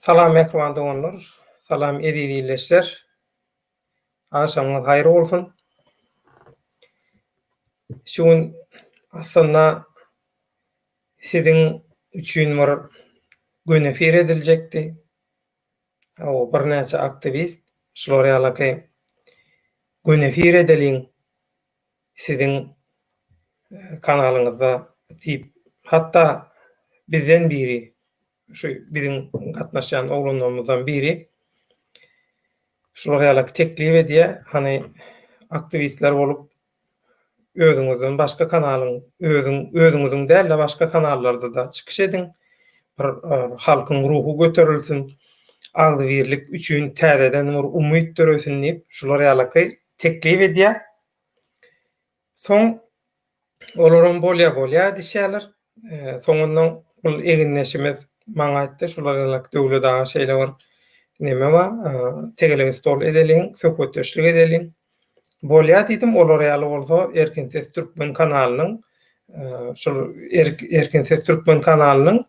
Salam mähriban doganlar, salam eziz ildeşler. Agşamyňyz haýyr bolsun. Şu gün aslynda siziň üçin bir gün efir ediljekdi. Hawa, birnäçe aktiwist şular ýalaky gün efir edeliň siziň kanalyňyzda diýip, hatda bizden biri, şu biziň gatnaşýan oglanlarymyzdan biri şular ýalaky teklip edýär, hany aktiwistler bolup özüňizden başga kanalyň, özüň, özüňiziň däl-de başga kanallarda-da çykyş ediň. Bir halkyň ruhy göterilsin, agzybirlik üçin täzeden bir umyt döresin diýip, şular ýalaky teklip edýär. Soň olaram bolýa bolýa diýişýärler. Soňundan bul egindeşimiz maňa aýtdy, şular ýalak Döwlet aga şeýle bir neme bar, tegelek stol edeliň, söhbetdeşlik edeliň. Bolýa diýdim, olar ýaly bolsa Erkin Ses Türkmen kanalynyň şol Erkin Ses Türkmen kanalynyň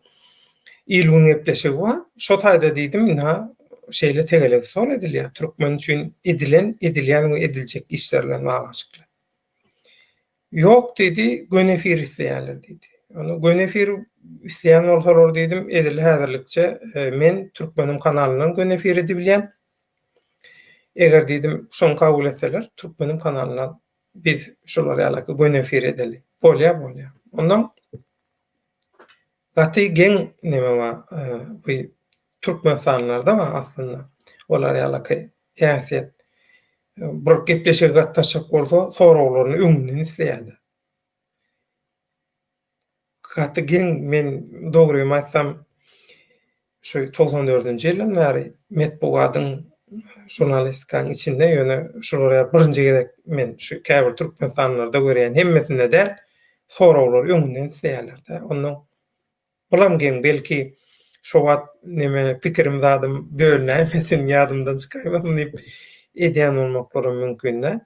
Il-gün gepleşigi bar. Şo taýda diýdim, ynha şeýle tegelek stol edilýär. Türkmen üçin edilen, edilýän we ediljek işler bilen baglanyşykly. Ýok diýdi, göni efir isleýärler diýdi. Onda göni efir isleýän bolsalar diýdim, edil häzirlikçe men Türkmenim kanalyndan göni efir edibilýän. Eger diýdim, şony kabul etseler, Türkmenim kanalyndan biz şular ýalaky göni efir edeli. Bolýar, bolýar. Ondan gaty geň neme bar, bu türkmenistanlylarda bar aslynda. Olar ýalaky häsiýet. Bir gepleşige gatnaşjak bolsa, soraglaryny öňünden isleýärler. Gaty geň, men dogrymy aýtsam, şu 94-nji ýyldan bäri metbugatyň, žurnalistikanyň içinde, ýöne şular ýaly birinji gezek men şu käbir türkmenistanlylarda görýän, hemmesinde däl, soraglary öňünden isleýärler-de. Onnoň Bulam geň, belki, şo wagt neme pikirim zadym bölünäýmesin, ýadymdan çykaýmasyn diýip edýän bolmaklaram mümkin-dä.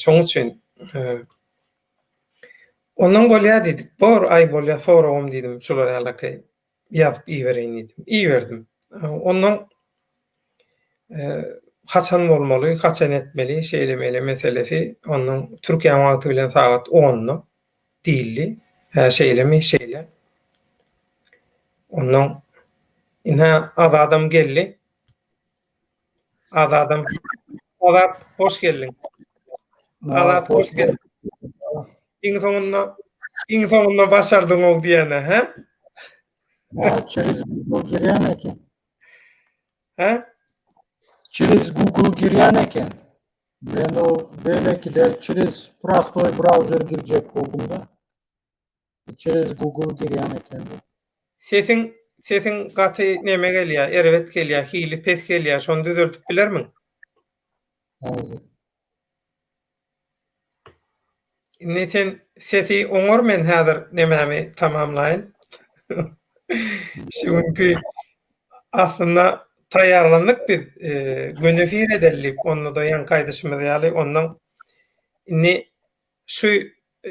Şoň üçin ondan bolýar diýdik. Bor, aý bolýar, soragym diýdim, şular ýalaky ýazyp ibereýin diýdim. Iberdim. Ondan haçan bolmaly, haçan etmeli, şeýle-meýle meselesi, ondan Türkiýäň wagty bilen sagat onda. Diýildi. Hä, şeýlemi? Şeýle. Onnoň, ine, Azadam geldi. Azadam. Azat, hoş geldiň. Azat, hoş geldiň. Iň soňunda, iň soňunda başardyň-ow diýene, hä? Через Google girýän eken. Hä? Через Google girýän eken. Men o beýlekide çrez prostoý brauzer girjek boldumda. Çrez Google girýän ekende. Sesiň sesiň gaty neme gelýä erbet gelýä hili pes gelýä şony düzeltip bilermiň? Häzir. Indi sen sesi oňar men häzir nemämi tamamlaýyn. Şu günki aslynda taýýarlandyk biz göni efir edeli diýip onda-da ýaňky aýdyşymyz ýaly ondan indi şu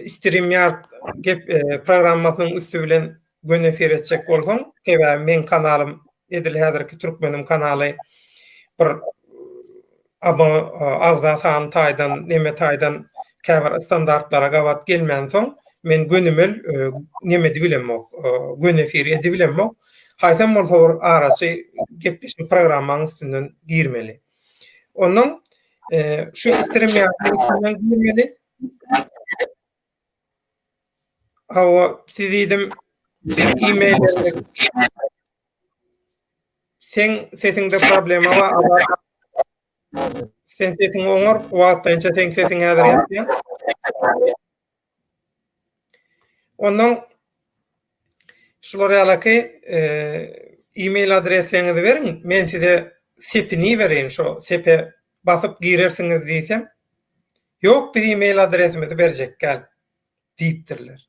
StreamYard gep programmasynyň üsti bilen göni efir etjek bolsaň sebäbi meň kanalym edil häzirki Türkmenim kanaly bir agza sany taýdan, neme taýdan käbir standartlara gabat gelmänsoň, men gönümel neme edibilemok, göni efir edibilemok. Haýsam bolsa bir araçy gepleşik programmaň üstünden girmeli. Ondan şu StreamYard-yň üstünden girmeli. Hawa, siz diýdim, e-mail Seň sesiňde problema bar, Azat. Sen sesiňi oňar, wagtlaýynça seň sesiň häzir ýatýar. Ondan şular ýalaky e, e-mail adresleňizi beriň, men size sepini bereýin, şo sepe basyp girersiňiz diýsem, ýok biz e-mail adresimizi berjek däl diýipdirler.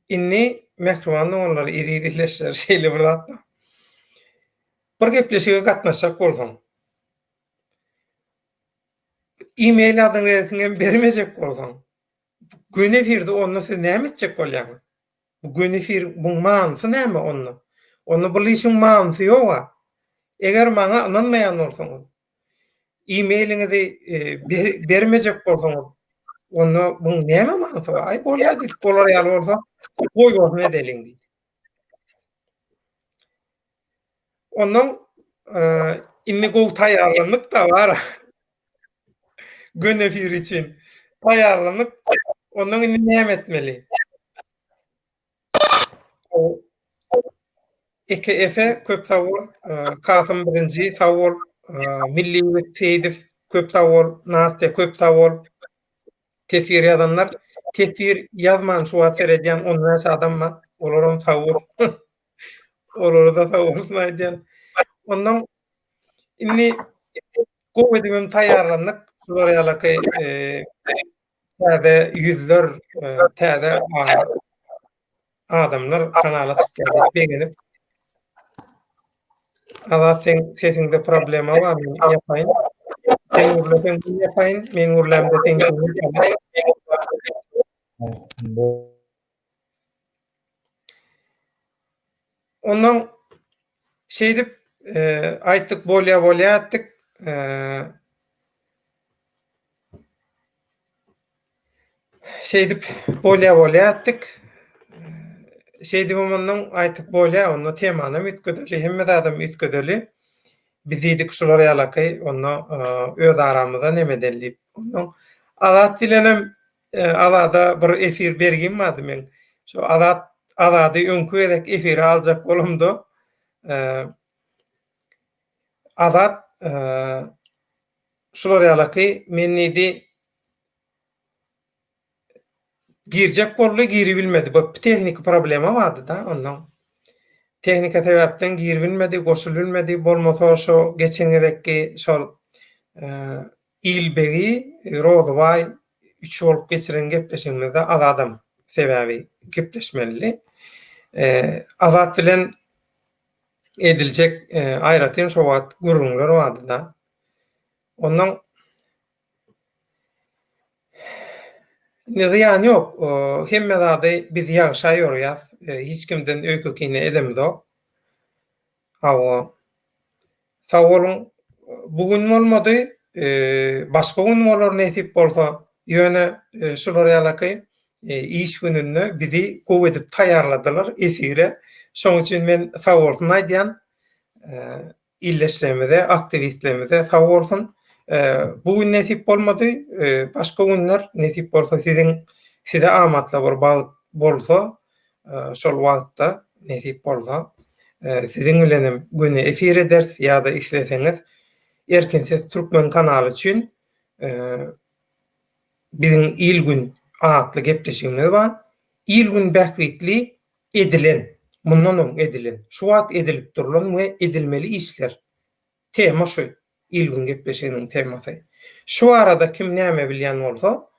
Indi mähriban doganlar, eziz ildeşler, şeýle bir zat bar. Bir gepleşige gatnaşjak bolsaň, e-mail adresiňi hem bermejek bolsaň, göni efirde onda siz näme etjek bolýaňyz? Bu göni efir, buň manysy näme onda? Onda bul işiň manysy ýog-a. Eger maňa ynanmaýan bolsaňyz, e-mailiňizi bermejek bolsaňyz, onda muň näme manysy bar? Aý bolýar diýdik, bolar ýaly bolsa, goýbolsun edeliň diýdik. Ondan indi gowy taýýarlandyk-da bar. Gün efiri üçin taýýarlandyk. Ondan indi näme etmeli? Eke Efe köp sag bol. Kasym birinji sag bol. Milli ýigit Seýidow köp sag bol. Nastýa köp sag bol. Teswir ýazanlar, teswir ýazman şu wagt seredýän 15 adam bar. Olaram sag bol. Olara-da sag bolsun aýdýan. Ondan indi gowy edibem taýýarlandyk. Şular ýalaky täze ýüzler, täze adamlar kanala çykýar diýip begenip. Azat seň sesiňde problema bar, men ýapaýyn. Sen gürleseň men ýapaýyn, men gürlämde seň sesiň Ondan şeýdip aýtdyk bolýa bolýa etdik. Şeýdip bolýa bolýa etdik. Şeýdibem ondan aýtdyk bolýa onda temanam üýtgedeli hemme zadam üýtgedeli. Biz diýdik şular ýalaky onda öz aramyzda neme edeli diýip. Ondan Azat bilenem Azada bir efir bergim bardy meň. Şo Azat Azady öňki gezek efire aljak bolamda Azat şular ýalaky men diýdi girjek boldy giribilmedi. Bu tehniki problema bardy-da ondan. Tehnika sebäpden giribilmedi, goşulybilmedi. Bolmasa şo geçen gezekki şol Ilbegi Rozybaý üç bolup geçiren gepleşigimizde Azadam sebäbi gepleşmelidi. Azat bilen ediljek aýratyn şo wagt gürrüňler bardy-da. Ondan indi zyýany ýok. Hemme zady biz ýagşa ýorýas. Hiç kimden öýke-kine edemizok. Hawa. Sag boluň. Bu gün bolmady, başga gün bolar nesip bolsa. Ýöne şular ýalaky iş gününde bizi gowy edip taýýarladylar efire. Şoň üçin men sag bolsun aýdýan. Ildeşlerimize, aktiwistlerimize sag bolsun. Bu gün nesip bolmady, başga günler nesip bolsa siziň size amatly bir wagt bolsa, şol wagtda nesip bolsa siziň bilenem göni efir ederis ýa-da isleseňiz Erkin Ses Türkmen kanaly üçin biziň Il-gün atly gepleşigimiz bar. Il-gün bähbitli edilen, mundan öň edilen, şu wagt edilip durlan we edilmeli işler. Tema şu, Il-gün gepleşiginiň temasy. Şu barada kim näme bilýän bolsa,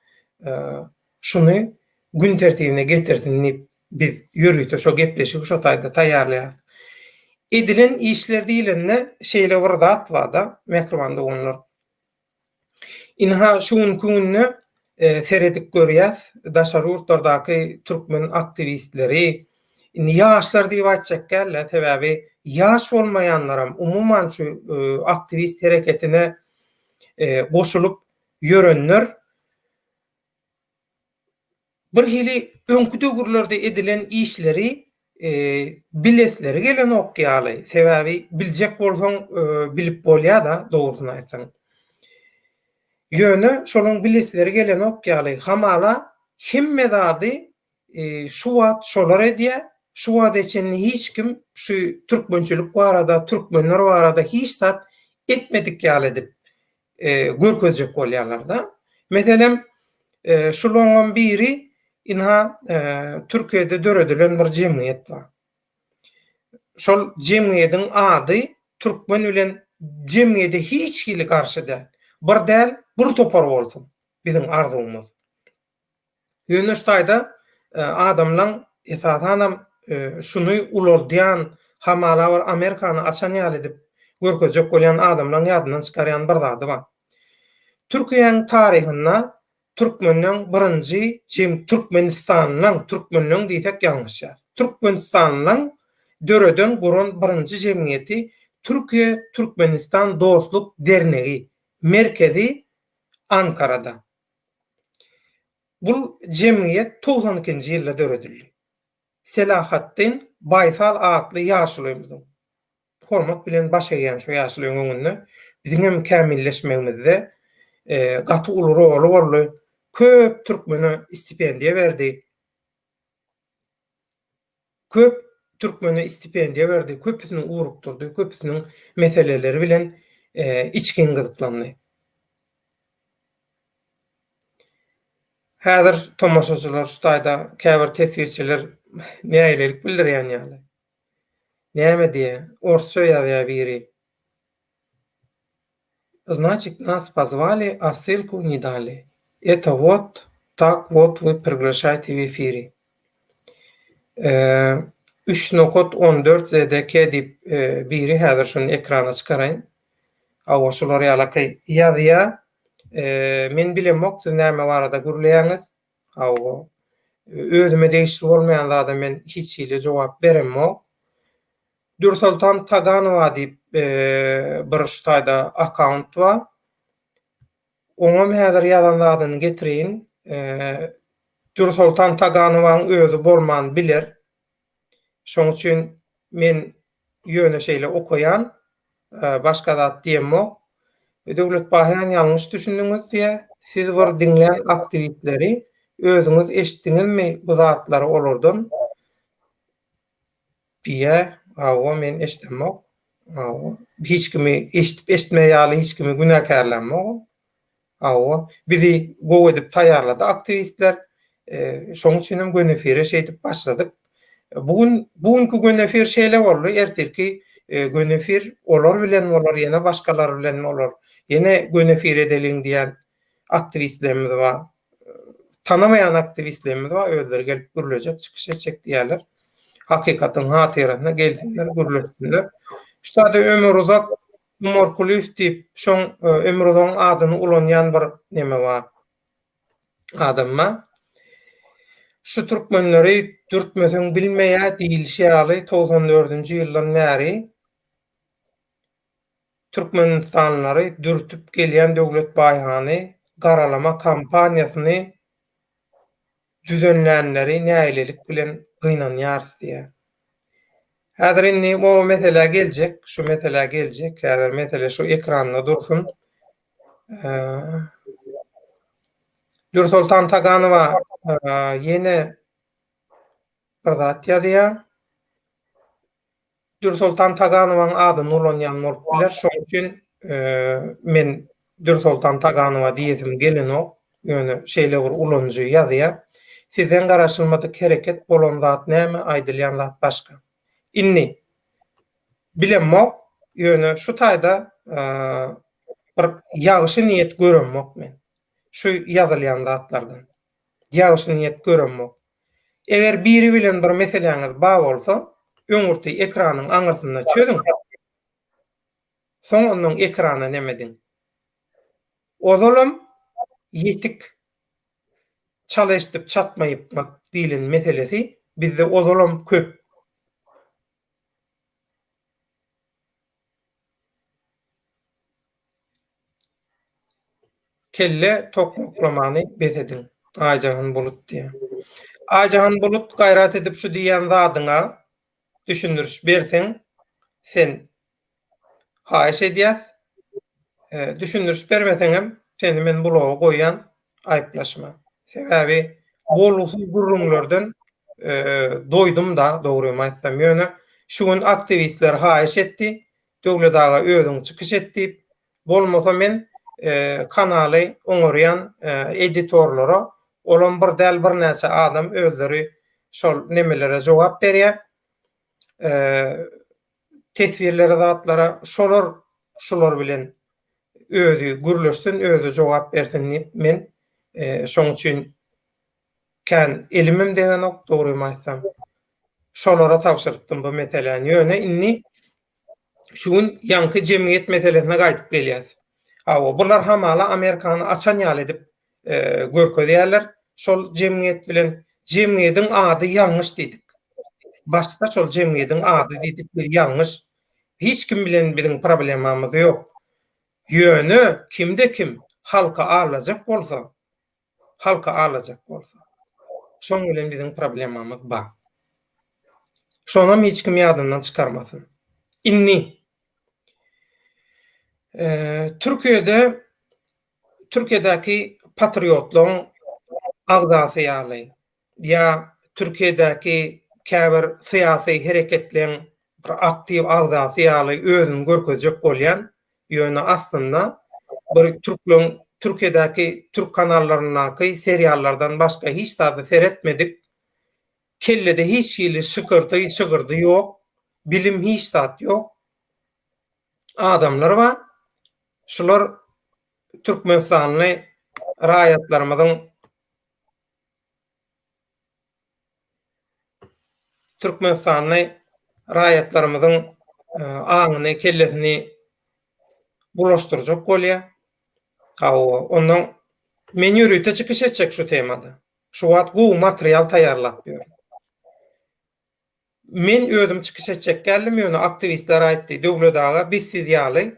şuny gün tertibine getirsin diýip biz ýörite şo gepleşigi şo taýda taýýarlaýarys. Edilen işler diýlende şeýle bir zat bar-da, mähriban doganlar. Ynha, şu günki günde seredip görýäs, daşary ýurtlardaky türkmen aktiwistleri, indi ýaşlar diýip aýtjak däl-de, sebäbi ýaş bolmaýanlaram umuman şu aktiwist hereketine goşulyp ýörenler Bir hili öňki döwürlerde edilen işleri bilesleri gelenok ýaly. Sebäbi biljek bolsaň bilip bolýa-da, dogrusyny aýtsaň. Ýöne şolaň bilesleri gelenok ýaly. Hamala hemme zady şu wagt şolar edýä, şu wagta çenli hiç kim şu türkmençilik barada, türkmenler barada hiç zat etmedik ýaly edip görkezjek bolýarlar-da. Meselem, şulaňam biri ynha Türkiýede döredilen bir jemgyýet bar. Şol jemgyýediň ady türkmen bilen jemgyýede hiç hili garşy däl. Bir däl, bir topar bolsun biziň arzuwymyz. Ýöne şu taýda adamlaň esasanam şuny ulaldýan, hamala bir Amerikany açan ýaly edip görkezjek bolýan adamlaň ýadyndan çykarýan bir zady bar. Türkiýäň taryhynda türkmenleň birinji jem Türkmenistanlyň, türkmenleň diýsek ýalňyşýas. Türkmenistanlyň döreden, guran birinji jemgyýeti Türkiýe Türkmenistan Dostluk Dernegi, merkezi Ankarada. Bul jemgyýet 92-nji ýylda döredildi. Selahatdin Baýsal atly ýaşulymyzyň, hormat bilen baş egýän şu ýaşulyň öňünde, biziňem kämilleşmegimizde gaty uly roly boldy. Köp türkmene stipendiýa berdi. Köp türkmene stipendiýa berdi, köpüsini ugrukdyrdy, köpüsiniň meseleleri bilen içgin gyzyklandy. Häzir tomaşaçylar şu taýda käbir teswirçiler nägilelik bildirýän ýaly. Näme diýýär? Orsça ýazýar biri. Znaçit nas pozwali, a ssylku ne dali. Eto wot tak wot wy priglaşaýte w efiri. Üç nokat on dört ZDK diýip biri häzir şuny ekrana çykaraýyn. Hawa şular ýalaky ýazýa. Men bilemok siz näme barada gürleýäňiz. Hawa. Özüme degişli bolmaýan zada men hiç hili jogap beremok. Dürsoltan Taganowa diýip bir şu taýda akkaunt bar. Oňam häzir ýazan zadyny getireýin. Dürsoltan Taganowaň özi bolman biler. Şoň üçin men ýöne şeýle okaýan, başga zat diýemok. Döwlet Baýhan ýalňyş düşündiňiz diýýär. Siz bir diňlän aktiwistleri özüňiz eşitdiňizmi bu zatlary olardan? Diýýär. Hawa men eşidemok. Hawa. Hiç kimi eşidip eşitmeýän ýaly hiç kimi günäkärlämok. Hawa, bizi gowy edip taýýarlady aktiwistler. Şoň üçin hem göni efire şeýdip başladyk. Bu gün, bu günki göni efir şeýle boldy, ertirki göni efir olar bilen bolar, ýene başgalar bilen bolar. Ýene göni efir edeliň diýen aktiwistlerimiz bar. Tanamaýan aktiwistlerimiz bar, özleri gelip gürlejek, çykyş etjek diýýärler. Hakykatyň hatyrasyna gelsinler, gürleşsinler. Şu taýda Ömür Uzak Umarkulyýew diýip, şoň Ömüruzagyň adyny ulanýan bir neme bar, adam bar. Şu türkmenleri dürtmeseň bilmeýä diýilişi ýaly 94-nji ýyldan bäri türkmenistanlylary dürtüp gelýän Döwlet Baýhany garalama kampaniýasyny düzenlänleri nägilelik bilen gynanýarys diýýär. Häzir indi o meselä geljek, şu meselä geljek. Häzir mesele şu ekranda dursun. Dürsoltan Taganowa ýene bir zat ýazýar. Dürsoltan Taganowaň adyny ulanýan bolup biler. Şoň üçin men Dürsoltan Taganowa diýesim gelenok. Ýöne şeýle bir ulanyjy ýazýar. Sizden garaşylmadyk hereket bolan zat näme, aýdylýan zat başga. Indi bilemok, ýöne şu taýda bir ýagşy niýet göremok men. Şu ýazylýan zatlardan. Ýagşy niýet göremok. Eger biri bilen bir meseläňiz bar bolsa, öňürti ekranyň aňyrsynda çözüň. Soň onnoň ekrana neme ediň. Ozalam ýetik çal eşdip çatma ýykmak diýlen meselesi bizde ozalam köp. Kelle tokmaklamany bes ediň. Aýjahan Bulut diýýär. Aýjahan Bulut gaýrat edip şu diýýän zadyňa düşündiriş berseň sen haýyş edýäs. Düşündiriş bermeseňem seni men bloga goýýan aýyplaşma. Sebäbi bolgusyz gürrüňlerden doýdum-da dogrymy aýtsam. Ýöne şu gün aktiwistler haýyş etdi. Döwlet aga özüň çykyş et diýip, bolmasa men kanaly oňarýan editorlara, olam bir däl birnäçe adam özleri şol nemelere jogap berýär, teswirlere zatlara, şolar şular bilen özi gürleşsin, özi jogap bersin diýip men şoň üçin kän elimem degenok dogrymy aýtsam. Şolara tabşyrypdym bu meseläni. Ýöne indi şu gün ýaňky jemgyýet meselesine gaýdyp gelýäs. Hawa, bular hamala Amerikany açan ýaly edip görkezýärler. Şol jemgyýet bilen jemgyýediň ady ýalňyş diýdik. Başda şol jemgyýediň ady diýdik biz ýalňyş. Hiç kim bilen biziň problemamyz ýok. Ýöne kimde kim halky aldajak bolsa, halky aldajak bolsa, şoň bilen biziň problemamyz bar. Şonam hiç kim ýadyndan çykarmasyn. Indi Türkiýede Türkiýedäki patriotlaryň agzasy ýaly ýa Türkiýedäki käbir syýasy hereketleň bir aktiw agzasy ýaly özüni görkezjek bolýan, ýöne aslynda bir türkleň Türkiýedäki türk kanallaryndaky seriallardan başga hiç zada seretmedik, kellede hiç hili şykyrdy, şygyrdy ýok, bilim hiç zat ýok adamlar bar. Şular türkmenistanly raýatlarymyzyň Türkmenistanly raýatlarymyzyň aňyny, kellesini bulaşdyrjak bolýar. Hawa, ondan men ýörite çykyş etjek şu temada. Şu wagt gowy material taýýarlap ýörün. Men özüm çykyş etjek däldim, ýöne aktiwistler aýtdy, Döwlet aga, biz siz ýaly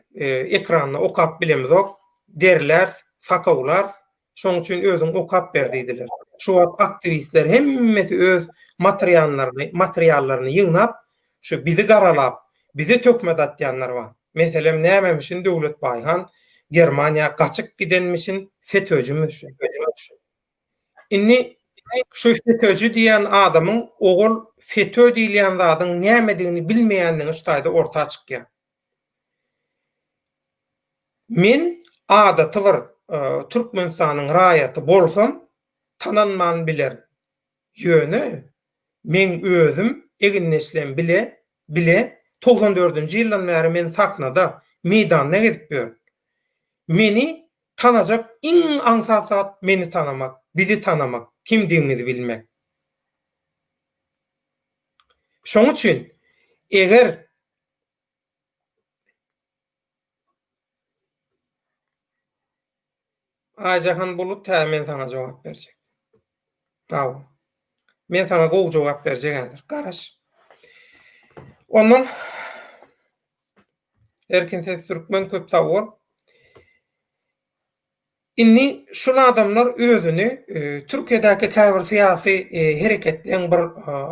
ekranda okap bilemizok, derläris, sakawlarys, şonuň üçin özüň okap ber diýdiler. Şu wagt aktiwistler hemmesi öz materianlaryny, materiallaryny ýygnap, şu bizi garalap, bize töhmet atýanlar bar. Meselem, nämemişin Döwlet Baýhan Germaniýa gaçyp gidenmişin, FETÖ-jümişin. Indi şu FETÖ-ji diýen adamyň ogul FETÖ diýilýän zadyň nämedigini bilmeýändigi şu taýda orta çykýar. Men adaty bir Türkmenistanyň raýaty bolsam tananman bilerin. Ýöne meň özüm egindeşlem bile bile 94-nji ýyldan bäri men sahnada, meýdanda gezip ýörün. Meni Tanajak iň aňsat zat meni tanamak, bizi tanamak, kimdigimizi bilmek. Şoň üçin eger Aýjahan Bulut hä men saňa jogap berjek. Hawa. Men saňa gowy jogap berjek häzir. Garaş. Ondan Erkin Ses Türkmen köp sag bol. Indi şul adamlar özüni Türkiýedäki käbir syýasy hereketleň bir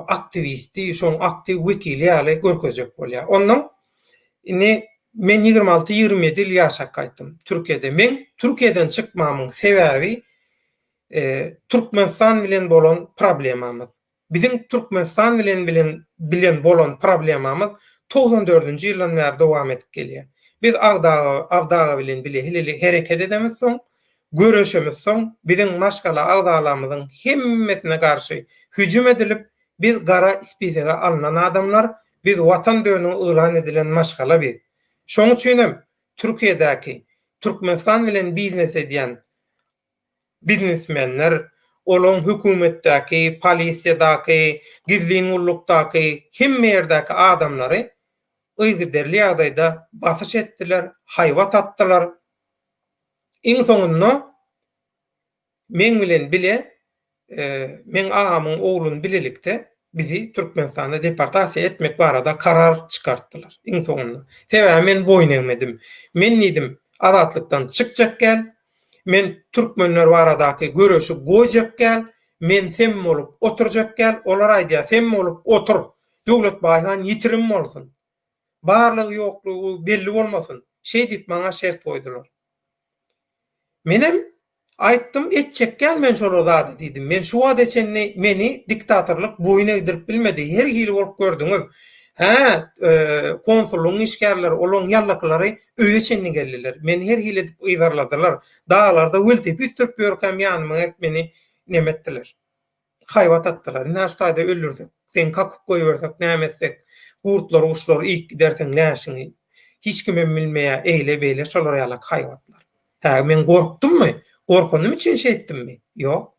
aktiwisti, şoň aktiw wekili ýaly görkezjek bolýar. Ondan indi men 26-27 ýyl ýaşap gaýtdym Türkiýede. Meň Türkiýeden çykmamyň sebäbi Türkmenistan bilen bolan problemamyz. Biziň Türkmenistan bilen bilen bilen bolan problemamyz 94-nji ýyldan bäri dowam edip gelýär. Biz Agdaga Agdaga bilen bile hileli hereket edemizsoň, göreşemizsoň, biziň maşgala agzalamyzyň hemmesine garşy hüjüm edilip, biz gara spisege alnan adamlar, biz watan dönügi yglan edilen maşgala biz. Şoň üçinem Türkiýedäki Türkmenistan bilen biznes edýän biznesmenler, olaň hökümetdäki, polisiýadaky, gizlin gullukdaky, hemme ýerdäki adamlary yzygiderli ýagdaýda basyş etdiler, haýbat atdylar. Iň soňunda meň bilen bile meň agamyň ogluny bilelikde bizi Türkmenistana deportasiýa etmek barada karar çykartdylar iň soňunda. Sebäbi men boýun egmedim. Men diýdim, Azatlykdan çykjak gel, men türkmenler baradaky göreşi goýjak gel, men sem bolup oturjak gel, olar aýdýar sem bolup otur, Döwlet Baýhan ýitirim bolsun, barlygy-ýoklugy belli bolmasyn, şeý diýip maňa şert goýdular. Menem aýtdym, etjek däl men şol zady diýdim. Men şu wagta çenli meni diktatorlyk boýun egdirip bilmedi. Her hili bolup gördüňiz. Hä, konsullygyň işgärleri, olaryň ýallakylary öýe çenli geldiler. Meni her hili edip yzarladylar. Daglarda welosiped sürüp ýörkäm ýanyma gelip meni neme etdiler. Haýbat atdylar. Ine şu taýda öldürsek, seni kakyp goýbersek, näme etsek, gurtlar, guşlar iýip gider seň läşiňi. Hiç kimem bilmeýär, eýle-beýle şolar ýalak haýbatlar. Hä, men gorkdummy? Gorkanym üçin şeýtdimmi? Ýok.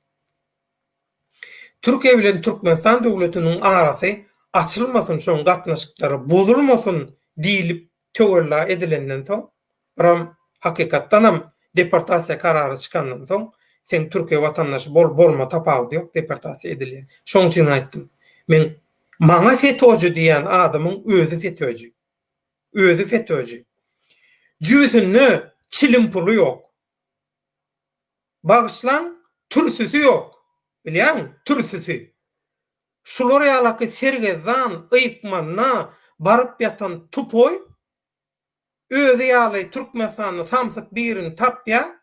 Türkiýe bilen Türkmenistan döwletiniň arasy açylmasyn, şoň gatnaşyklary bozulmasyn diýlip töwella edilenden soň, biram hakykatdanam deportasiýa karary çykandan soň, seň türkiýe watandaşy bol bolma tapawudy ýok deportasiýa edilýär. Şoň üçin aýtdym. Men. Maňa FETÖ-ci diýýän adamyň özi FETÖ-ci. Özi FETÖ-ci. Jübüsinde çilim puly ýok. Bagyşlaň, türsüsi ýok. Bilýäňmi, türsüsi. Şular ýalaky sergezdan, ykmanda baryp ýatan tupoý özi ýaly Türkmenistanda samsyk birini tapýa.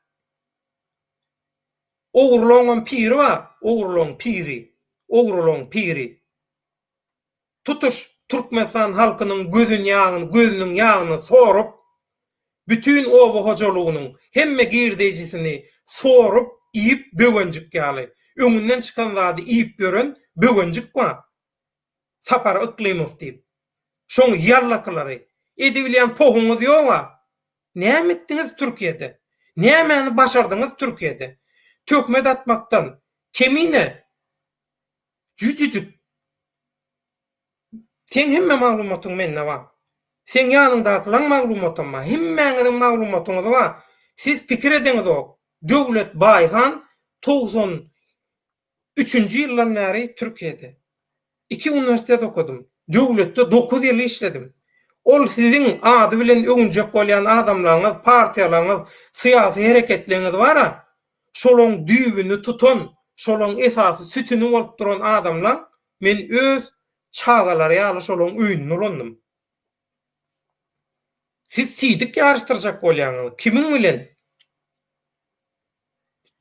Ogurlaňam piri bar, ogurlaň piri, ogurlaň piri. Tutuş Türkmenistan halkynyň gözün ýagyny, gözüniň ýagyny sorup, bütin oba hojalygynyň hemme girdeýjisini sorup iýip böwenjik ýaly, öňünden çykan zady iýip ýören böwenjik bar. Sapar Yklymow diýip. Şoň ýallakylary. Edibilýän pohuňyz ýog-a. Näme etdiňiz Türkiýede? Nämäni başardyňyz Türkiýede? Töhmet atmakdan kemine jüjüjik. Seň hemme maglumatyň mende bar. Seň ýanyňdakylaň maglumatam bar. Hemmäňiziň maglumatyňyz bar. Siz pikir edeňizok. Döwlet Baýhan 93-nji ýyldan bäri Türkiýede. Iki uniwersitet okadym. Döwletde dokuz ýyl işledim. Ol siziň ady bilen öwünjek bolýan adamlaryňyz, partiýalaryňyz, syýasy hereketleňiz bar-a, şolaň düýbüni tutan, şolaň esasy sütüni bolup duran adamlaň, men öz çagalary ýaly şolaň öýünde ulandym. Siz siýdik ýaryşdyrjak bolýaňyz, kimiň bilen?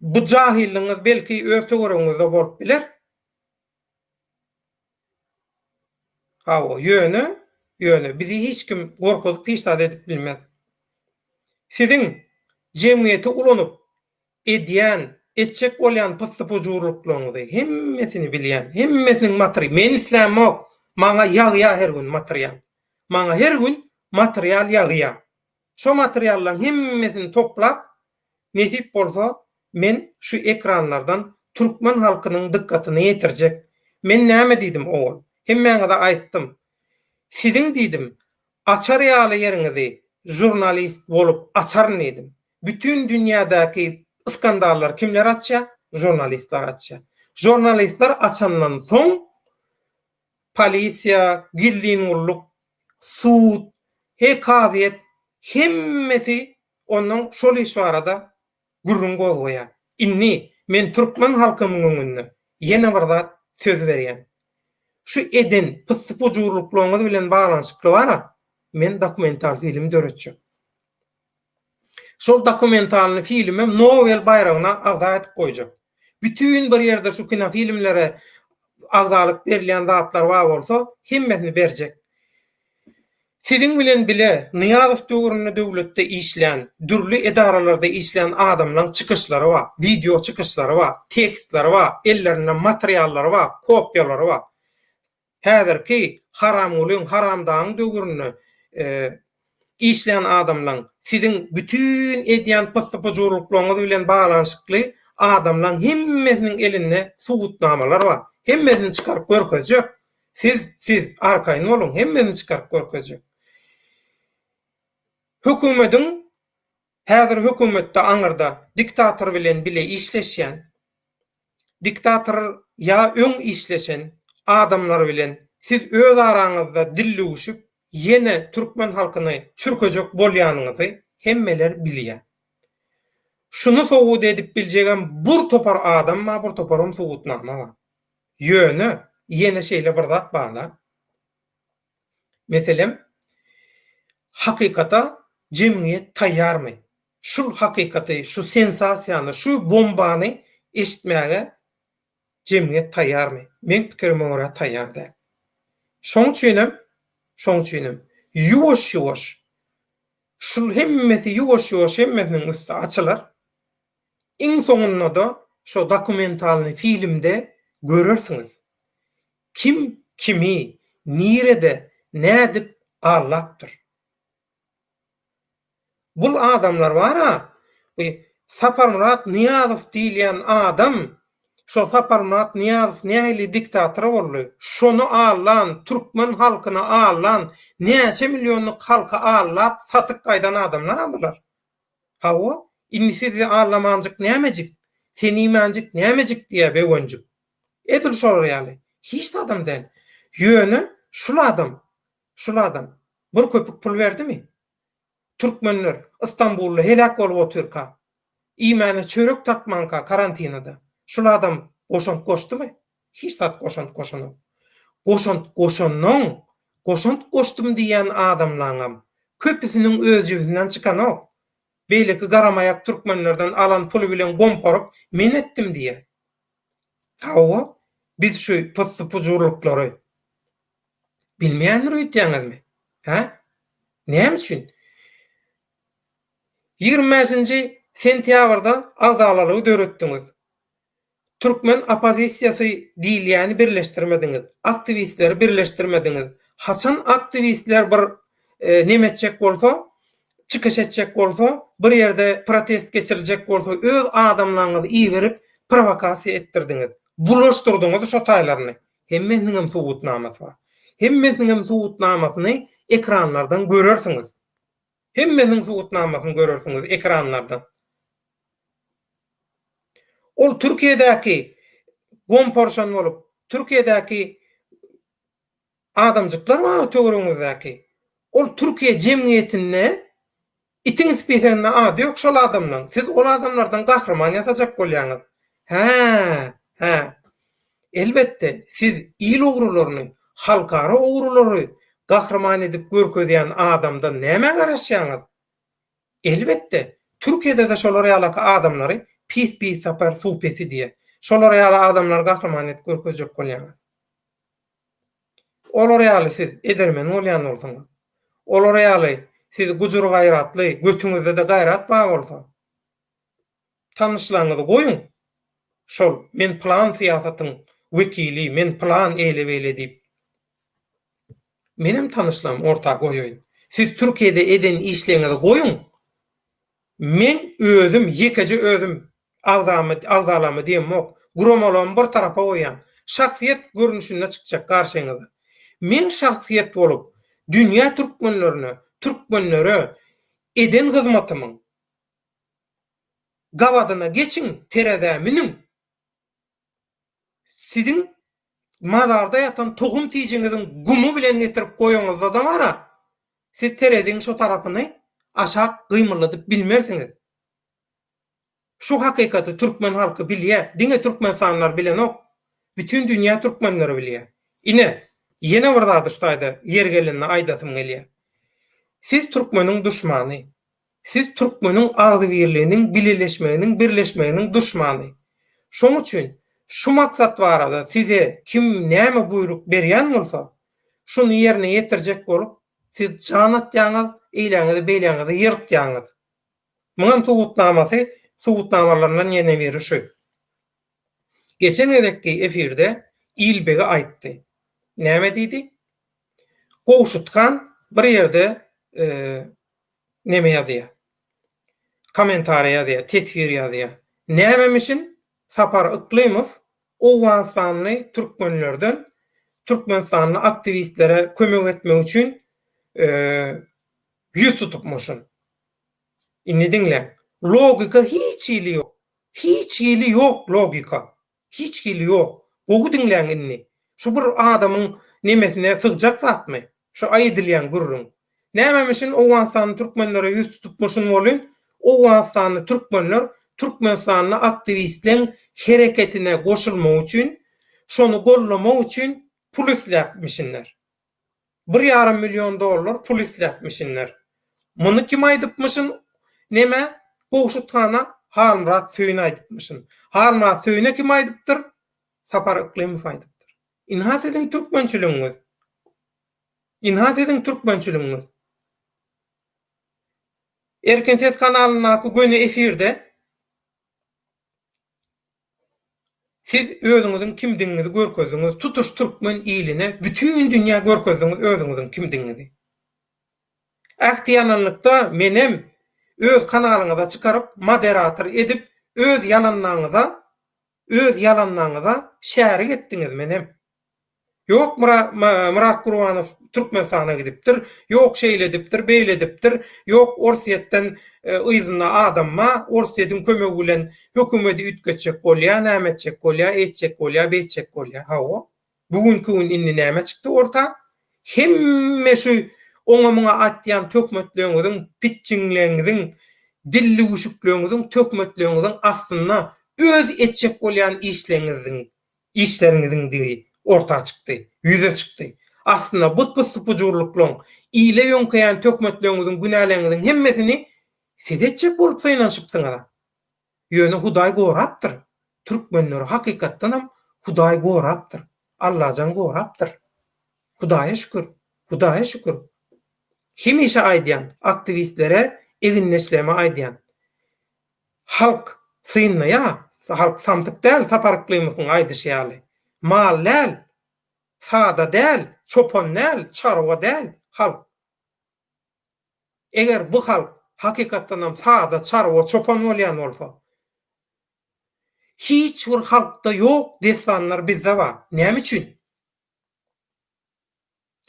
Bu jahyllygyňyz belki öz töweregiňizde bolup biler. Hawa, ýöne, ýöne bizi hiç kim gorkuzyp hiç zat edip bilmez. Siziň jemgyýeti ulanyp edýän, etjek bolýan pyssy-pujurlyklaryňyzy hemmesini bilýän, hemmesiniň matri, men islämok, maňa ýagýa her gün material. Maňa her gün material ýagýa. Şo materiallaryň hemmesini toplap, nesip bolsa, men şu ekranlardan türkmen halkynyň dykgatyna ýetirjek. Men näme diýdim owal? Hemmäňize aýtdym. Siziň diýdim, açar ýaly ýeriňizi žurnalist bolup açaryn diýdim. Bütin dünýädäki skandallary kimler açýar? Žurnalistler açýar. Žurnalistler açandan soň polisiýa, gizlin gulluk, sud, he kazyýet hemmesi ondan şol iş barada gürrüň gozgaýar. Indi men türkmen halkymyň öňünde ýene bir zat söz berýän. Şu eden pyssy-pujurlyklaryňyz bilen baglanyşykly bar-a, men dokumental film döretjek. Şol dokumentalny filmem Nobel baýragyna agza edip goýjak. Bütin bir ýerde şu kinofilmlere agzalyk berilýän zatlar bar bolsa, hemmesini berjek. Siziň bilen bile Nyýazow döwründe döwletde işlän, dürli edaralarda işlän adamlaň çykyşlary bar, wideo çykyşlary bar, tekstleri bar, ellerinde materiallary bar, kopýalary bar. Häzirki Haramgulyň, Haramdagyň döwründe işlän adamlaň, siziň bütin edýän pyssy-pujurlyklaryňyz bilen baglanyşykly adamlaň hemmesiniň elinde subutnamalar bar. Hemmesini çykaryp görkezjek. Siz, siz arkaýyn boluň, hemmesini çykaryp görkezjek. Hökümediň, häzir hökümetde aňyrda diktator bilen bile işleşýän, diktator ýa öň işleşen adamlar bilen siz öz araňyzda dillüwşüp ýene türkmen halkyny çürkejek bolýanyňyzy hemmeler bilýär. Şuny subut edip biljegem bur topar adam bar, bur toparam subutnama bar. Ýöne ýene şeýle bir zat bar-da. Meselem, hakykata jemgyýet taýýarmy? Şul hakykaty, şu sensasiýany, şu bombany eşitmäge jemgyýet taýýarmy? Meň pikirime görä taýýar däl. Şoň üçinem, şoň üçinem ýuwaş-ýuwaş şul hemmesi ýuwaş-ýuwaş hemmesiniň üsti açylar. Iň soňunda-da şo dokumentalnyý filmde görersiňiz. Kim kimi, nirede, nädip aldapdyr. Bul adamlar bar-a, bu Saparmyrat Nyýazow diýilýän adam, şo Saparmyrat Nyýazow nähili diktator boldy, şony aldan, türkmen halkyny aldan, näçe millionlyk halky aldap, satyp gaýdan adamlar-a bular. Hawa, indi sizi allamanjyk nämejik, seni iýmänjik nämejik diýýär Bewenjik. Edil şolar ýaly. Hiç zadam däl. Ýöne şul adam, şul adam bir köpük pul berdimi? Türkmenler Istanbulda heläk bolup otyrka, iýmäne çörek tapmanka karantinada şul adam goşant goşdumy? Hiç zat goşant goşanok. Goşant goşannoň, goşant goşdum diýýän adamlaňam köpüsiniň öz jübüsinden çykanok. Beýleki garamaýak türkmenlerden alan puly bilen gomparyp men etdim diýýär. Hawa, biz şu pyssy-pujurlyklary bilmeýändir öýtýäňizmi? Hä? Näme üçin? 25-nji sentýabrda agzalalygy döretdiňiz. Türkmen oppozisiýasy diýilýäni birleşdirmediňiz. Aktiwistleri birleşdirmediňiz. Haçan aktiwistler bir neme etjek bolsa, çykyş etjek bolsa, bir ýerde protest geçiriljek bolsa öz adamlaryňyzy iberip prowokasiýa etdirdiňiz. Bulaşdyrdyňyz şo taýlaryny. Hemmesiniňem subutnamasy bar. Hemmesiniňem subutnamasyny ekranlardan görersiňiz. Hemmesiniň subutnamasyny görersiňiz ekranlardan. Ol Türkiýedäki gomporşan bolup, Türkiýedäki adamjyklar bar töweregiňizdäki. Ol Türkiýe jemgyýetinde itiň spiseginde ady ýok şol adamlaň. Siz ol adamlardan gahryman ýasajak bolýaňyz. Hä, hä. Elbetde, siz il ogrularyny, halkara ogrulary gahryman edip görkezýän adamdan nämä garaşýaňyz? Elbetde, Türkiýede-de şolar ýalaky adamlary pis pis tapar suw pesi diýe. Şolar ýaly adamlary gahryman edip görkezjek bolýaňyz. Olar ýaly siz edermen bolýan bolsaňyz, olar ýaly siz gujur-gaýratly, götüňizde-de gaýrat bar bolsa, tanyşlaryňyzy goýuň, şol men pylan syýasatyň wekili, men pylan eýle-beýle diýip. Menem tanyşlarymy orta goýaýyn. Siz Türkiýede eden işleriňizi goýuň, meň özüm, ýekeje özüm agzamy, agzalamy diýemok, guramalarymy bir tarapa goýýan. Şahsyýet görnüşinde çykjak garşyňyza. Men şahsyýet bolup, dünýä türkmenlerine, türkmenlere eden hyzmatymyň gabadyna geçiň, terezä münüň. Siziň mazarda ýatan tohum tijiňiziň gumy bilen getirip goýaňyzda-da bar-a, siz tereziň şo tarapyny aşak gymyldadyp bilmersiňiz. Şu hakykaty türkmen halky bilýär, diňe türkmenistanlylar bilenok, bütin dünýä türkmenleri bilýär. Ine, ýene bir zady şu taýda ýeri gelende aýdasym gelýär. Siz türkmeniň duşmany. Siz türkmeniň agzybirliginiň, bileleşmeginiň, birleşmeginiň duşmany. Şoň üçin şu maksat barada size kim näme buýruk berýän bolsa, şuny ýerine ýetirjek bolup, siz jan atýaňyz, eýläňizi-beýläňizi ýyrtýaňyz. Muňam subutnamasy, subutnamalaryndan ýene biri şu. Geçen gezekki efirde Ilbegi aýtdy. Näme diýdi? Gowşut han bir ýerde neme ýazýar? Kommentariýa ýazýar, teswir ýazýar. Nämemişin Sapar Yklymow owganystanly türkmenlerden türkmenistanly aktiwistlere kömek etmek üçin ýüz tutupmyşyn. Indi diňläň. Logika hiç hili ýok. Hiç hili ýok logika. Hiç hili ýok. Gowy diňläň indi. Şu bir adamyň nemesine sygjak zatmy? Şu aýdylýan gürrüň. Nämemişin Owganystanly türkmenlere ýüz tutupmyşyn welin, Owganystanly türkmenler Türkmenistanly aktiwistleň hereketine goşulmak üçin, şony gollamak üçin pul isläpmişinler. Bir ýarym million dollar pul isläpmişinler. Muny kim aýdypmyşyn neme Gowşut hana Halmyrat Söýün aýdypmyşyn. Halmyrat Söýüne kim aýdypdyr? Sapar Yklymow aýdypdyr. Ynha siziň türkmençiligiňiz. Ynha siziň türkmençiligiňiz. Erkin Ses kanalyndaky göni efirde Siz özüňiziň kimdigiňizi görkezdiňiz, tutuş türkmen iline, bütin dünýä görkezdiňiz özüňiziň kimdigiňizi. Ähtiýalanlykda menem öz kanalyňyza çykaryp moderator edip öz ýalanlaňyza öz ýalanlaňyza şärik etdiňiz menem. Ýok Myrat Gurbanow Türkmenistana gidipdir, ýok şeýle edipdir, beýle edipdir, ýok Orsýetden yzynda adam bar, Orsýetiň kömegi bilen hökümedi üýtgetjek bolýar, näme etjek bolýar, eýtjek bolýar, beýtjek bolýar. Hawa. Bu günki gün indi näme çykdy orta? Hemme şu oňa-muňa atýan töhmetleňiziň, pitjiňleňiziň, dillüwüşükleňiziň, töhmetleňiziň aslynda öz etjek bolýan işleňiziň, işleriňiziňdigi orta çykdy, ýüze çykdy. Aslynda bu pyssy-pujurlyklaň, ile ýöňkeýän töhmetleňiziň, günäleňiziň hemmesini siz etjek bolup synanyşypsyňyz-a. Ýöne Hudaý gorapdyr. Türkmenleri hakykatdanam Hudaý gorapdyr. Allajan gorapdyr. Hudaýa şükür. Hudaýa şükür. Hemişe aýdýan, aktiwistlere, egindeşlerime aýdýan. Halk synlaýar. Halk samsyk däl, Sapar Yklymowyň aýdyşy ýaly. Mal däl, sada däl, çopan däl, çarwa däl halk. Eger bu halk hakykatdanam sada, çarwa, çopan bolýan bolsa, hiç bir halkda ýok dessanlar bizde bar. Näme üçin?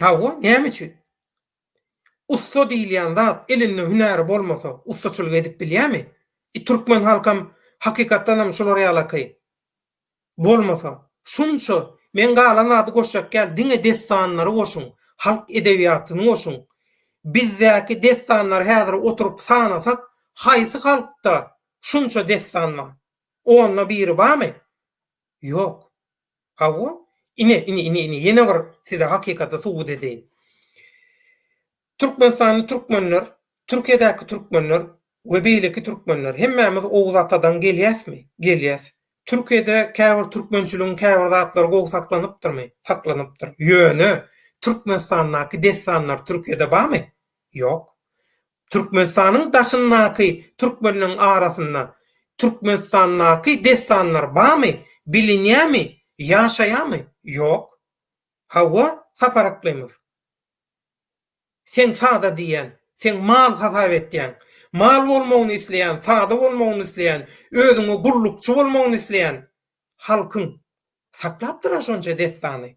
Hawa, näme üçin? Ussa diýilýän zat elinde hünäri bolmasa, ussaçylyk edip bilýärmi? I türkmen halkam hakykatdanam şular ýalaky. Bolmasa, şunça, men galan zady goşjak däl, diňe dessanlary goşuň, halk edebiýatyny goşuň. Bizdäki dessanlary häzir oturyp sanasak, haýsy halkda şunça dessan bar? Onda biri barmy? Ýok. Hawa, ine, ine, ine, ine, ýene bir size hakykaty subut edeýin. Türkmenistanly türkmenler, Türkiýedäki türkmenler we beýleki türkmenler hemmämiz Oguz atadan gelýäsmi? Gelýäs. Türkiýede käbir türkmençiligiň käbir zatlary gowy saklanypdyrmy? Saklanypdyr. Ýöne Türkmenistandaky dessanlar Türkiýede barmy? Ýok. Türkmenistanyň daşyndaky türkmenleň arasynda Türkmenistandaky dessanlar barmy? Bilinýämi? Ýaşaýamy? Ýok. Hawa, Sapar Yklymow. Seň sada diýýän, seň mal hasap etýäň. Mal bolmagyny isleýän, sada bolmagyny isleýän, özüňe gullukçy bolmagyny isleýän halkyň saklapdyr-a şonça dessany.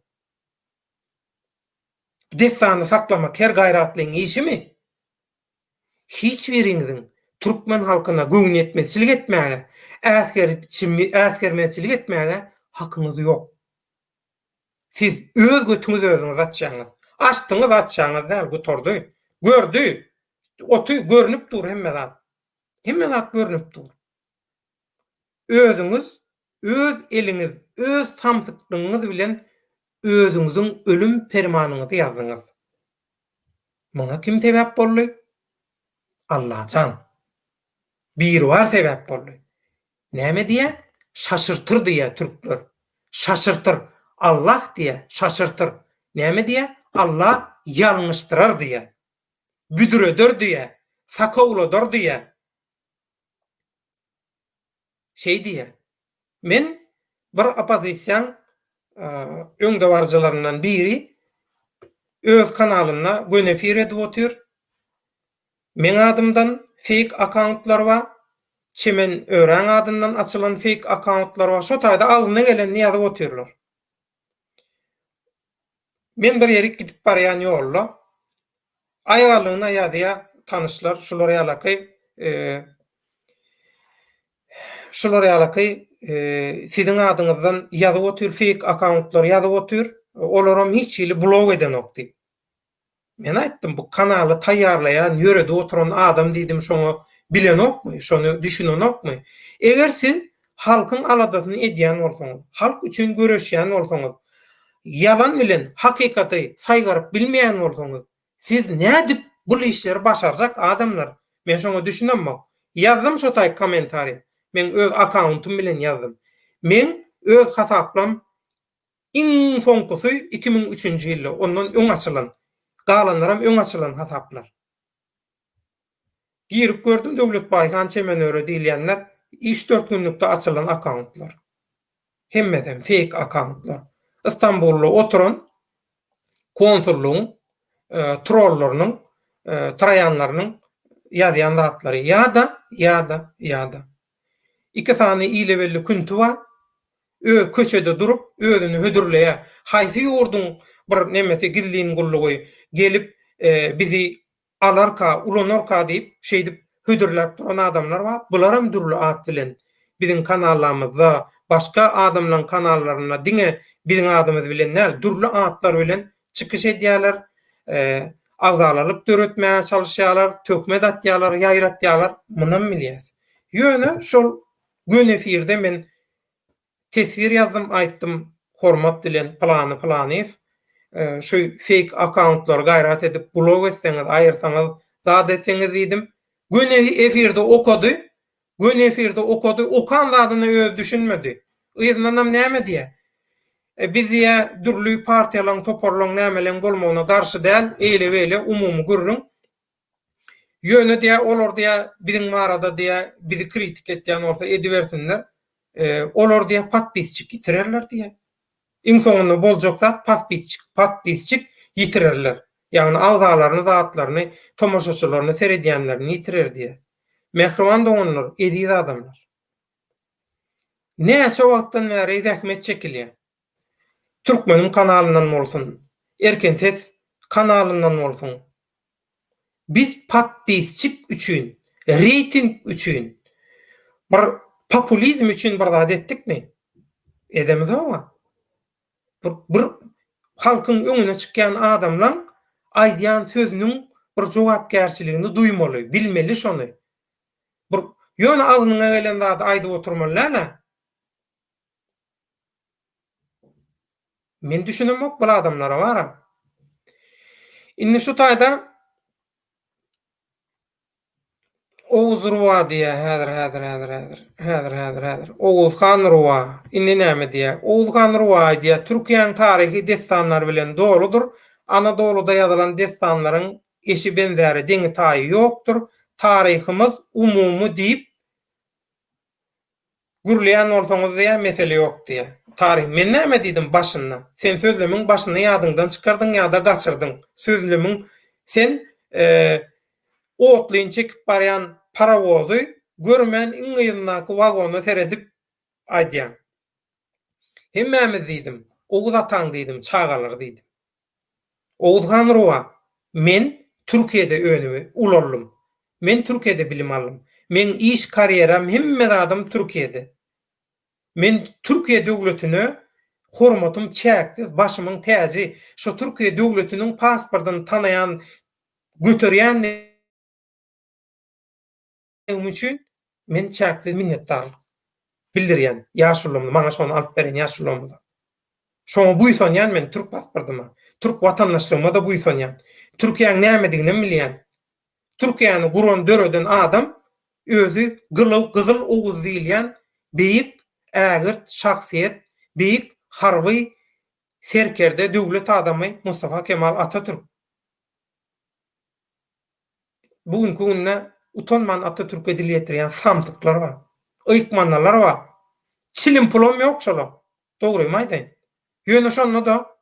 Bu dessany saklamak her gaýratlyň işimi? Hiç biriňiziň türkmen halkyna göwnüýetmezçilik etmäge, äsgermezçilik etmäge hakyňyz ýok. Siz öz götüňizi özüňiz açýaňyz. Açdyňyz açýaňyz däl gutardy. Gördi. Oty görnüp dur hemme zat. Hemme zat görnüp dur. Özüňiz öz eliňiz öz samsyklygyňyz bilen özüňiziň ölüm permanyňyzy ýazdyňyz. Muňa kim sebäp boldy? Allajan. Biribar sebäp boldy. Näme diýýä? Şaşyrtyr diýýä türkler. Şaşyrtyr. Allah diýýä, şaşyrtyr. Näme diýýä? Allah ýalňyşdyrar diýýä. Büdüreder diýýä. Sakawladar diýýä. Şeý diýýä. Men bir oppozisiýaň öňdebaryjylaryndan biri öz kanalynda göni efir edip otyr. Meň adymdan feýk akkauntlar bar. Çemen Öräň adyndan açylan feýk akkauntlar bar. Şo taýda agzyna gelenini ýazyp otyrlar. Men bir ýerik gidip barýan ýolda aýalyna ýazýa tanyşlar şular ýalaky şular ýalaky siziň adyňyzdan ýazyp otyr feýk akkauntlar ýazyp otyr olaram hiç hili blok edenok diýip. Men aýtdym, bu kanaly taýýarlaýan, ýöredip oturan adam diýdim, şoňa bilenokmy, şony düşünenokmy? Eger siz halkyň aladasyny edýän bolsaňyz, halk üçin göreşýän bolsaňyz, ýalan bilen hakykaty saýgaryp bilmeýän bolsaňyz, siz nädip bul işleri başarjak adamlar? Men şoňa düşünemok. Ýazdym şo taý kommentariý. Men öz akkauntym bilen ýazdym. Meň öz hasaplam Iň soňkusy 2003-nji ýylda, ondan öň açylan, galanlaram öň açylan hasaplar. Girip gördüm Döwlet Baýhan Çemenöre diýilýänler üç-dört günlükde açylan akkauntlar. Hemmesem feýk akkauntlar. Istanbulda oturan konsullygyň trollarynyň, troýanlarynyň ýazýan zatlary ýa-da, ýa-da, ýa-da. Iki sany ile belli künti bar. Ö köçede durup özüni hödürleýär. Haýsy ýurduň bir nemesi gizlin gullugy gelip bizi alarka, ulanarka diýip şeýdip hödürläp duran adamlar bar. Bularam dürli at bilen biziň kanallamyzda, başga adamlaň kanallarynda diňe Biziň adymyz bilen däl, dürli atlar bilen çykyş edýärler, agzalalyk döretmäge çalyşýarlar, töhmet atýarlar, ýaýratýarlar, munam bilýäs. Ýöne şol göni efirde men teswir ýazdym, aýtdym, hormat bilen Pylany Pylanyýew, şu feýk akkauntlary gaýrat edip blok etseňiz, aýyrsaňyz, zat etseňiz diýdim. Göni efirde okady, Göni efirde okady, okan zadyna özi düşünmedi. Yzyndanam näme diýýä? E, biz diýýä, dürli partiýalaň, toparlaň, nämeleň bolmagyna garşy däl, eýle-beýle umumy gürrüň. Ýöne diýýä, olar diýýä, biziň barada diýýä, bizi kritika etýän bolsa edibersinler. E, olar diýýä, podpisçik ýitirerler diýýä. Iň soňunda boljak zat podpisçik, podpisçik ýitirerler. Ýagny agzalaryny, zatlaryny, tomaşaçylaryny, seredýänlerini ýitirer diýýä. Mähriban doganlar, eziz adamlar! Näçe wagtdan bäri zähmet çekilýär. Türkmeniň kanalyndan bolsun, Erkin ses kanalyndan bolsun. Biz podpisçik üçin, reýting üçin, bir populizm üçin bir zat etdikmi? Edemizog-a. Bir bir halkyň öňüne çykýan adamlaň aýdýan sözüniň bir jogapkärçiligini duýmaly, bilmeli şony. Bir ýöne agzyňa gelen zady aýdyp oturmaly däl-ä. Men düşünemok bul adamlara bara. Indi şu taýda Oguz Ruwa diýýär häzir häzir häzir häzir häzir häzir häzir Oguz han Ruwa indi näme diýýär Oguz han Ruwa aýdýar Türkiýäň taryhy dessanlar bilen doludyr Anadoluda ýazylan dessanlaryň eşi benzäri deňi taýy ýokdur taryhymyz umumy diýip Gürleýän bolsaňyz diýýär, mesele ýok diýýär. Taryh, men näme diýdim başynda? Sen sözlemiň başyny ýadyňdan çykardyň ýa-da gaçyrdyň. Sözlemiň sen otlyny çekip barýan parawozy görmän iň yzyndaky wagona seredip aýdýaň. Hemmämiz diýdim, Oguz ataň diýdim, çagalary diýdim. Oguzhan Rowa, Men Türkiýede önümi ulaldym. Men Türkiýede bilim aldym. Meň iş karýeram hemme zadym Türkiýede. Men Türkiýe döwletine hormatym çäksiz, başymyň täji. Şo Türkiýe döwletiniň pasportyny tanaýan, göterýän üçin men çäksiz minnetdarlyk bildirýän ýaşulymyza, maňa şony alyp beren ýaşulymyza. Şoňa buýsanýan men türk pasportyma, türk watandaşlygyma-da buýsanýan. Türkiýäň nämediginem bilýän. Türkiýäni guran, döreden adam özi gylyw, gyzyl oguz diýilýän beýik, ägirt şahsyýet, beýik harby serkerde, döwlet adamy Mustafa Kemal Atatürk. Bu günki günde utanman Atatürke dil ýetirýän samsyklar bar. Ykmanalar bar. Çilim pulam ýok şola. Dogrymy aýdaýyn. Ýöne şonda-da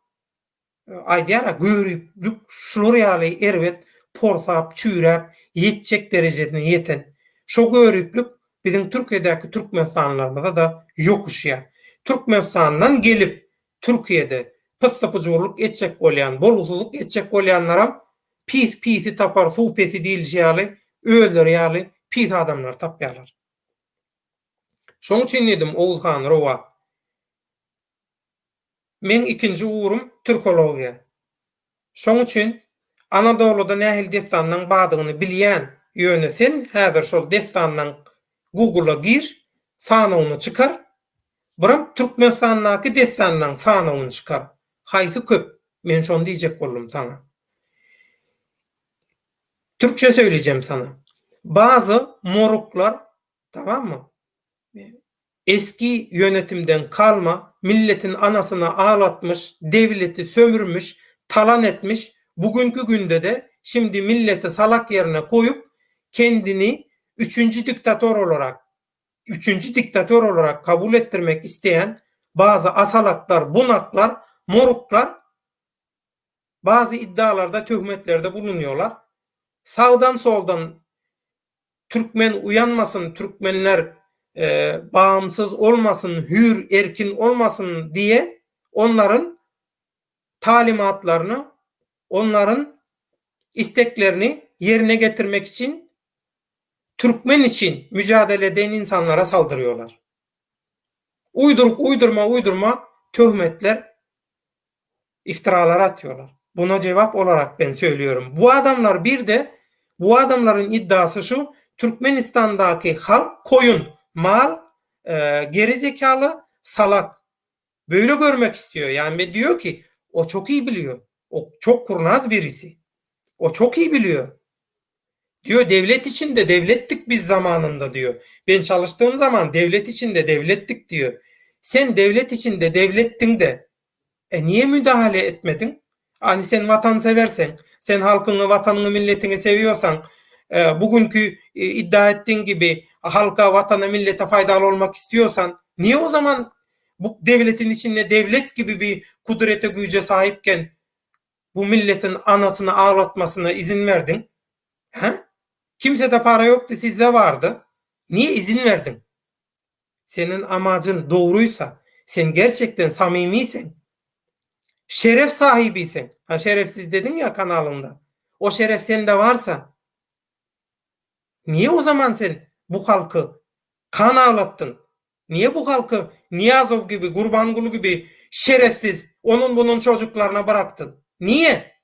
aýdýar-a göriplik şular ýaly erbet porsap, çüýräp ýetjek derejesine ýeten. Şo göriplik biziň Türkiýedäki türkmenistanlylarymyza-da ýokuşýar. Türkmenistandan gelip Türkiýede pyssy-pyjurlyk etjek bolýan, bolgusyzlyk etjek bolýanlaram pis pisi tapar, suw pesi diýlişi ýaly, özleri ýaly pis adamlary tapýarlar. Şoň üçin diýdim, Oguzhan, rowa. Meň ikinji ugrum türkologiýa. Şoň üçin Anadoluda nähili dessanlaň badygyny bilýän, ýöne sen häzir şol dessanlaň Google-a gir, sanawyny çykar, biram Türkmenistandaky dessanlaň sanawyny çykar. Haýsy köp, men şony diýjek boldum saňa. Türkçe söýleýjem sana. Bazy moruklar, tamammy? Eski ýönetimden kalma milletin anasyny aglatmyş, dewleti sömürmiş, talan etmiş, bugünki günde-de şimdi milleti salak ýerine koýup, kendini üçünji diktator olarak, üçünji diktatör olarak kabul etdirmek isteýän bazy asalaklar, bunaklar, moruklar bazy iddialarda, töhmetlerde bulunýolar. Sagdan-soldan Türkmen uýanmasyn, türkmenler bagymsyz olmasyn, hür, erkin olmasyn diýe onların talymatlaryny, onların isteklerini ýerine getirmek üçin türkmen üçin mücadele eden insanlara saldyrýolar. Uýduryp uýdurma uýdurma töhmetler. Iftiralar atýarlar. Buna jebap olarak ben söýlüyorum. Bu adamlar bir-de bu adamlaryň iddiasy şu, Türkmenistandaky halk koýun, mal, geri zekaly, salak. Böyle görmek istiyor. Yani diyor ki o çok iyi biliyor. O çok kurnaz birisi. O çok iyi biliyor. Diyor devlet içinde devlettik biz zamanında diyor. Ben çalıştığım zaman devlet içinde devlettik diyor. Sen devlet içinde devlettin de e niye müdahale etmedin? Hani sen vatanseversen, sen halkyňy, watanyňy, milletiňi sewiyorsan, e, bugünkü e, iddia ettiğin gibi halka, vatana, millete faydalı olmak istiyorsan, niye o zaman bu devletin içinde devlet gibi bir kudrete, güce sahipken bu milletin anasyny aglatmasyna izin berdiň? Hä? Kimsede para ýokdy, sizde bardy. Niye izin berdiň? Seniň amajyň dogruysa, sen gerçekten samimiyseň, şeref sahibiyseň, ha şerefsiz dediň ya kanalyňda, o şeref sende barsa, niye o zaman sen bu halky kan aglatdyň? Niye bu halky Niýazow gibi, Gurbanguly gibi şerefsiz, onun bunun çocuklaryna bıraktın? Niye?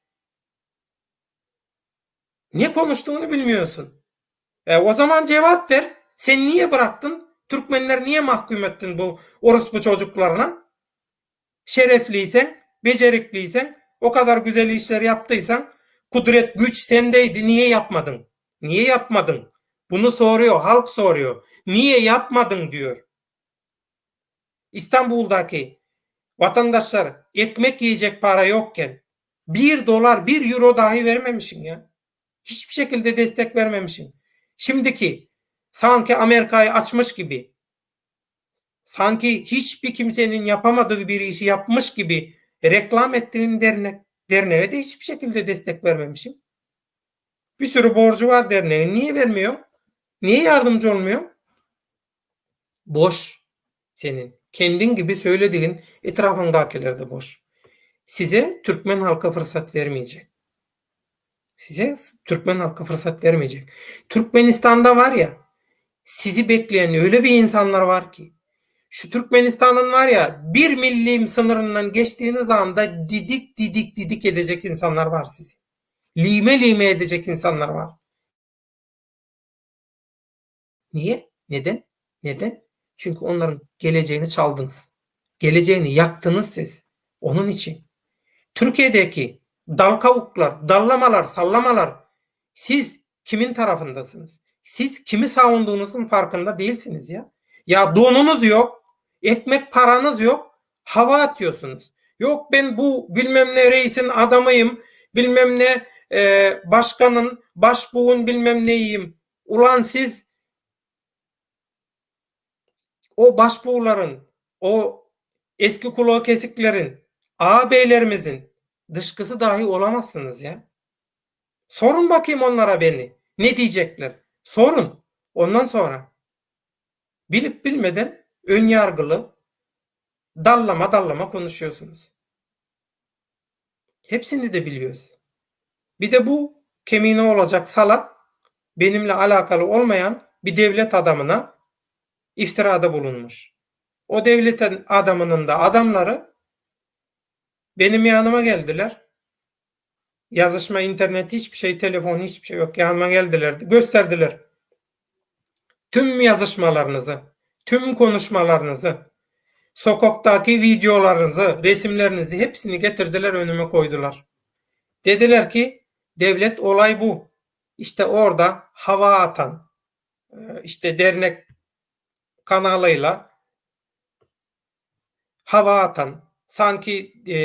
Ne konuştuğunu bilmiyorsun. E, o zaman cevap ver. Sen niye bıraktın? Türkmenler niye mahkum ettin bu orospu çocuklarına? Şerefliysen, becerikliysen, o kadar güzel işler yaptıysan, kudret, güç sendeydi, niye yapmadın? Niye yapmadın? Bunu soruyor, halk soruyor. Niye yapmadın diyor. İstanbul'daki vatandaşlar ekmek yiyecek para yokken 1 dolar, 1 euro dahi vermemişsin ya. Hiçbir şekilde destek vermemişsin. Şimdiki sanki Amerika'yı açmış gibi, sanki hiçbir kimsenin yapamadığı bir işi yapmış gibi reklam ettiğin dernek, derneğe de hiçbir şekilde destek vermemişim. Bir sürü borcu var derneğin. Niye vermiyor? Niye yardımcı olmuyor? Boş senin. Kendin gibi söylediğin etrafındakiler de boş. Size Türkmen halkı fırsat vermeyecek. Size Türkmen halkı fırsat vermeyecek. Türkmenistan'da var ya sizi bekleyen öyle bir insanlar var ki şu Türkmenistan'ın var ya bir millim sınırından geçtiğiniz anda didik didik didik edecek insanlar var sizi. Lime lime edecek insanlar var. Niye? Neden? Neden? Çünkü onların geleceğini çaldınız. Geleceğini yaktınız siz. Onun için. Türkiye'deki dal kavuklar, dallamalar, sallamalar siz kimin tarafındasınız? Siz kimi savunduğunuzun farkında değilsiniz ya. Ya donunuz yok, ekmek paranız yok, hava atıyorsunuz. Yok ben bu bilmem ne reisin adamıyım, bilmem ne e, başkanın, başbuğun bilmem neyiyim. Ulan siz o başbuğların, o eski kulağı kesiklerin, ağabeylerimizin dışkısı dahi olamazsınız ya. Sorun bakayım onlara beni. Ne diyecekler? Sorun. Ondan sonra bilip bilmeden ön yargılı dallama dallama konuşuyorsunuz. Hepsini de biliyoruz. Bir de bu kemine olacak salak benimle alakalı olmayan bir devlet adamına iftirada bulunmuş. O devletin adamının da adamları benim yanıma geldiler. Yazışma, internet hiçbir şey, telefon hiçbir şey yok. Yanıma geldiler, gösterdiler. Tüm yazışmalarınızı, tüm konuşmalarınızı, sokaktaki videolarınızı, resimlerinizi hepsini getirdiler önüme koydular. Dediler ki devlet olay bu. İşte orada hava atan, e, işte dernek kanalıyla hava atan, sanki e,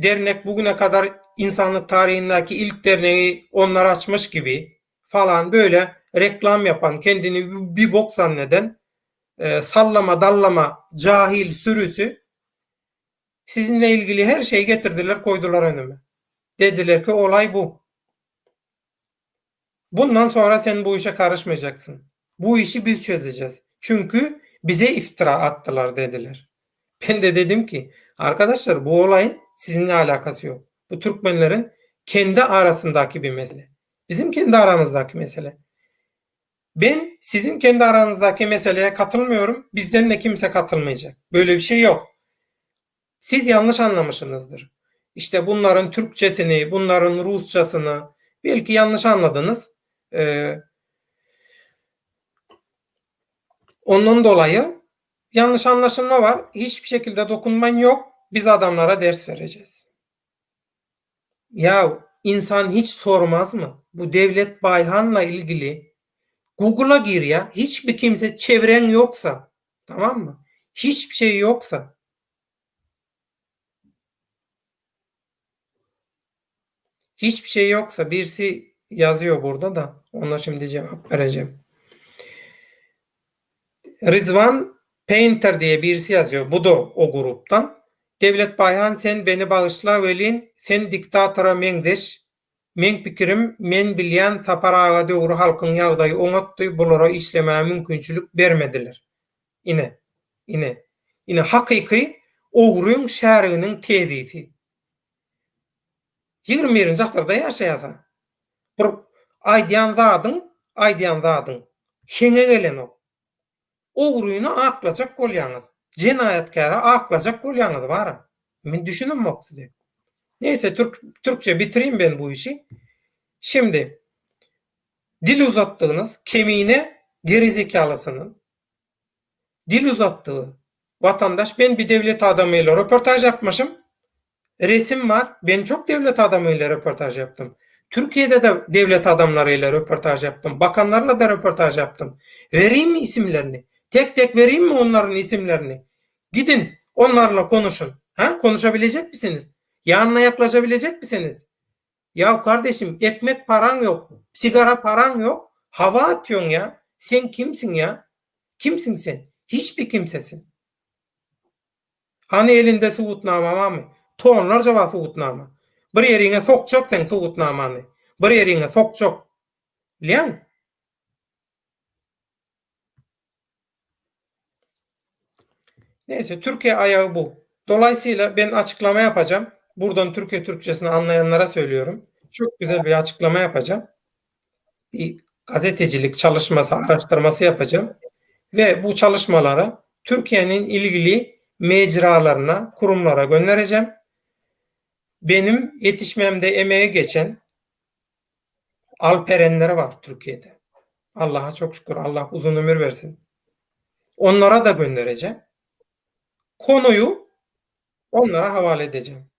dernek bugüne kadar insanlık tarihindeki ilk derneği onlar açmış gibi falan böyle reklam yapan, kendini bir bok zanneden e, sallama dallama cahil sürüsü sizinle ilgili her şeyi getirdiler koydular önüme. Dediler ki olay bu. Bundan sonra sen bu işe karışmayacaksın. Bu işi biz çözeceğiz. Çünkü bize iftira attılar dediler. Ben de dedim ki arkadaşlar bu olayın sizinle alakası yok. Bu Türkmenlerin kendi arasındaki bir mesele. Bizim kendi aramızdaki mesele. Ben sizin kendi aranızdaki meseleye katılmıyorum. Bizden de kimse katılmayacak. Böyle bir şey yok. Siz yanlış anlamışsınızdır. İşte bunların Türkçesini, bunların Rusçasını belki yanlış anladınız. Ee, ondan dolayı yanlış anlaşılma var. Hiçbir şekilde dokunman yok. Biz adamlara ders vereceğiz. Ya insan hiç sormaz mı? Bu Devlet Bayhan'la ilgili Google'a gir ya. Hiçbir kimse çevren yoksa tamam mı? Hiçbir şey yoksa hiçbir şey yoksa birisi yazıyor burada da ona şimdi cevap vereceğim. Rizvan Painter diye birisi yazıyor. Bu da o gruptan. Devlet Bayhan sen beni bagyşla welin sen diktatora meňzeş. Meň pikirim men bilýän Sapar aga döwri halkyň ýagdaýy oňatdy bulara işlemäge mümkinçilik bermediler. Ine. Ine. Ine hakyky ogryň şäriginiň tezisi. 21-nji asyrda ýaşaýasa. Bir aýdýan zadyň, aýdýan zadyň heňe gelenok. Ogryny aklajak bolýaňyz. Jenaýatkäri aklajak bolýaňyz bara. Men düşünemok size. Neyse türk türkçe bitireyim ben bu işi. Şimdi dil uzatdygynız kemine gerizekalysynyn dil uzatdygy vatandaş ben bir devlet adamyla röportaj yapmyşym. Resim bar. Ben çok devlet adamyla röportaj yaptym. Türkiýede de devlet adamlaryla röportaj yaptym. Bakanlarla da röportaj yaptym. Vereyim mi isimlerini? Tek tek vereyim mi onların isimlerini? Gidin onlarla konuşun. Ha? Konuşabilecek misiniz? Ýanyna ýaklaşabilecek misiniz? Ya kardeşim ekmek paran yok, sigara paran yok, hava atıyorsun ya. Sen kimsin ya? Kimsin sen? Hiçbir kimsesin. Hany elinde subutnama barmy? Tonlarca bar subutnama. Bir ýeriňe sokjak sen subutnamany. Bir ýeriňe sokjak. Bilýäňmi? Neyse Türkiye ayağı bu. Dolayısıyla ben açıklama yapacağım. Buradan Türkiye Türkçesini anlayanlara söylüyorum. Çok güzel bir açıklama yapacağım. Bir gazetecilik çalışması, araştırması yapacağım. Ve bu çalışmaları Türkiye'nin ilgili mecralarına, kurumlara göndereceğim. Benim yetişmemde emeği geçen Alperenleri var Türkiye'de. Allah'a çok şükür. Allah uzun ömür versin. Onlara da göndereceğim. Konuyu onlara havale edeceğim.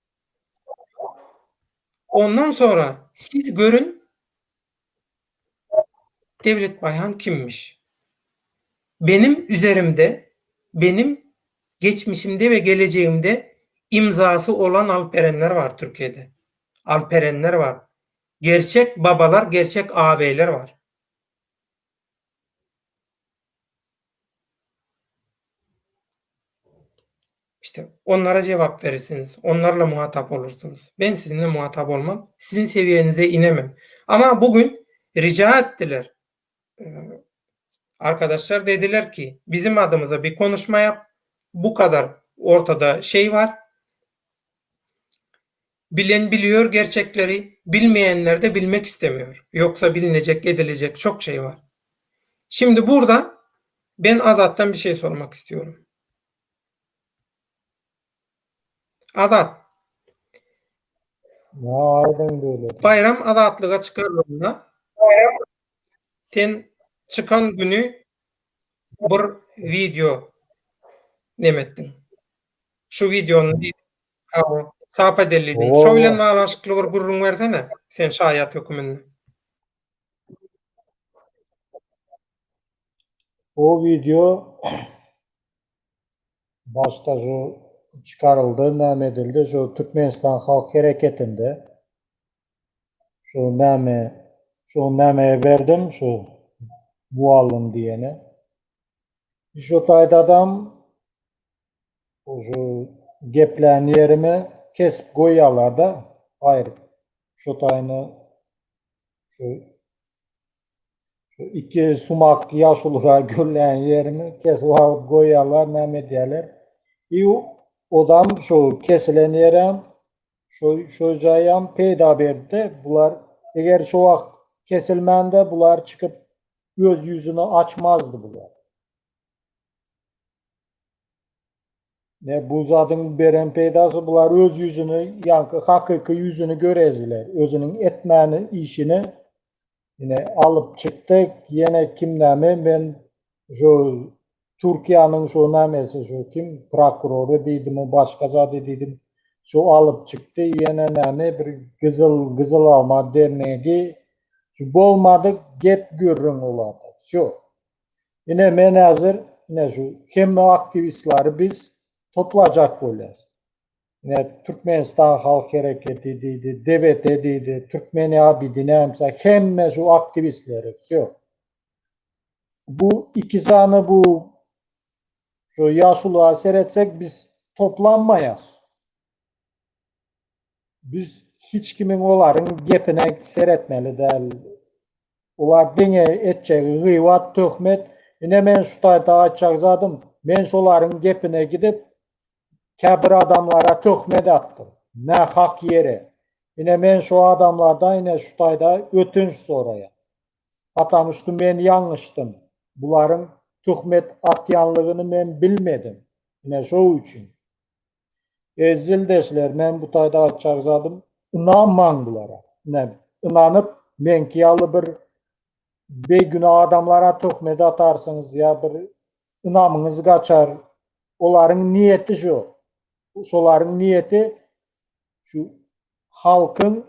Ondan sonra siz görün Devlet Bayhan kimmiş? Benim üzerimde, benim geçmişimde ve geleceğimde imzası olan Alperenler var Türkiye'de. Alperenler var. Gerçek babalar, gerçek ağabeyler var. İşte onlara cevap verirsiniz. Onlarla muhatap olursunuz. Ben sizinle muhatap olmam. Sizin seviyenize inemem. Ama bugün rica ettiler. Ee, arkadaşlar dediler ki bizim adımıza bir konuşma yap. Bu kadar ortada şey var. Bilen biliyor gerçekleri, bilmeyenler de bilmek istemiyor. Yoksa bilinecek, edilecek çok şey var. Şimdi burada ben Azat'tan bir şey sormak istiyorum. Azat. Aýdyň döwlet. Baýram azatlyga çykarylanda sen çykan güni bir wideo neme etdiň. Şu wideony hawa, çap edeldiň. Şo bilen baglanyşykly bir gürrüň bersene, sen şaýat höküminde. O wideo başda şu çykaryldy, näme edildi, şu Türkmenistan Halk Hereketinde şu näme, şu nämeye berdim, şu muallym diýene. Şu taýda adam şu geplän ýerimi kesip goýýarlar-da, aýryp. Şu taýyny şu şu iki sumak ýaşulyga gürlän ýerimi kesip alyp goýýarlar, näme edýärler. I odam şu kesilen ýerem şu şu jaýam peýda berdi. Bular eger şu wagt kesilmände bular çykyp öz ýüzüni açmazdy bular. Ne bu zadyň beren peýdasy bular öz ýüzüni ýaňky hakyky ýüzüni göreziler. Özüniň etmäni işini ine alyp çykdy. Ýene kim näme men şu Türkiýäniň şu nämesi şu kim prokurory diýdimi başga zady diýdim şu alyp çykdy ýene näme bir gyzyl gyzyl alma dernegi şu bolmadyk gep gürrüň olarda. Wsýo. Ine men häzir ine şu hemme aktiwistlary biz toplajak bolýas. Ine Türkmenistan halk hereketi diýdi, DWT diýdi, Türkmeni obýedinýaemsa hemme şu aktiwistleri wsýo. Bu iki sany bu şu ýaşuluğa seretsek biz toplanmaýas. Biz hiç kimiň olaryň gepine seretmeli däl. Olar diňe etjegi gybat, töhmet. Ine men şu taýda aýtjak zadym, men şolaryň gepine gidip käbir adamlara töhmet atdym. Nähak ýere. Ine men şu adamlardan ine şu taýda ötünç soraýan. Patamuşdy men ýalňyşdym. Bularyň töhmet atýanlygyny men bilmedim. Ine şo üçin. Eziz ildeşler, men bu taýda aýtjak zadym, ynanmaň bulara. Ine, ynanyp, meňki ýaly bir begünä adamlara töhmet atarsyňyz ýa bir ynamyňyz gaçar. Olaryň niýeti şu. Şolaryň niýeti şu halkyň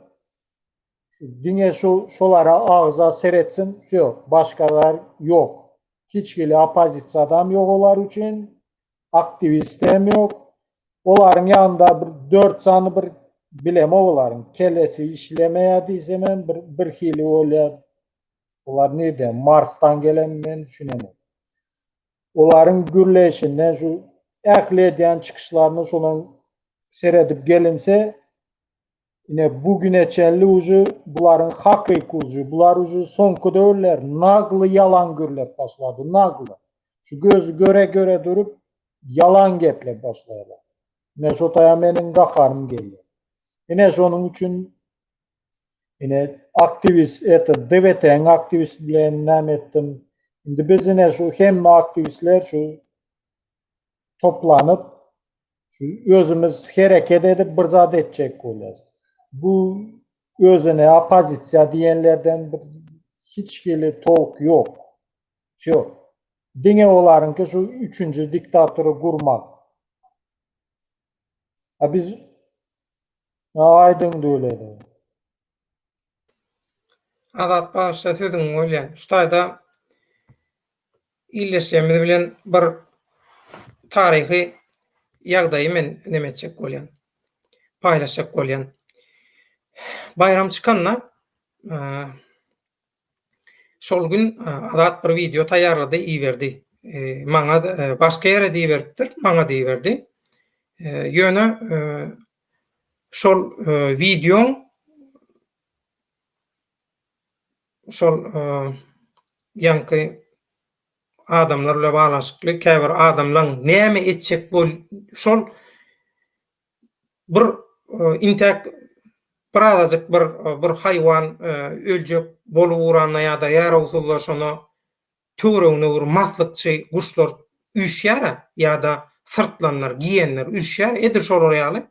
şu diňe şu şolara agza seretsin, wsýo, başgalar ýok. Hiç hili oppozisiýadam ýok olar üçin, aktiwistem ýok. Olaryň ýanynda bir dört sany bir bilemok olaryň kellesi işlemeýär diýsemem bir birhili bolýar. Olar nirden Marsdan gelen men düşünemok. Olaryň gürleýşinden şu ähli edýän çykyşlaryny şolaň seredip gelinse Ine bu güne çenli uje bularyň hakyky uje bular uje soňky döwürler nagly ýalan gürlep başlady nagly. Şu gözi göre göre durup ýalan geplep başlaýarlar. Ine şo taýa meniň gaharym gelýär. Ine şonuň üçin ine aktiwist eto DWT-niň aktiwisti bilen näme etdim. Indi biz ine şu hemme aktiwistler şu toplanyp şu özümiz hereket edip bir zat etjek bolýas. Bu özüne oppozisiýa diýenlerden bir hiç hili tolk ýok. Wsýo. Diňe olaryňky şu üçünji diktatury gurmak. A biz aýdyň döwledi. Azat bagyşla sözüňi bolýan. Şu taýda ildeşlerimiz bilen bir taryhy ýagdaýy men neme etjek bolýan. Paýlaşjak bolýan. Baýram çykanda şol gün Azat bir wideo taýýarlady, iberdi. Maňa başga ýere iberipdir, maňa iberdi. Ýöne Şol wideoň şol ýaňky adamlar bilen baglanyşykly käbir adamlaň näme etjek bol şol bir intäk birazajyk bir bir haýwan öljek bolup uranda ýa-da ýarawsyzlar şona Töweregine bir maslykçy guşlar üýşýär-ä, ýa-da syrtlanlar, giýenler üýşýär, edil şolar ýaly.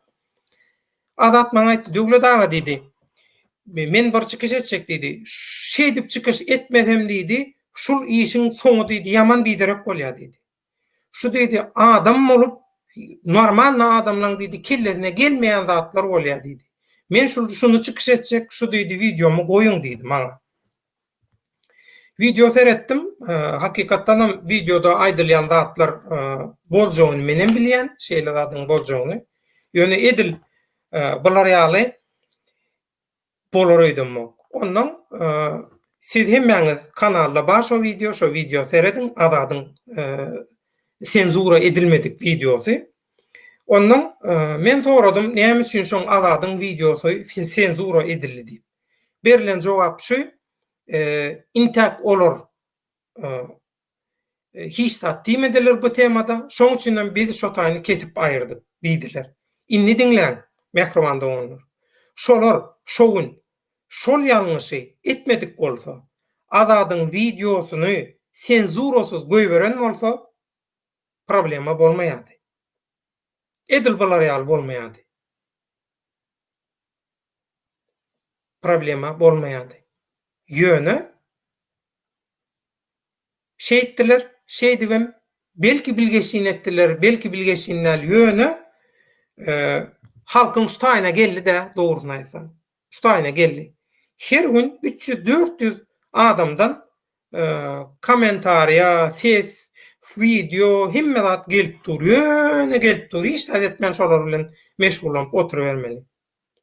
Azat maňa aýtdy, Döwlet aga diýdi, men bir çykyş etjek diýdi. Şeýdip çykyş etmesem diýdi, şul işiň soňy diýdi, ýaman biderek bolýar diýdi. Şu diýdi, adam bolup, normalny adamlaň diýdi, kellesine gelmeýän zatlar bolýar diýdi. Men şul şuny çykyş etjek, şu diýdi, wideomy goýuň diýdi maňa. Wideo seretdim. Hakykatdanam wideoda aýdylýan zatlar boljagyny menem bilýän, şeýle zadyň boljagyny. Ýöne edil bular ýaly bolar öýdemok. Ondan siz hemmäňiz kanalda bar şo wideo, şo wideo serediň, Azadyň senzura edilmedik wideosy. Ondan men soradym, näme üçin şoň Azadyň wideosy senzura edildi diýip. Berlen jogap şu, intäk olar hiç zat diýmediler bu temada, şoň üçinem biz şo taýyny kesip aýyrdyk diýdiler. Indi diňläň, mähriban doganlar. Şolar şo gün şol ýalňyşy etmedik bolsa, Azadyň wideosyny senzurasyz goýberen bolsa, problema bolmaýardy. Edil bular ýaly bolmaýardy. Problema bolmaýardy. Ýöne şeýtdiler, şeýdibem belki bilgeşlin etdiler, belki bilgeşlin däl, ýöne halkyň şu taýyna geldi-dä, dogrusyny aýtsam. Şu taýyna geldi. Her gün 300-400 adamdan kommentariýa, ses, wideo, hemme zat gelip dur. Ýöne gelip dur. Hiç zat etmän şolar bilen meşgullanyp oturybermeli.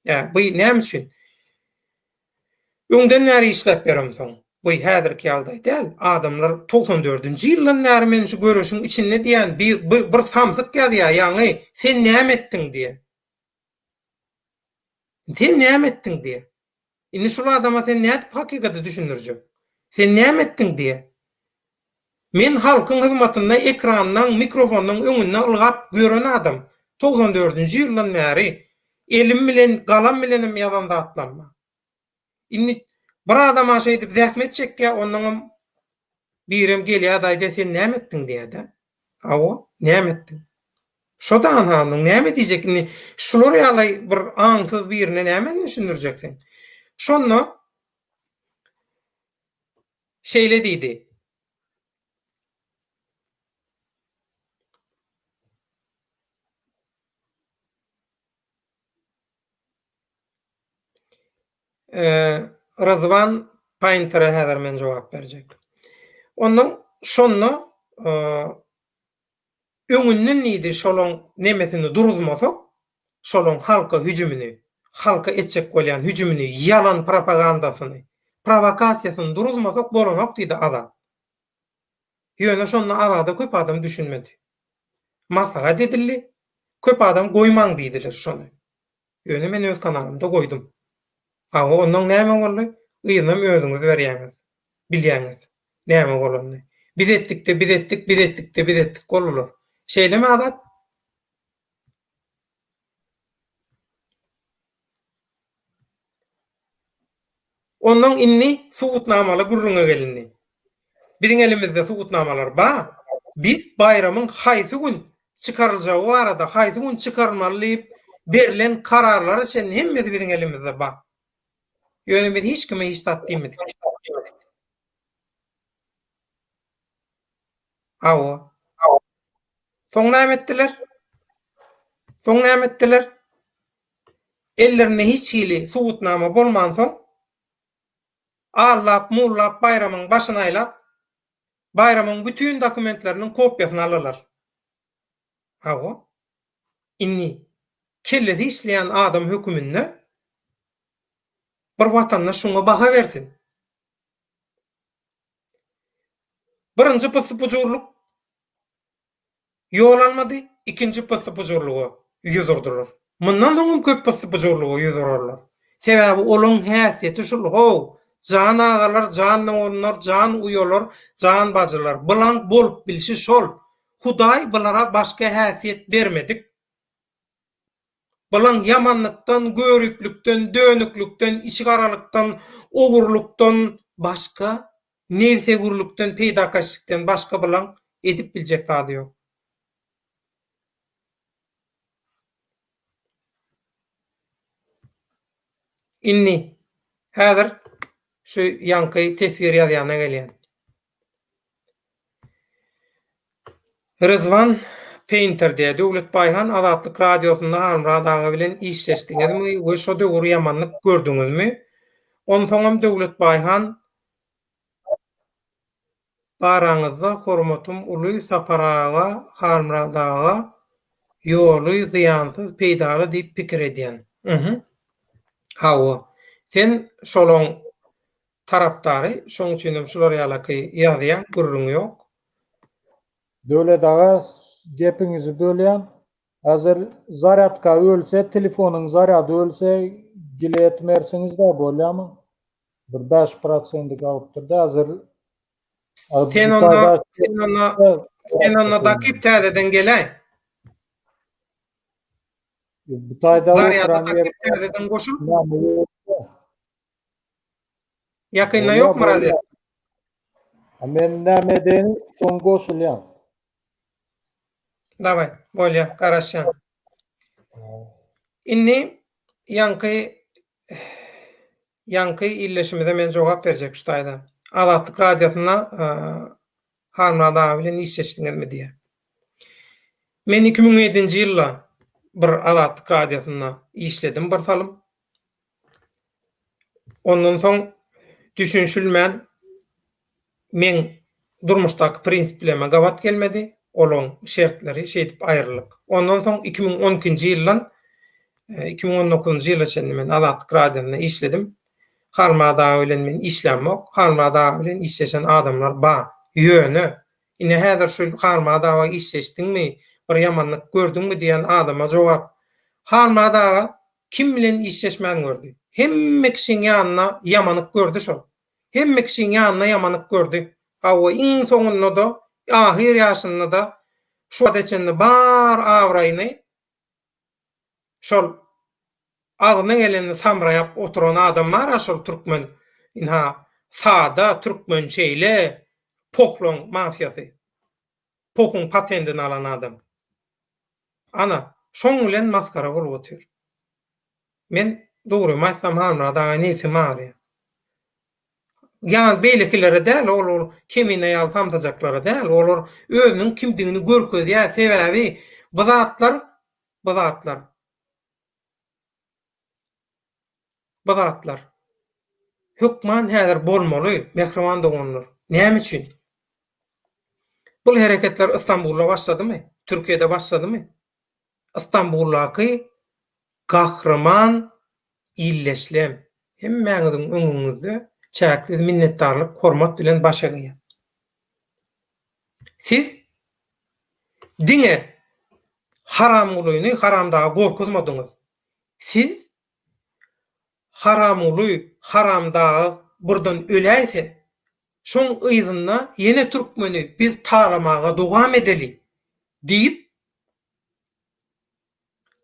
Ýa, bu näme üçin? Öňden bäri işläp ýöremsoň. Bu häzirki ýagdaý däl. Adamlar 94-nji ýyldan bäri men şu göreşiň içinde diýýän bir bir samsyk ýazýar, ýaňy sen näme etdiň diýýär. Sen näme etdiň diýýär. Indi şul adama sen nädip hakykaty düşündirjek? Sen näme etdiň diýýär. Men halkyň hyzmatynda ekrandan, mikrofondan öňünde ylgap gören adam. 94-nji ýyldan bäri elim bilen, galam bilenem ýazan zatlam bar. Indi bir adama şeýdip zähmet çekýär, onnoňam birem gelýär-de aýdýar, sen näme etdiň diýýär-de. Hawa, näme etdiň? Şo-da anha onuň näme diýjek indi şular ýaly bir aňsyz birine nämäni düşündirjek sen? Şonda şeýle diýdi. Ryzwan Paýntere häzir men jogap berjek. Ondan şonda öňünden diýdi şolaň nemesini duruzmasak, şolaň halka hüjümini, halka etjek bolýan hüjümini, ýalan propagandasyny, prowokasiýasyny duruzmasak bolanok diýdi Azat. Ýöne şonda Azada köp adam düşünmedi. Maslahat edildi, köp adam goýmaň diýdiler şony. Ýöne men öz kanalymda goýdum. Hawa onnoň näme boldy? Yzynam özüňiz berýäňiz. Bilýäňiz näme bolanyny. Biz etdikde biz etdik, biz etdikde biz etdik boldular. Şeýlemi Azat? Onnoň indi subutnamaly gürrüňe gelindi. Biziň elimizde subutnamalar bar. Biz baýramyň haýsy gün çykaryljagy barada, haýsy gün çykarylmaly diýip berlen kararlara çenli hemmesi biziň elimizde bar. Ýöne biz hiç kime hiç zat diýmedik. Hawa. Soň näme etdiler? Soň näme etdiler? Ellerinde hiç hili subutnama bolmansoň, Allap, mullap Baýramyň başyny aýlap, Baýramyň bütin dokumentleriniň kopiýasyny alalar. Hawa. Indi kellesi işleýän adam höküminde bir watandaş şuňa baha bersin. Birinji pyssy-pujurlyk Ýol almady, ikinji pyssy-pujurlyga ýüz urdular. Mundan soňam köp pyssy-pujurlyga ýüz urarlar. Sebäbi olaň häsiýeti şul, how, jan agalar, jan doganlar, jan uýalar, jan bajylar, bulaň bolup bilşi şol. Hudaý bulara başga häsiýet bermedik. Bulaň ýamanlykdan, göriplikden, dönüklikden, içigaralykdan, ogurlykdan başga, nebsewürlikden, peýdakaşlikden başga bulaň edip biljek zady ýok. Indi, häzir şu ýaňky teswir ýazýana gelýän. Ryzwan Painter diýýär, Döwlet Baýhan Azatlyk Radiosynda Halmyrat aga bilen işleşdiňizmi we şo döwür ýamanlyk gördüňizmi? Onsoňam Döwlet Baýhan baraňyzda hormatym uly Sapar aga, Halmyrat aga ýoly zyýansyz peýdaly diýip pikir edýän. Hawa, sen şolaň tarapdary şoň üçinem şular ýalaky ýazýaň gürrüň ýok. Döwlet aga gepiňizi bölýän. Häzir zarýadka ölse telefonyň zarýady ölse gile etmersiňizda bolýamy? Bir bäş prosendi galypdyrda häzir Sen onda sen onda sen onda dakyp täzeden geläý. Bu taýda Zarýady dakyp täzeden goşul. Ýakynda ýokmy razet? A men näme edeýin, soň goşulýan. Daway, bolýa, garaşýan. Indi ýaňky ýaňky illeşimize men jogap berjek şu taýda. Azatlyk Radiosynda Halmyrat aga bilen işleşdiňizmi diýýär. Men 2007-nji ýylda bir Azatlyk Radiosynda işledim bir salym. Ondan soň düşünişilmän meň durmuşdaky prinsiplerime gabat gelmedi olaň şertleri, şeýdip aýryldyk. Ondan soň 2012-nji ýyldan 2019-njy ýyla çenli men Azatlyk Radiosynda işledim. Halmyrat aga bilen men işlämok. Halmyrat aga bilen işleşen adamlar bar. Ýöne, ine häzir şu Halmyrat aga işleşdiňmi, bir ýamanlyk gördüňmi diýen adama jogap, Halmyrat aga kim bilen işleşmän gördi. Hemme kişiň ýanynda ýamanyk gördi şol. Hemme kişiň ýanynda ýamanyk gördi. Hawa, iň soňunda-da, ahyr ýaşynda-da şu wagta çenli bar abraýyny şol agzyna gelenini samraýap oturan adam bar-a şol türkmen, ynha, sada türkmen şeýle pohlaň mafiýasy. Pohuň patendini alan adam. Ana, şoň bilen masgara bolup otyr. Men dogrymy aýtsam Halmyrat aga nebsim agyrýar. Ýa beýlekilere däl, ol ol Kemine ýaly samsyjaklara däl, olar özüniň kimdigini görkezýär, sebäbi bu zatlar, bu zatlar, bu zatlar hökman häzir bolmaly, mähriban doganlar. Näme üçin? Bul hereketler Istanbulda başladymy? Türkiýede başladymy? Istanbuldaky gahryman ildeşlem, hemmäňiziň öňüňizde çäksiz minnetdarlyk, hormat bilen baş egýän. Siz diňe Haramgulyny Haramdaga gorkuzmadyňyz. Siz Haramguly Haramdaga birden öläýse, şoň yzynda ýene türkmeni biz talamaga dowam edeli diýip,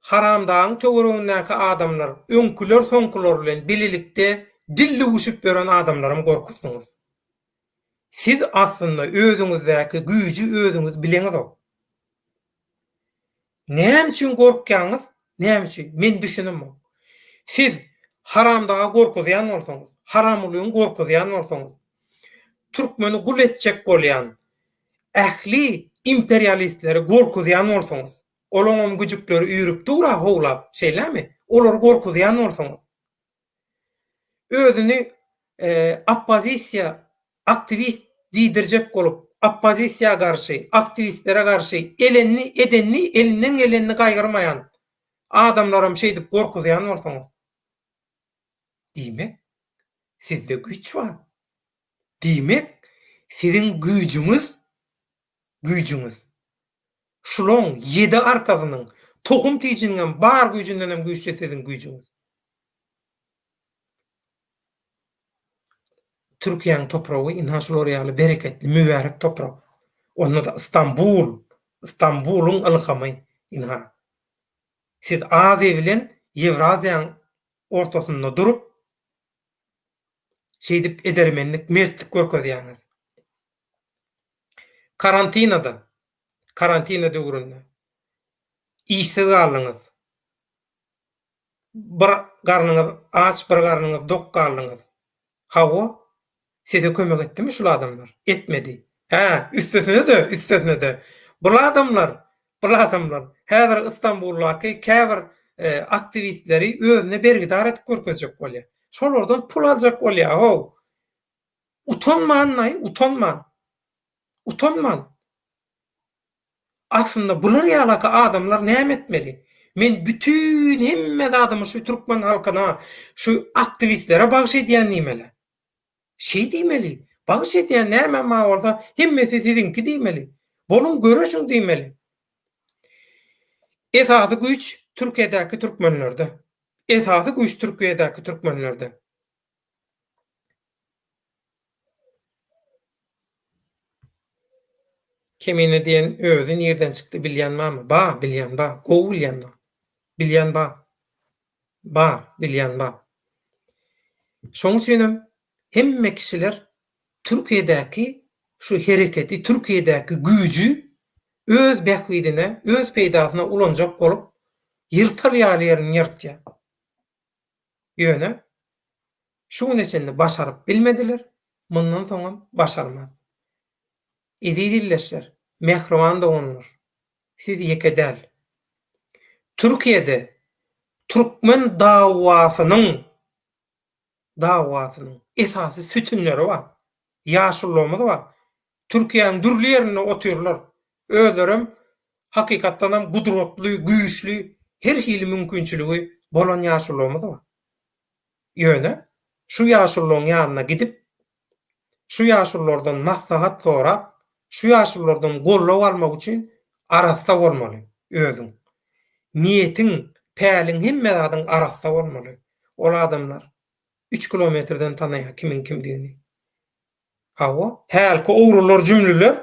Haramdagyň töweregindäki adamlar öňküler-soňkular bilen bilelikde dil düwüşip ýören adamlaram gorkuzdyňyz. Siz aslynda özüňizdäki güýji özüňiz bileňizok. Näme üçin gorkýaňyz? Näme üçin? Men düşünemok. Siz Haramdagy gorkuzýan bolsaňyz, Haramgulyny gorkuzýan bolsaňyz, türkmeni gul etjek bolýan ähli imperialistleri gorkuzýan bolsaňyz, Olaňam güjükleri üýrüp dur-a howlap, şeýlemi? Olary gorkuzýan bolsaňyz. Özüni oppozisiýa aktiwist diýdirjek bolup, oppozisiýa garşy, aktiwistlere garşy elenini, edenini, elinden gelenini gaýgyrmaýan adamlaram şeýdip gorkuzýan bolsaňyz. Diýmek, sizde güýç bar. Diýmek, siziň güýjüňiz güýjüňiz. Şulaň ýedi arkasynyň, tohum tijiniňem bar güýjündenem güýçli siziň güýjüňiz. Türkiýäň topragy ynha şular ýaly bereketli, mübärek toprak. Onda-da Istanbul, Istanbulyň ylhamy ynha. Siz Aziýa bilen Ýewraziýaň ortasynda durup, şeýdip edermenlik, mertlik görkezýäňiz. Karantinada, karantina döwründe işsiz galdyňyz. Bir garnyňyz aç, bir garnyňyz dok galdyňyz. Hawa, size kömek etdimi şul adamlar? Etmedi. Hä, üstesine-de, üstesine-de, bul adamlar, bul adamlar häzir Istanbuldaky käbir aktiwistleri özüne bergidar edip görkezjek bolýar. Şolardan pul aljak bolýar, how. Utanman-laý, utanman. Utanman. Aslynda bular ýalaky adamlar näme etmeli? Men bütin hemme zadymy şu türkmen halkyna, şu aktiwistlere bagyş edýän diýmeli. Şeý diýmeli. Bagyş edýän nämäm bar bolsa hemmesi siziňki diýmeli. Boluň göreşiň diýmeli. Esasy güýç Türkiýedäki türkmenlerde. Esasy güýç Türkiýedäki türkmenlerde. Kemine diýen özi nirden çykdy bilýän barmy? Ba, bilýän ba. Gowy bilýän ba. Bilýän ba. Bar, bilýän ba. Şoň üçinem hemme kişiler Türkiýedäki şu hereketi, Türkiýedäki güýji öz bähbidine, öz peýdasyna ulanjak bolup. Ýyrtar ýaly ýerini ýyrtýar. Ýöne şu güne çenli başaryp bilmediler, mundan soňam başarmaz. Eziz ildeşler, mähriban doganlar, siz ýeke däl. Türkiýede türkmen dawasynyň dawasynyň esasy sütünleri bar. Ýaşululygymyz bar. Türkiýäniň dürli ýerinde otyrlar. Özlerem hakykatdanam gudratly, güýçli, her hili mümkinçiligi bolan ýaşululygymyz bar. Ýöne şu ýaşululygyň ýanyna gidip, şu ýaşululardan maslahat sorap, şu ýaşululardan goldaw almak üçin arassa bolmaly özüň. Niýetiň, päliň hemme zadyň arassa bolmaly. Ol adamlar üç kilometrden tanaýar kimiň kimdigini. Hawa, hälki ogrular jümlüler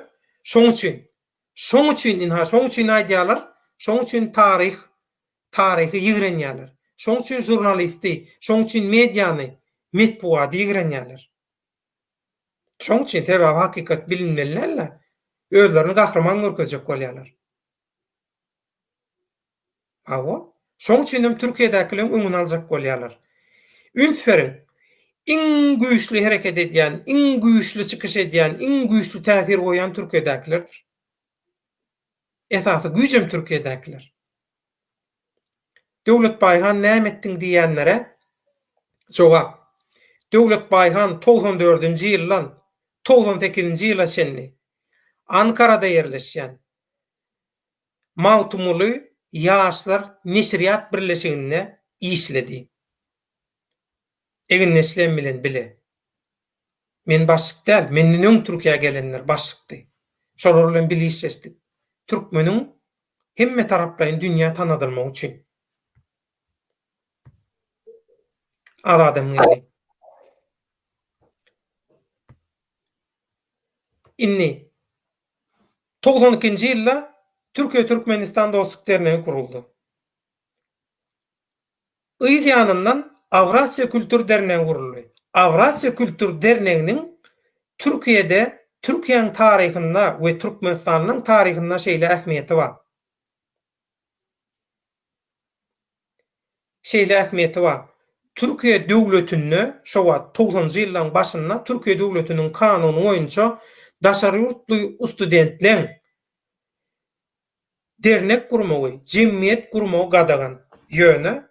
şoň üçin, şoň üçin ynha şoň üçin aýdýarlar, şoň üçin taryh, taryhy ýigrenýärler. Şoň üçin žurnalisti, şoň üçin mediany, metbugady ýigrenýärler. Şoň üçin, sebäbi hakykat bilinmeli däl-de, özlerini gahryman görkezjek bolýarlar. Hawa. Şoň üçin hem Türkiýedäkileriň öňüni aljak bolýarlar. Üns beriň, iň güýçli hereket edýän, iň güýçli çykyş edýän, iň güýçli täsir goýýan Türkiýedäkilerdir. Esasy güýjem Türkiýedäkiler. Döwlet Baýhan näme etdiň diýýänlere jogap. Döwlet Baýhan 94-nji ýyldan 98-nji ýyla çenli Ankarada ýerleşýän Magtymguly ýaşlar neşirýat birleşiginde işledi. Egindeşlem bilen bile. Men başlyk däl, menden öň Türkiýä gelenler başlykdy. Şolar bilen bile işleşdik. Türkmeniň hemme taraplaýyn dünýä tanadylmagy üçin. Azadam geldi. Indi 92-nji ýylda Türkiýe-Türkmenistan dostluk dernegi guruldy. Yz ýanyndan Awrasiýa kültür dernegi guruldy. Awrasiýa kültür derneginiň Türkiýede, Türkiýäň taryhynda we Türkmenistanyň taryhynda şeýle ähmiýeti bar. Şeýle ähmiýeti bar. Türkiýe döwletinde şo wagt togsanjy ýyllaryň başynda Türkiýe döwletiniň kanuny boýunça daşary ýurtly ustudentleň dernek gurmagy, jemgyýet gurmagy gadagan. Ýöne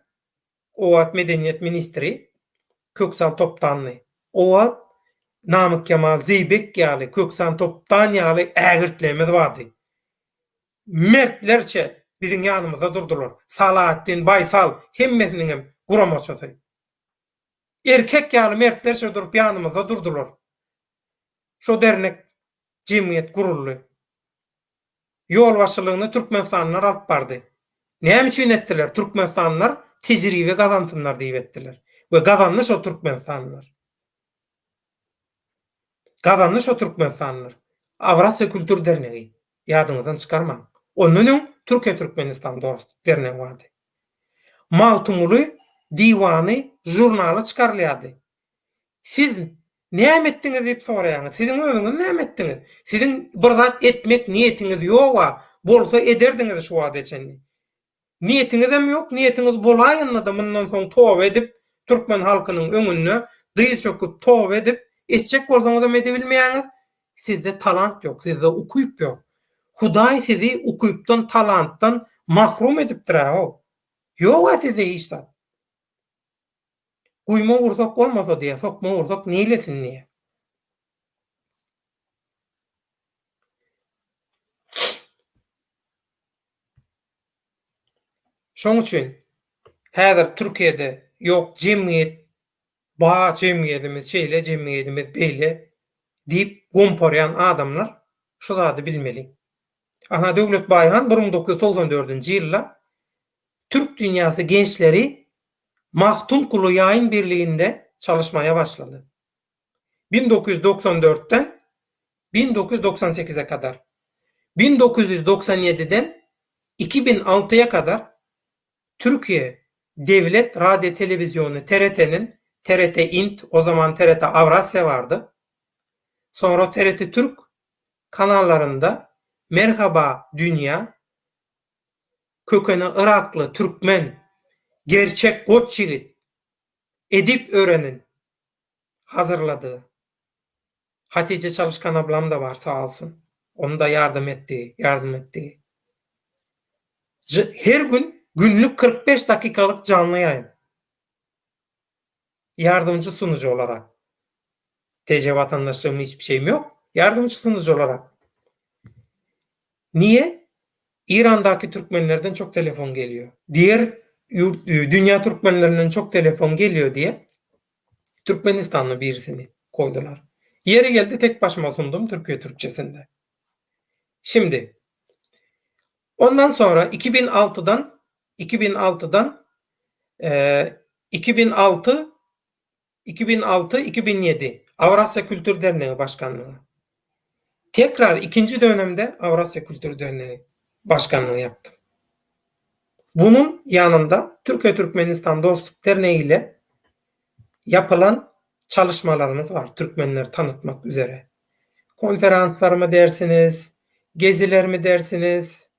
o wagt medeniýet ministri Köksal Toptandy. O wagt Namyk Kemal Zeýbek ýaly, Köksan Toptan ýaly ägirtlerimiz bardy. Mertlerçe biziň ýanymyzda durdular. Salahatdin Baýsal hemmesiniňem guramaçysy. Erkek ýaly mertlerçe durup ýanymyzda durdular. Şo dernek, jemgyýet guruldy. Ýolbaşçylygyny türkmenistanlylar alyp bardy. Näme üçin etdiler? Türkmenistanlylar tejribe gazansynlar diýip etdiler. We gazandy şo türkmenistanlylar. Gazandy şo türkmenistanlylar. Awrasiýa kültür dernegi. Ýadyňyzdan çykarmaň. Ondan öň Türkiýe-Türkmenistan dostluk dernegi bardy. Magtymguly diwany žurnaly çykarylýardy. Siz näme etdiňiz diýip soraýaňyz. Siziň özüňiz näme etdiňiz? Siziň bir zat etmek niýetiňiz ýog-a, bolsa ederdiňiz şu wagta çenli. Niýetiňizem ýok, niýetiňiz bolaýanda-da mundan soň toba edip, türkmen halkynyň öňünde dyz çöküp toba edip, etjek bolsaňyzam edebilmeýäňiz. Sizde talant ýok, sizde ukyp ýok. Hudaý sizi ukypdan, talantdan mahrum edipdir-ä-ow. Ýog-a sizde hiç zat. Guýma gursak bolmasa diýýär, sokma gursak neýlesin diýýär. Şoň üçin häzir Türkiýede ýok jemgyýet ba jemgyýedimiz şeýle jemgyýedimiz beýle diýip gomparýan adamlar şu zady bilmeli. Ana Döwlet Baýhan 1994-nji ýylda Türk dünýäsi gençleri Magtymguly ýaýyn birliginde çalyşmaýa başlady. 1994-den 1998-e kadar, 1997-den 2006-ýa kadar Türkiýe Dewlet Radio Telewiziony TRT-niň, TRT Int, o zaman TRT Awrasiýa bardy, soňra TRT Türk kanallarynda Merhaba Dünýa! Kökeni yrakly türkmen, gerçek goç ýigit Edip Örenin hazyrladygy. Hatice Çalışkan ablam-da bar sag bolsun. Onuň-da ýardam etdigi, ýardam etdigi. Her gün günlük 45 dakikalyk janly ýaýyn. Ýardamçy sunuju olarak. TC watandaşlygym hiç bir şeyim ýok. Ýardamçy sunuju olarak. Niye? İrandaky türkmenlerden çok telefon geliyor. Diğer yurt, dünya türkmenlerinden çok telefon geliyor diye Türkmenistanly birisini koydular. Ýeri geldi tek başyma sundum Türkiye Türkçesinde. Şimdi ondan sonra 2006'dan 2006'dan 2006 2006 2007 Avrasya Kültür Derneği Başkanlığı. Tekrar ikinji dönemde Avrasya Kültür Derneği Başkanlığı yaptım. Bunun yanında Türkiye Türkmenistan Dostluk Derneği ile yapılan çalışmalarımız var Türkmenleri tanıtmak üzere. Konferanslar mı dersiniz, geziler mi dersiniz,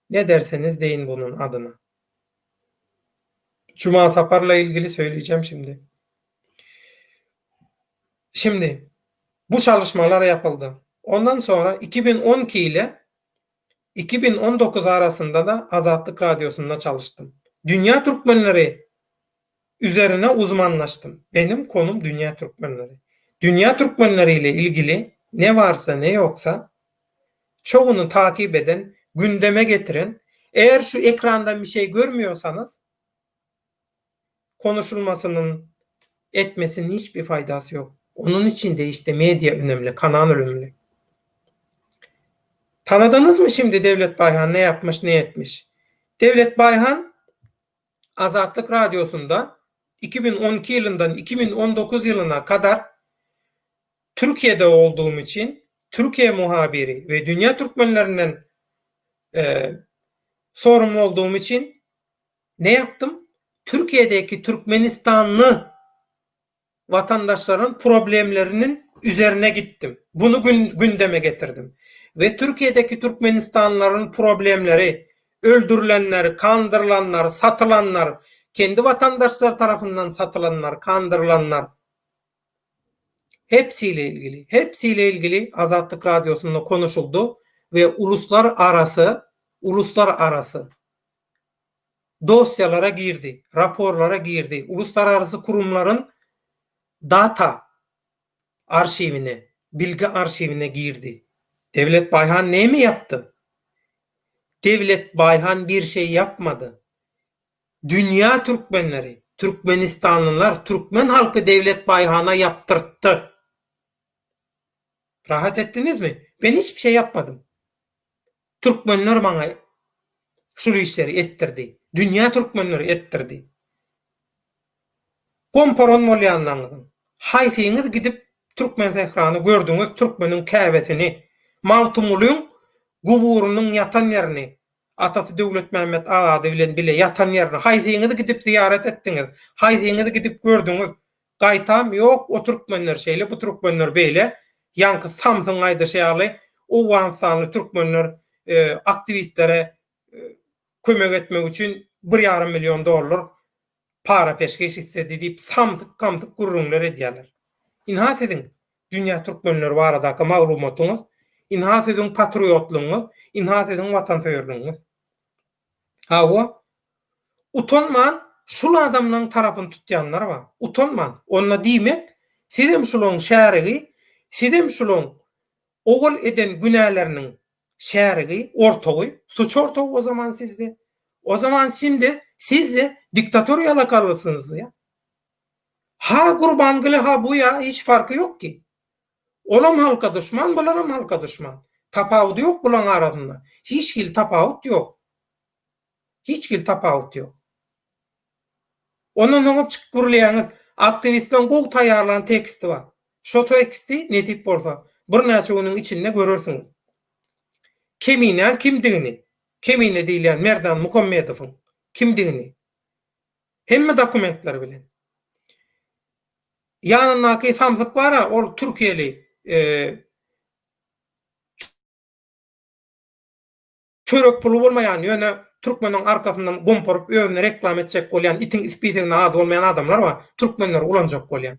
ne derseniz deyin bunun adına. Cuma Sapar'la ilgili söyleyeceğim şimdi. Şimdi bu çalışmalar yapıldı. Ondan sonra 2012 ile 2019 arasında da Azatlyk Radiosynda çalıştım. Dünya Türkmenleri üzerine uzmanlaştım. Benim konum Dünya Türkmenleri. Dünya Türkmenleri ile ilgili ne varsa ne yoksa çoğunu takip eden, gündeme getiren, eğer şu ekrandan bir şey görmüyorsanız konuşulmasının etmesinin hiçbir faydası yok. Onun için de işte medya önemli, kanal önemli. Tanıdınız mı şimdi Devlet Bayhan ne yapmış, ne etmiş? Devlet Bayhan Azatlyk Radiosynda 2012 ýylyndan 2019 ýylyna kadar Türkiýede olduğum üçin Türkiýe muhabiri we dünýä türkmenlerinden e, sorumly olduğum üçin ne yaptım? Türkiýedeki Türkmenistanly watandaşlaryň problemleriniň üzerine gitdim. Bunu gün, gündeme getirdim. We Türkiýedeki Türkmenistanlylaryň problemleri, öldürilenler, kandyrylanlar, satylanlar, kendi watandaşlary tarapyndan satylanlar, kandyrylanlar hepsiyle ilgili, hepsiyle ilgili Azatlyk Radiosynda konuşuldy we uluslararası, uluslararası dosýalara girdi, raporlara girdi, uluslararası kurumlaryň data arşiwine, bilgi arşiwine girdi. Devlet Baýhan neme ýapdy? Devlet Baýhan bir şey ýapmady. Dünýä türkmenleri, türkmenistanlylar, türkmen halky Devlet Baýhana ýapdyrtdy. Rahat etdiňizmi? Men hiçbir şey ýapmadym. Türkmenler maňa şul işleri etdirdi. Dünýä türkmenleri etdirdi. Gomparan bolýanlaryňyzyň haýsyňyz gidip Türkmensährany gördüňiz, türkmeniň käbesini, Magtymgulyň guburynyň ýatan ýerini, atasy Döwletmämmet Azady bilen bile ýatan ýerini haýsyňyz gidip zyýarat etdiňiz, haýsyňyz gidip gördüňiz? Gaýtam, ýok, o türkmenler şeýle, bu türkmenler beýle, ýaňky samsygyň aýdyşy ýaly, owganystanly türkmenler aktiwistlere kömek etmek üçin bir ýarym million dollar para-peşgeş isledi diýip samsyk-gamsyk gürrüňler edýärler. Ynha siziň dünýä türkmenleri baradaky maglumatyňyz, ynha siziň patriotlygyňyz, ynha siziň watansöýerligiňiz. Hawa, utanman şul adamlaň tarapyny tutýanlar bar. Utanman. Onda diýmek, sizem şulaň şärigi, sizem şulaň owal eden günäleriniň şärigi, ortagy, suç ortagy o zaman sizde. O zaman şimdi siz-de diktator ýalakalysynz ýa. Ha Gurbanguly ha bu ýa hiç farky ýok ki. Olam halka duşman, bularam halka duşman. Tapawudy ýok bulaň arasynda. Hiç hili tapawut ýok. Hiç hili tapawut ýok. Ondan soňam çykyp gürleýäňiz. Aktiwistleriň gowy taýýarlan teksti bar. Şo teksti nesip bolsa birnäçe günüň içinde görersiňiz. Keminäň kimdigini, Kemine diýilýän Merdan Muhammedowyň kimdigini hemme dokumentleri bilen. Ýanyndaky samsyk bar-a, ol türkiýeli çörek puly bolmaýan, ýöne. türkmeniň arkasyndan gomparyp özüni reklama etjek bolýan itiň ispiseginde ady bolmaýan adamlar bar, türkmenleri ulanjak bolýan.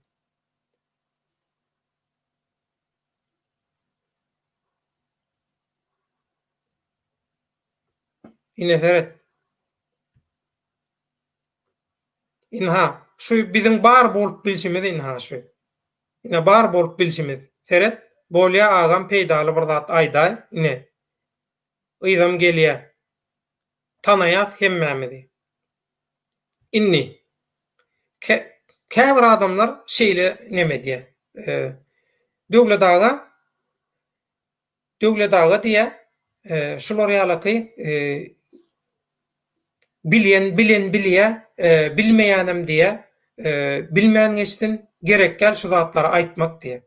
Ine seret. Ynha, şu biziň bar bolup bilşimiz ynha şu. Ine bar bolup bilşimiz. Seret, bolýa agam peýdaly bir zat aýdaý, ine. Yzam gelýä. Tanaýas hemmämizi. Indi, kä, käbir adamlar şeýle neme edýä. Döwlet aga, Döwlet aga diýýä, şular ýalaky bilýän bilen bilýä, bilmeýänem diýýä, bilmän geçsin, gerek däl şu zatlary aýtmak diýýä.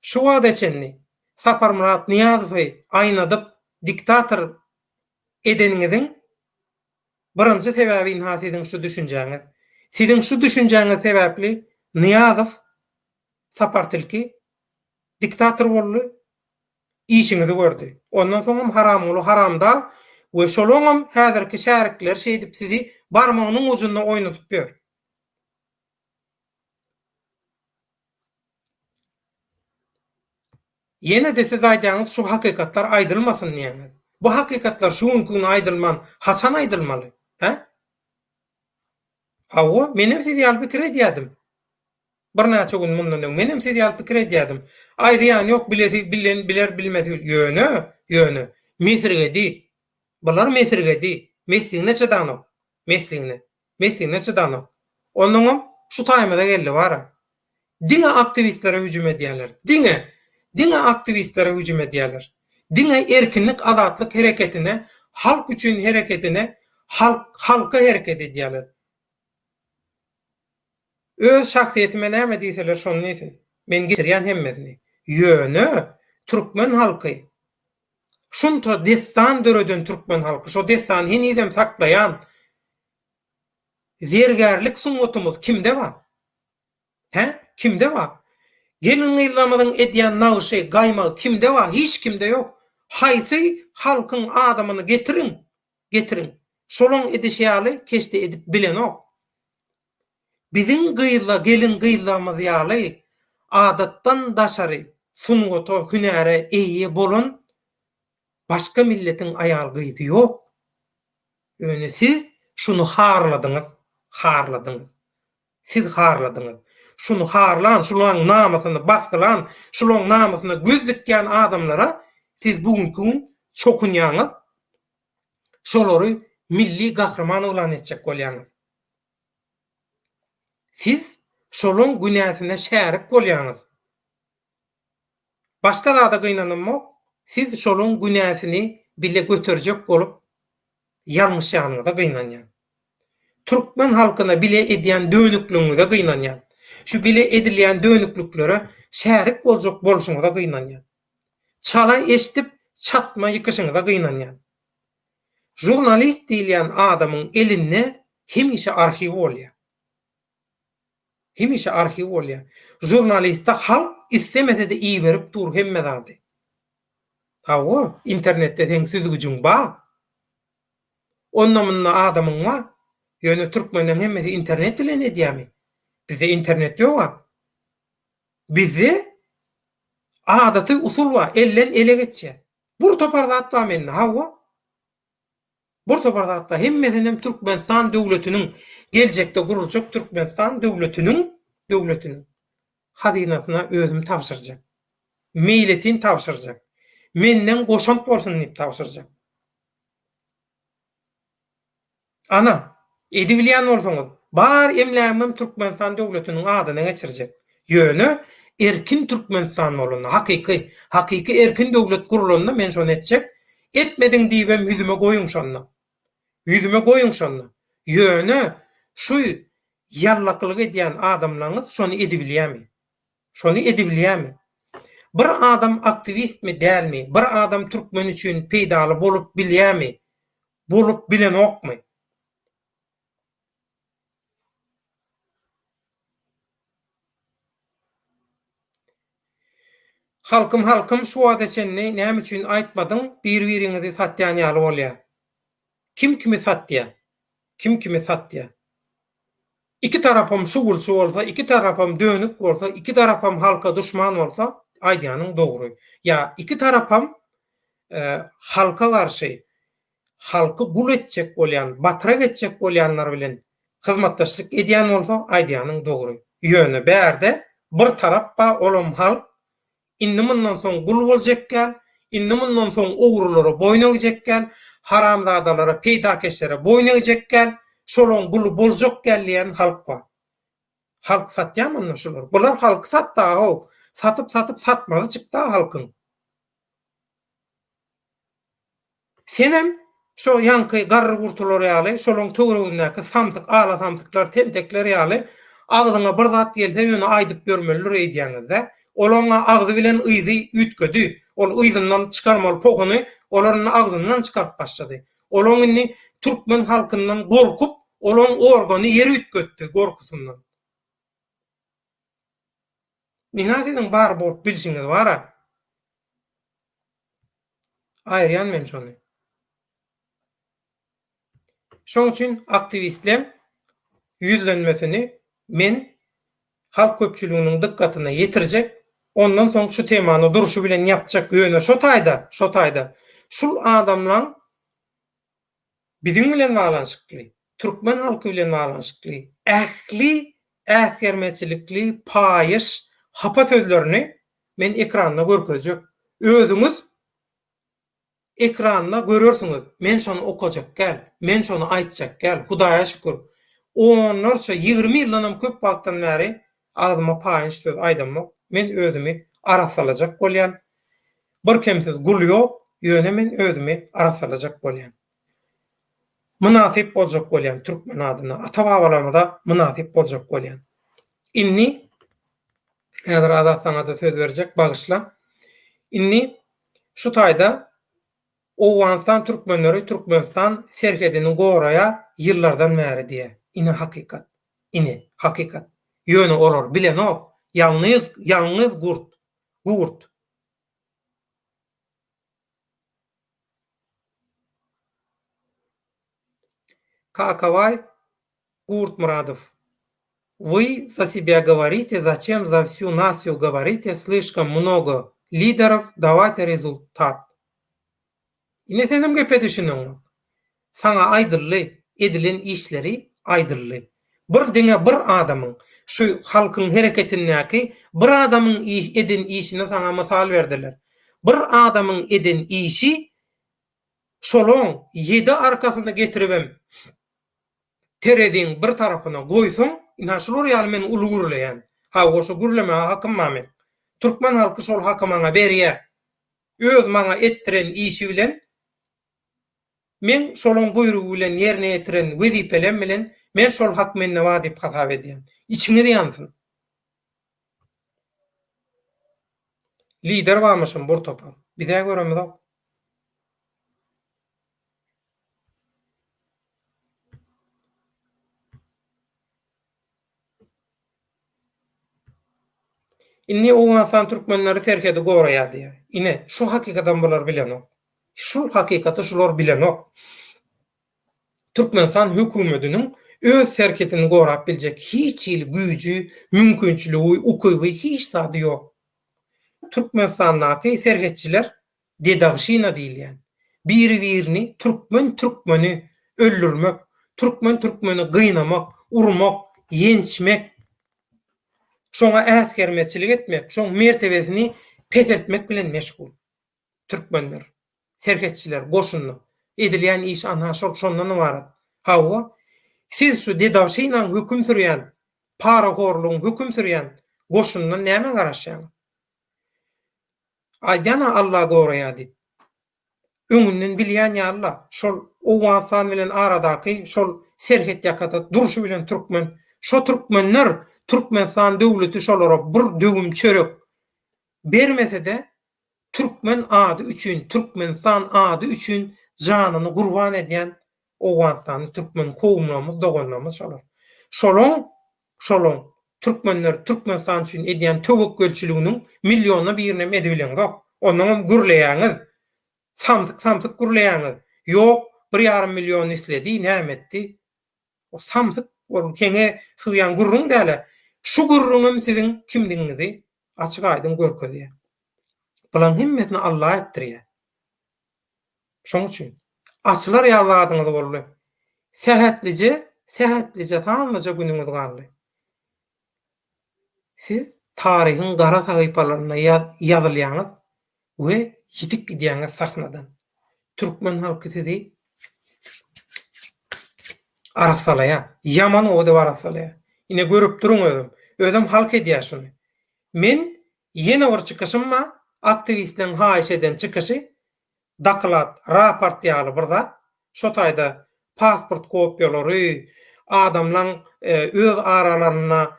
Şu wagta çenli Saparmyrat Nyýazowy aýnadyp diktator edeniňiziň birinji sebäbi ynha siziň şu düşünjäňiz. Siziň şu düşünjäňiz sebäpli Nyýazow Sapar tilki diktator boldy, işiňizi gördi. Ondan soňam Haramguly haramdag we şolaňam häzirki şärikleri şeýdip sizi barmagynyň ujunda oýnadyp ýör. Ýene-de siz aýdýaňyz şu hakykatlar aýdylmasyn diýýäňiz. Bu hakykatlar şu günki gün aýdylman haçan aýdylmaly? Hä? Hawa, menem siz ýaly pikir edýädim. Birnäçe gün mundan öň menem siz ýaly pikir edýädim. Aý zyýany ýok bilesi bilen biler bilmesi bil ýöne, ýöne, mesirgedi. Bular mesirgedi. Mesligine çydanok. Mesligine. Mesligine çydanok. Onnoňam şu taýymyza geldi bara. Diňe aktiwistlere hüjüm edýärler. Diňe! Diňe aktiwistlere hüjüm edýärler. Diňe erkinlik azatlyk hereketine halk üçin hereketine halk halka hereket edýärler. Öz şahsyýetime näme diýseler şony diýsin. Men geçirýän hemmesini. Ýöne türkmen halky şunça dessan döreden türkmen halky, şo dessany henizem saklaýan zergärlik sungatymyz kimde bar? Hä? Kimde bar? Gelin-gyzlarymyzyň edýän nagşy, gaýmagy kimde bar? Hiç kimde ýok. Haýsy halkyň adamyny getiriň, getiriň. Şolaň edişi ýaly keşde edip bilenok. Biziň gyzla gelin-gyzlarymyz ýaly adatdan daşary sungata, hünäre eýe bolan başga milletiň aýal-gyzy ýok. Ýöne siz şuny harladyňyz, harladyňyz. Siz harladyňyz. Şuny harlan, şulaň namysyny basgylan, şulaň namysyna göz dikýän adamlara siz bu günki gün çokunýaňyz, şolary milli gahryman yglan etjek bolýaňyz. Siz şolaň günäsine şärik bolýaňyz. Başga zada gynanamok, siz şolaň günäsini bile göterjek bolup ýalňyşýanyňyza gynanýan. Türkmen halkyna bile edýän dönükligiňize gynanýan. Şu bile edilýän dönükliklere şärik boljak bolşuňyza gynanýan. Çala eşdip çatma ýykyşyňyza gynanýan. Žurnalist diýilýän adamyň elinde hemişe arhiw bolýar. Hemişe arhiw bolýar. Žurnaliste halk islemese-de iberip dur hemme zady. Hawa, internetde seň süzgüjiň bar. Onda-munda adamyň bar. Ýöne türkmenleň hemmesi internet bilen edýärmi? Bizde internet ýog-a. Bizde adaty usul bar, elden ele geçýär. Bur topar zat bar mende, hawa. Bur topar zat bar. Hemmesinem Türkmenistan döwletiniň, geljekde guruljak Türkmenistan döwletiniň, döwletiniň hazynasyna özüm tabşyrjak. Meýletin tabşyrjak. Menden goşant bolsun diýip tabşyrjak. Ana, edibilýän bolsaňyz, bar emlägimem Türkmenistan döwletiniň adyna geçirjek. Ýöne erkin Türkmenistan bolanda, hakyky, hakyky erkin döwlet gurlanda men şony etjek. Etmediň diýibem ýüzüme goýuň şonda. Ýüzüme goýuň şonda. Ýöne şu ýallakylyk edýän adamlaňyz şony edibilýämi? Şony edibilýämi? Bir adam aktiwistmi, dälmi? Bir adam türkmen üçin peýdaly bolup bilýämi? Bolup bilenokmy? Halkym halkym şu wagta çenli näme üçin aýtmadyň bir biriňizi satýan ýaly bolýa. Kim kimi satýa? Kim kimi satýa? Iki tarapam şugulçy bolsa, iki tarapam dönük bolsa, iki tarapam halka duşman bolsa, aýdýanyň dogry. Ýa iki tarapam halka garşy, halky gul etjek bolýan, batrak etjek bolýanlar bilen hyzmatdaşlyk edýän bolsa, aýdýanyň dogry. Ýöne bärde bir tarap bar, olam halk. Indi mundan soň gul boljak däl, indi mundan soň ogrulara boýun egjek däl, haramzadalara, peýdakeşlere boýun egjek däl, şolaň guly boljak däl diýen halk bar. Halk satýamy onda şular? Bular halky satdy ahow. Satyp-satyp satmazy çykdy-a halkyň. Senem şo ýaňky garry-gurtular ýaly, şolaň töweregindäki samsyk, ala samsyklar, tentekler ýaly agzyňa bir zat gelse ýöne aýdyp ýörmelidir öýdýäňiz-dä. Olaň-a agzy bilen yzy üýtgedi. Ol yzyndan çykarmaly pohuny olar indi agzyndan çykaryp başlady. Olaň indi türkmen halkyndan gorkup, olaň organy ýer üýtgetdi gorkusyndan. Ynha siziň bar bolup bilşiňiz bar-a. Aýyrýan men şony. Şoň üçin aktiwistleň ýüzlenmesini men halk köpçüliginiň dykgatyna ýetirjek, ondan soň şu temany durşy bilen ýapjak, ýöne şo taýda, şo taýda şul adamlaň biziň bilen baglanyşykly, türkmen halky bilen baglanyşykly ähli äsgermezçilikli, paýyş, hapa sözlerini men ekranda görkezjek. Özüňiz ekranda görersiňiz. Men şony okajak däl. Men şony aýtjak däl. Hudaýa şükür, onlarça, 20 ýyldanam köp wagtdan bäri agzyma paýyş söz aýdamok. Men özümi arassalajak bolýan. Birkemsiz gul ýok, ýöne men özümi arassalajak bolýan. Mynasyp boljak bolýan türkmen adyna, ata-babalarymyza mynasyp boljak bolýan. Indi häzir Azat saňa-da söz berjek, bagyşla. Indi şu taýda Owganystan türkmenleri Türkmenistan serhedini goraýar ýyllardan bäri diýýär. Ine hakykat. Ine hakykat. Ýöne olar bilenok. Ýalňyz ýalňyz gurt. Gurt. Kakabaý Gurtmyradow, Вы за себя говорите, зачем за всю нацию говорите, слишком много liderов, давайте rezultat. Ine senem gepe düşüneňok. Saňa aýdyldy, edilen işleri aýdyldy. Bir diňe bir adamyň, şu halkyň hereketindäki bir adamyň iş eden işini saňa mysal berdiler. Bir adamyň eden işi şolaň ýedi arkasyny getiribem tereziň bir tarapyna goýsaň, ynha şular ýaly men uly gürleýän. Hawa şo gürlemäge hakym bar meň. Türkmen halky şol haky maňa berýär. Öz maňa etdiren işi bilen Meň şolaň buýrugy bilen ýerine ýetiren wezipelem bilen men şol hak mende bar diýip hasap edýän. Içiňiz ýansyn. Lider barmyşyn bur topar. Bizä göremizok. Indi Owganystan türkmenleri serhedi goraýar diýýär. Ine, şu hakykatam bular bilenok. Şul hakykaty şular bilenok. Türkmenistan hökümetiniň öz serhetini gorap biljek hiç hili güýji, mümkinçiligi, ukyby hiç zady ýok. Türkmenistandaky serhetçiler dedowşina diýilýän, biri-birini türkmen türkmeni öldürmek, türkmen türkmeni gynamak, urmak, ýençmek, şoňa äsgermezçilik etmek, şoň mertebesini peseltmek bilen meşgul. Türkmenler, serhetçiler, goşunda edilýän iş anha şol şondan ybarat. Hawa, siz şu dedowşinaň höküm sürýän, parahorlugyň höküm sürýän goşundan nämä garaşýaňyz? Aýdýan-a Alla goraýar diýip. Öňünden bilýän ýaly-la, şol Owganystan bilen aradaky şol serhet ýakada durşy bilen türkmen. Şo türkmenler, Türkmenistan döwleti şolara bir döwüm çörek bermese-de, türkmen ady üçin, Türkmenistan ady üçin janyny gurban edýän Owganystanly türkmen kowumlarymyz, doganlarymyz şolar. Şolaň, şolaň türkmenler Türkmenistan üçin edýän töwekgelçiliginiň millionda birinem edibileňzok. Onnoňam gürleýäňiz. Samsyk-samsyk gürleýäňiz. Ýok, Bir ýarym million isledi, näme etdi? O samsyk ol heňe sygýan gürrüň däl-ä. Şu gürrüňem siziň kimdigiňizi açyk-aýdyň görkezýär. Bulaň hemmesini Alla etdirýär. Şoň üçin açylar ýaly zadyňyz boldy. Sähetlije, sähetlije sanlyja günüňiz galdy. Siz taryhyň gara sahypalarynda ýazylýaňyz we ýitip gidýäňiz sahnadan. Türkmen halky sizi arassalaýar. Ýaman gowy edip arassalaýar. Ine görüp duruň özem. Özem halk edýär şuny. Men ýene bir çykyşym bar, aktiwistleň haýyş eden çykyşy, doklad, raport ýaly bir zat, şo taýda pasport kopiýalary, adamlaň öz aralarynda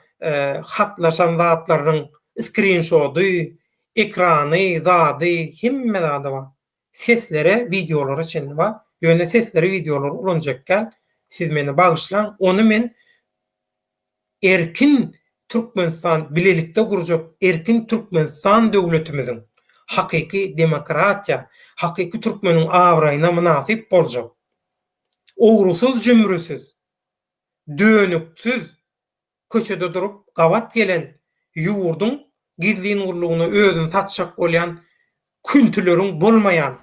hatlaşan zatlarynyň skrinşody, ekrany, zady, hemme zady bar. Seslere, wideolara çenli bar. Ýöne sesleri, wideolary ulanjak däl. Siz meni bagyşlaň, ony men Erkin Türkmenistan bilelikde gurjak erkin Türkmenistan döwletimiziň hakyky demokratiýa, hakyky türkmeniň abraýyna mynasyp boljak, ogrusyz-jümrüsiz, dönüksiz köçede durup gabat gelen ýurduň gizlin gullugyna özüni satjak bolýan küntüleriň bolmaýan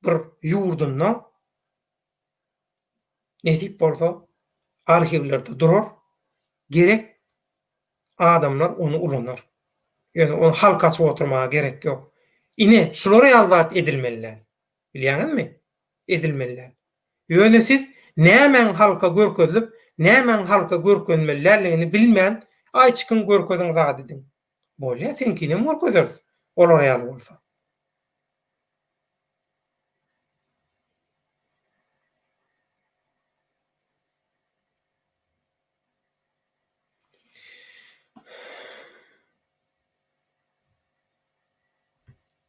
bir ýurdunda Nesip bolsa arhiwlerde durar, gerek adamlar ony ulanar. Ýöne ony halka açyp oturmaga gerek ýok. Ine, şular ýaly zat edilmeli däl. Bilýäňizmi? Edilmeli däl. Ýöne siz nämäň halka görkezilip, nämäň halka görkezilmeli däldigini bilmän, aý çykyň görkeziň zat ediň. Bolýa, seňkinem görkezeris, olar ýaly bolsa.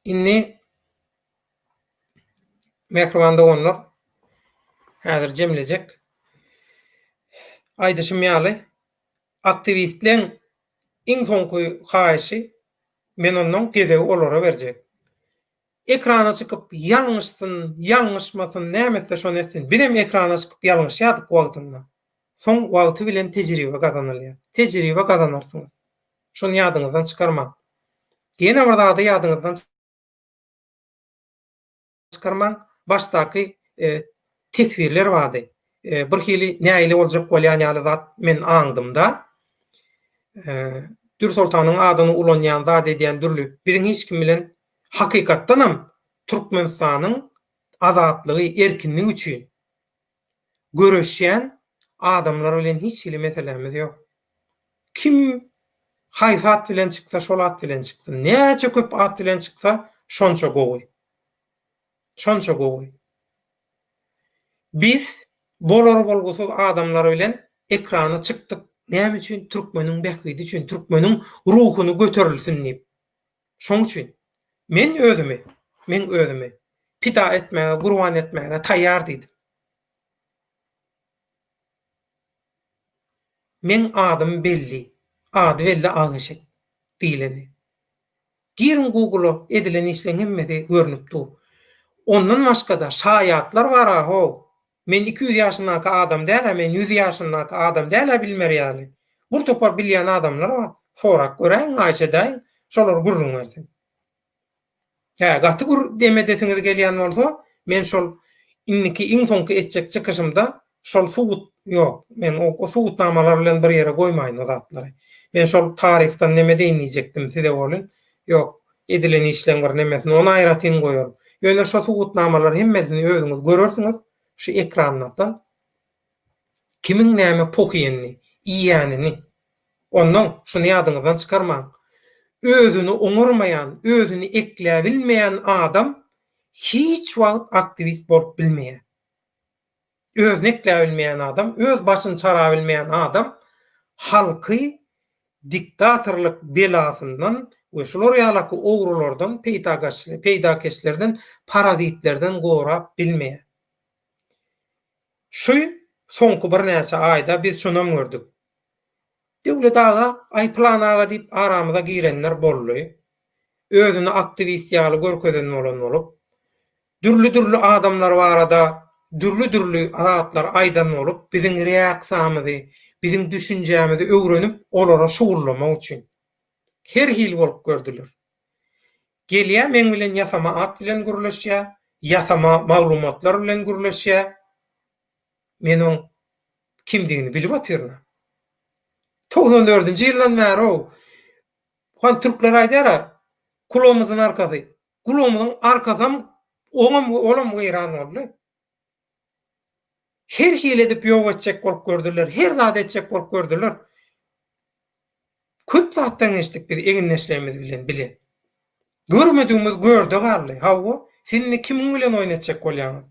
Indi mähriban doganlar, häzir jemlejek. Aýdyşym ýaly, aktiwistleň iň soňky haýyşy Men onnoň gezegi olara berjek. Ekrana çykyp ýalňyşsyn, ýalňyşmasyn, näme etse şony etsin. Bizem ekrana çykyp ýalňyşýardyk wagtynda. Soň wagty bilen tejribe gazanylýar. Tejribe gazanarsyňyz. Şony ýadyňyzdan çykarmaň. Ýene bir zady ýadyňyzdan çykarmaň, başdaky teswirler bardy. Bir hili nägile boljak bolýan ýaly zat men aňdymda. Dürsoltanyň adyny ulanýan, zat edýän dürli. Biziň hiç kim bilen hakykatdanam Türkmenistanyň azatlygy, erkinligi üçin göreşýän adamlar bilen hiç hili meselämiz ýok. Kim haýsy at bilen çyksa şol at bilen çyksyn. Näçe köp at bilen çyksa şonça gowy. Şonça gowy. Biz bolar-bolgusyz adamlar bilen ekrana çykdyk. Näme üçin? Türkmeniň bähbidi üçin, türkmeniň ruhuny göterilsin diýip. Şoň üçin. Men özümi, men özümi pida etmäge, gurban etmäge taýýar diýdim. Meň adym belli, ady belli ak eşek diýleni. Giriň Google-a edilen işleň hemmesi görnüp dur. Ondan başgada şaýatlar bar-a how. Men 200 ýaşyndaky adam däl-ä, men 100 ýaşyndaky adam däl-ä bilmer ýaly. Bir topar bilýän adamlar bar. Sorap göräýiň, haýyş edäýiň, şolar gürrüň bersin. Hä, gaty gür dem edesiňiz gelýän bolsa, men şol indiki iň soňky etjek çykyşymda şol subut, ýok, men o subutnamalar bilen bir ýere goýmaýyn o zatlary. Men şol taryhdan neme deýin diýjekdim size welin, ýok, edilen işleň bir nemesini, ony aýratyn goýaryn. Ýöne şo subutnamalary hemmesini özüňiz görersiňiz şu ekranlardan. Kimiň näme poh iýenini, iýýänini. Onnoň, şuny ýadyňyzdan çykarmaň. Özüni oňarmaýan, özüni ekläbilmeýän adam hiç wagt aktiwist bolup bilmeýär. Özüni ekläbilmeýän adam, öz başyny çarabilmeýän adam halky diktatorlyk belasyndan we şular ýalaky ogrulardan, peýdakeşlerden, parazitlerden gorap bilmeýär. Şu soňky birnäçe aýda biz şonam gördük. Döwlet aga, aý pylan aga diýip aramyza girenler boldy. Özüni aktiwist ýaly görkezen bolan bolup. Dürli-dürli adamlar barada dürli-dürli zatlar aýdan bolup, biziň reaksiýamyzy, biziň düşünjämizi öwrenip, olara şugullamak üçin. Her hili bolup gördüler. Gelýär meň bilen ýasama at bilen gürleşýär, ýasama maglumatlar bilen gürleşýär. Men oň kimdigini bilip otyryn-a. 94-nji ýyldan bäri-ow. Han türkler aýdýar-a, kulagymyzyň arkasy. Gulagymyzyň arkasam oňam olam weýran boldy. Her hili edip ýok etjek bolup gördüler, her zat etjek bolup gördüler. Köp zatdan geçdik biz egindeşlerimiz bilen bile. Görmedigimiz görde galdy. Hawa, siz indi kimiň bilen oýun etjek bolýaňyz?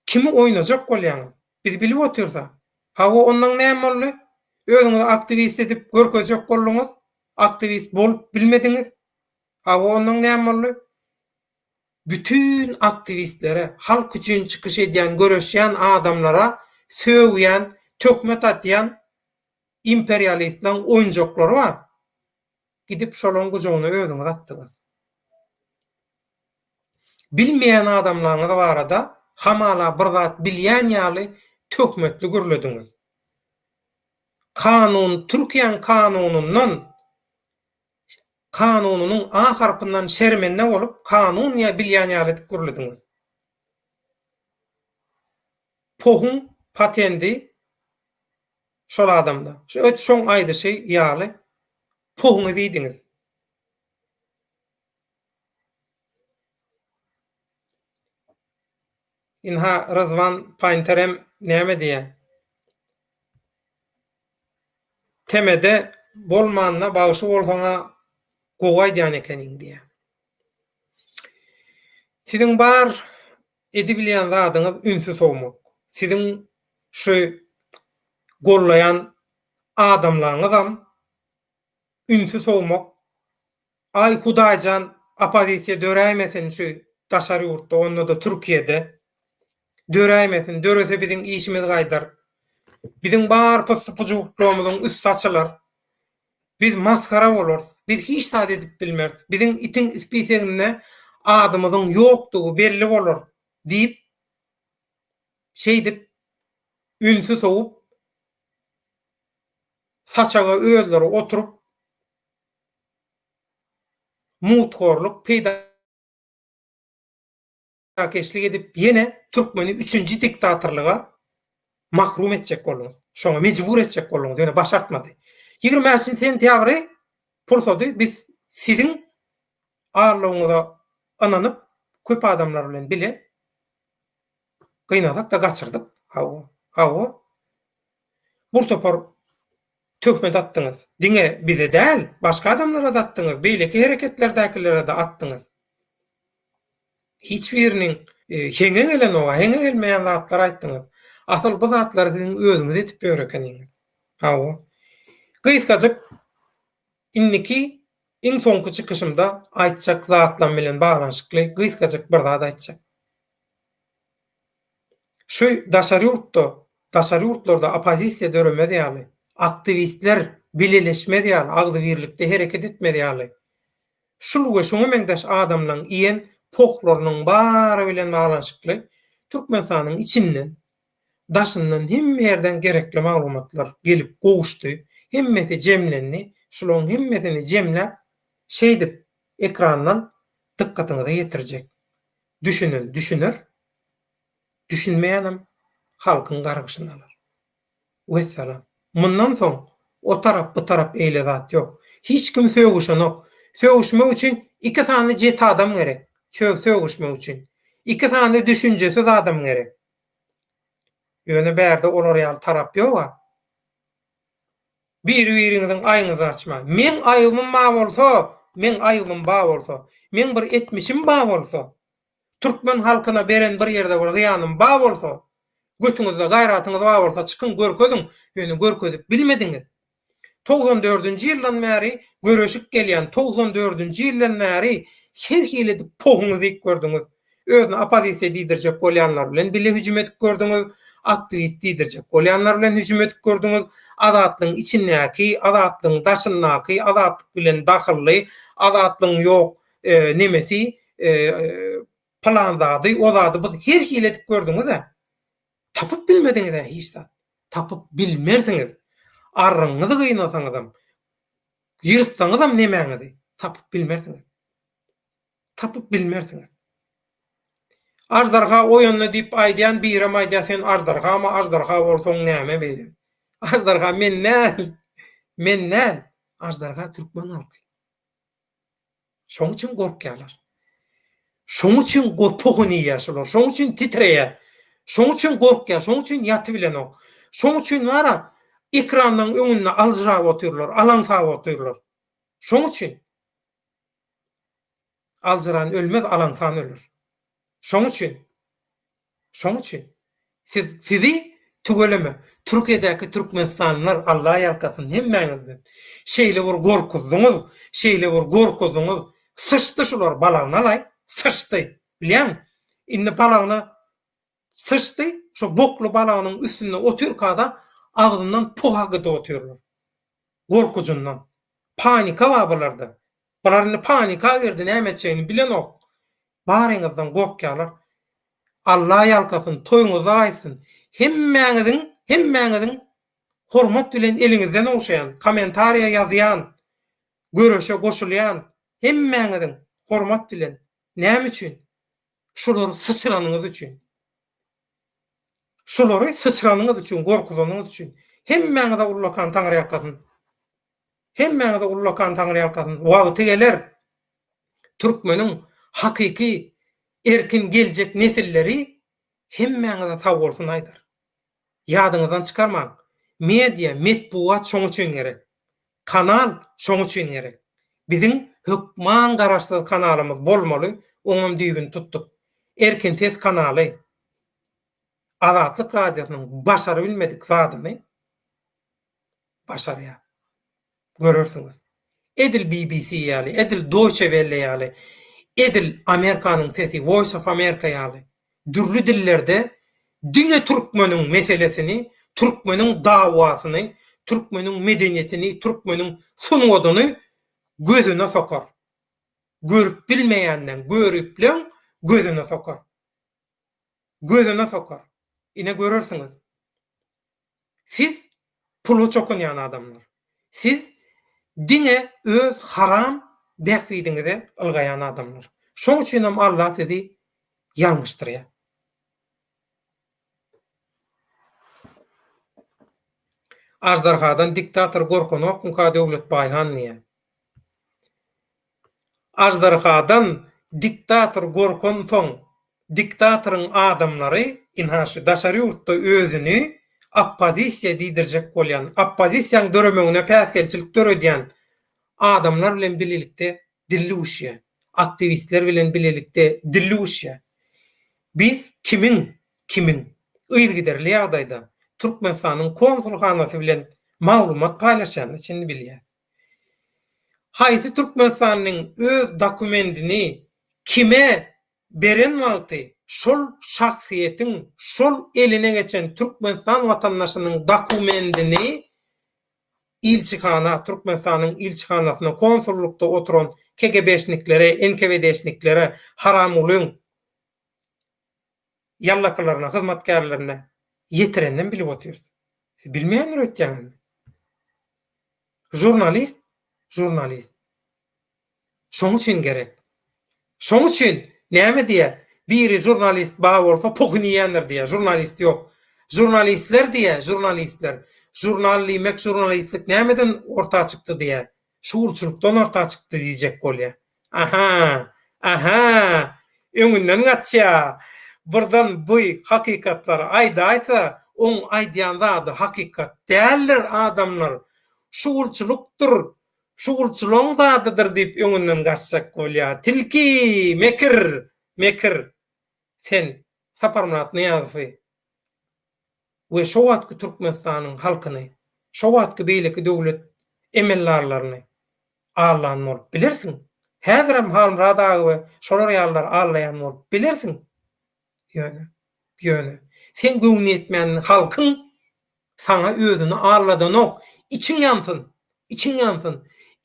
Kimi oýnajak bolýaňyz? Biz bilip otyrys-a. Hawa, ondan näme boldy? Özüňizi aktiwist edip görkezjek bolduňyz, aktiwist bolup bilmediňiz. Hawa, ondan näme boldy? Bütin aktiwistlere, halk üçin çykyş edýän, göreşýän adamlara sögýän, töhmet atýan imperialistleň oýunjaklary bar. Gidip şolaň gujagyna özüňiz atdyňyz. Bilmeýän adamlaryňyz barada hamala bir zat bilýän ýaly töhmetli gürlediňiz. Kanun, Türkiýäň kanunyndan Kanunynyň A harpyndan şermende bolup kanun ýa bilýän ýaly edip gürlediňiz. Pohuň patendi şol adamda. Şu öt şoň aýdyşy ýaly pohuňyzy iýdiňiz. Ynha Ryzwan Paýnterem näme diýýär? Temede bolmanda bagşy bolsaňa gowy aýdýan ekeniň diýýär. Siziň bar edibilýän zadyňyz ünsi sowmak. Siziň şu gollaýan adamlaňyzam ünsi sowmak. Aý Hudaýjan oppozisiýa döräýmesin şu daşary ýurtda onda-da Türkiýede. Döräýmesin, dörese biziň işimiz gaýdar. Biziň bar pyssy-pyjuklygymyzyň üsti açylar. Biz masgara bolarys. Biz hiç zat edip bilmeris. Biziň itiň spiseginde adymyzyň ýokdugy belli bolar diýip, şeýdip ünsi sowup, saçaga özleri oturyp, mugthorluk, peýdakeşlik edip ýene türkmeni üçünji diktatorlyga mahrum etjek bolduňyz. Şoňa mejbur etjek bolduňyz, ýöne başartmady. 25 sentýabry pursady biz siziň aldawyňyza ynanyp köp adamlar bilen bile gynansak-da gaçyrdyk. Hawa, hawa. Bir topar töhmet atdyňyz. Diňe bize däl, başga adamlara-da atdyňyz, beýleki hereketlerdäkilere-de atdyňyz. Hiç biriniň heňe gelenok-a, heňe gelmeýän zatlar aýtdyňyz. Asyl bu zatlary siziň özüňiz edip ýör ekeniňiz. Hawa. Gysgajyk indiki iň soňky çykyşymda aýtjak zatlam bilen baglanyşykly gysgajyk bir zat aýtjak. Şu daşary ýurtda, daşary ýurtlarda oppozisiýa döremez ýaly, aktiwistler bileleşmez ýaly, agzybirlikde hereket etmez ýaly, şul we şuňa meňzeş adamlaň iýen pohlarynyň bary bilen baglanyşykly Türkmenistanyň içinden, daşyndan hemme ýerden gerekli maglumatlar gelip gowuşdy, hemmesi jemlendi, şularyň hemmesini jemläp, şeýdip ekrandan dykgatyňyza ýetirjek. Düşünen düşüner, düşünmeýänem halkyň gargyşyny alar. Wessalam. Mundan soň o tarap bu tarap eýle zat ýok. Hiç kim sögüşenok. Sögüşmek üçin iki sany jeti adam gerek. Çög sögüşmek üçin. Iki sany düşünjesiz adam gerek. Ýöne bärde olar ýaly tarap ýoga. Biri-biriňiziň aýyňyzy açmaň. Meň aýybym bar bolsa, meň aýybym bar bolsa, meň bir etmişim bar bolsa, türkmen halkyna beren bir ýerde bir zyýanym bar bolsa, götüňizde gaýratyňyz bar bolsa çykyň görkeziň, ýöne görkezip bilmediňiz. 94 dördünji ýyldan bäri göreşip gelýän, 94 dördünji ýyldan bäri her hili edip pohuňyzy iýip gördüňiz. Özüni oppozisiýa diýdirjek bolýanlar bilen bile hüjüm edip gördüňiz, aktiwist diýdirjek bolýanlar bilen hüjüm edip gördüňiz, Azatlygyň içindäki, Azatlygyň daşyndaky, Azatlyk bilen dahylly, Azatlygyň ýok nemesi. Pylan zady, o zady bu her hili edip gördüňiz-ä. Tapyp bilmediňiz-ä hiç zat. Tapyp bilmersiňiz. Arrygyňyzy gynasaňyzam, ýyrtsaňyzam nemäňizi tapyp bilmersiňiz. Tapyp bilmersiňiz. Aždarha oýandy diýip aýdýan birem aýdýar sen aždarhamy aždarha bolsaň näme beýle. Aždarha men däl. Men däl. Aždarha türkmen halky. Şoň üçin gorkýarlar. Şoň üçin pohuny iýýär şular. Şoň üçin titreýär. Şoň üçin gorkýar. Şoň üçin ýatybilenok. Şoň üçin bara ekranlaryň öňünde aljyrap otyrlar, alaňsap otyrlar. Şoň üçin. Aljyran ölmez, alaňsan öler. Şoň üçin. Şoň üçin. Siz sizi tüweleme Türkiýedäki türkmenistanlylar Alla ýalkasyn hemmäňizden. Şeýle bir gorkuzdyňyz, şeýle bir gorkuzdyňyz. Syçdy şular balagyna-laý, syçdy. Bilýäňmi? Indi balagyna syçdy, şo bokly balagynyň üstünde otyrka-da agzyndan poh akydyp otyrlar. Gorkujyndan. Panika bar bularda. Bular indi panika girdi näme etjegini bilenok. Baryňyzdan gorkýarlar. Alla ýalkasyn, toýuňyzda gaýtsyn. Hemmäňiziň, hemmäňiziň hormat bilen eliňizden ogşaýan, kommentariýa ýazýan, göreşe goşulýan hemmäňiziň hormat bilen. Näme üçin? Şulary syçranyňyz üçin. Şulary syçranyňyz üçin, gorkuzanyňyz üçin. Hemmäňize ullakan Taňryýalkasyn. Hemmäňize ullakan Taňryýalkasyn. Wagty geler. Türkmeniň hakyky erkin geljek nesilleri hemmäňize sagbolsun aýdar. Ýadyňyzdan çykarmaň. Media, metbugat şoň üçin gerek. Kanal şoň üçin gerek. Biziň hökman garaşsyz kanalymyz bolmaly, oňam düýbüni tutduk. Erkin ses kanaly Azatlyk radiosynyň başarybilmedik zadyny başarýar. Görersiňiz. Edil BBC ýaly, edil Deutsche Welle ýaly, edil Amerikanyň sesi, Voice of America ýaly dürli dillerde diňe türkmeniň meselesini, türkmeniň dawasyny, türkmeniň medeniýetini, türkmeniň sungatyny gözüne sokar. Görüp bilmeýänleň, göripleň gözüne sokar. Gözüne sokar. Ine görersiňiz. Siz pula çokunýan adamlar. Siz diňe öz haram bähbidiňize ylgaýan adamlar. Şoň üçinem Alla sizi ýalňyşdyrýar. Aždarhadan diktator gorkanokmyka Döwlet Baýhan diýýär. Aždarhadan diktator gorkansoň diktatoryň adamlary ynha şu daşary ýurtda özüni oppozisiýa diýdirjek bolýan, oppozisiýaň döremegine päsgelçilik döredýän adamlar bilen bilelikde dil duşýar. Aktiwistler bilen bilelikde dil duşýar. Biz kimiň, kimiň yzygiderli ýagdaýda Türkmenistanyň konsulhanasy bilen maglumat paýlaşýanyny çenli bilýäs. Haýsy türkmenistanlyň öz dokumendini kime beren wagty şol şahsyýetiň şol eline geçen Türkmenistan watandaşynyň dokumendini ilçihana, Türkmenistanyň ilçihanasyna, konsullykda oturan KGB-şniklere, NKWD-şniklere, Haramgulyň ýallakylaryna, hyzmatkärlerine ýetirenden bilip otyrys. Siz bilmeýändir öýtýäňizmi? Žurnalist, žurnalist. Şoň üçin gerek. Şoň üçin näme diýýär? Biri žurnalist bar bolsa pohuny iýendir diýýär. Žurnalist ýok. Žurnalistler diýýär, žurnalistler. Žurnal diýmek, žurnalistlik nämeden orta çykdy diýýär. Şugulçylykdan orta çykdy diýjek bolýar. Aha! Aha! Öňünden gaçýar. Birden bu hakykatlary aýdaýsa, oň aýdýan zady hakykat däldir, adamlar. Şugulçylykdyr, şugulçylygyň zadydyr diýip öňünden gaçjak bolýar. Tilki! Mekir! Mekir! Sen Saparmyrat Nyýazowy we şo wagtky Türkmenistanyň halkyny, şo wagtky beýleki döwlet emeldarlaryny aldan bolup bilersiň. Häzirem Halmyrat aga we şolar ýalylar aldaýan bolup bilersiň. Ýöne, ýöne, seň göwnüýetmän halkyň saňa özüni aldadanok. Içiň ýansyn, içiň ýansyn.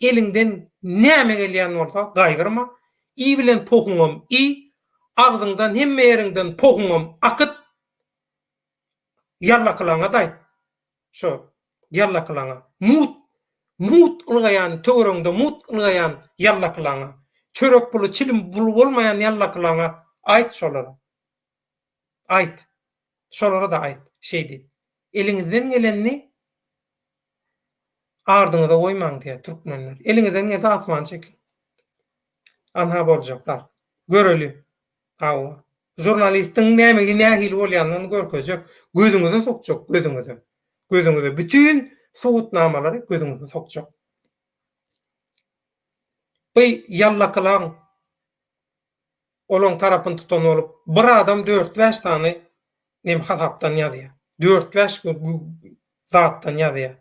Eliňden näme gelýän bolsa gaýgyrma. Iý bilen pohuňam iý. Agzyňdan hemme ýeriňden pohuňam akyt. Ýallakylaňa-da aýt. Şo ýallakylaňa. Mut, mut ylgaýan, töweregiňde mut ylgaýan ýallakylaňa. Çörek puly, çilim puly bolmaýan ýallakylaňa aýt şolara. Aýt. Şolara-da aýt. Şeý diýip. Eliňizden gelenini ardyňyza goýmaň diýýär türkmenler. Eliňizden gelse asmany çekiň. Anha boljak zat. Göreli. Hawa. Žurnalistiň nämegi nähili bolýanyny görkezjek. Gözüňize sokjak, gözüňize. Gözüňize bütin subutnamalary gözüňize sokjak. Bu ýallakylaň olaň tarapyny tutan bolup, bir adam dört-bäş sany nem hasapdan ýazýar. Dört-bäş zatdan ýazýar.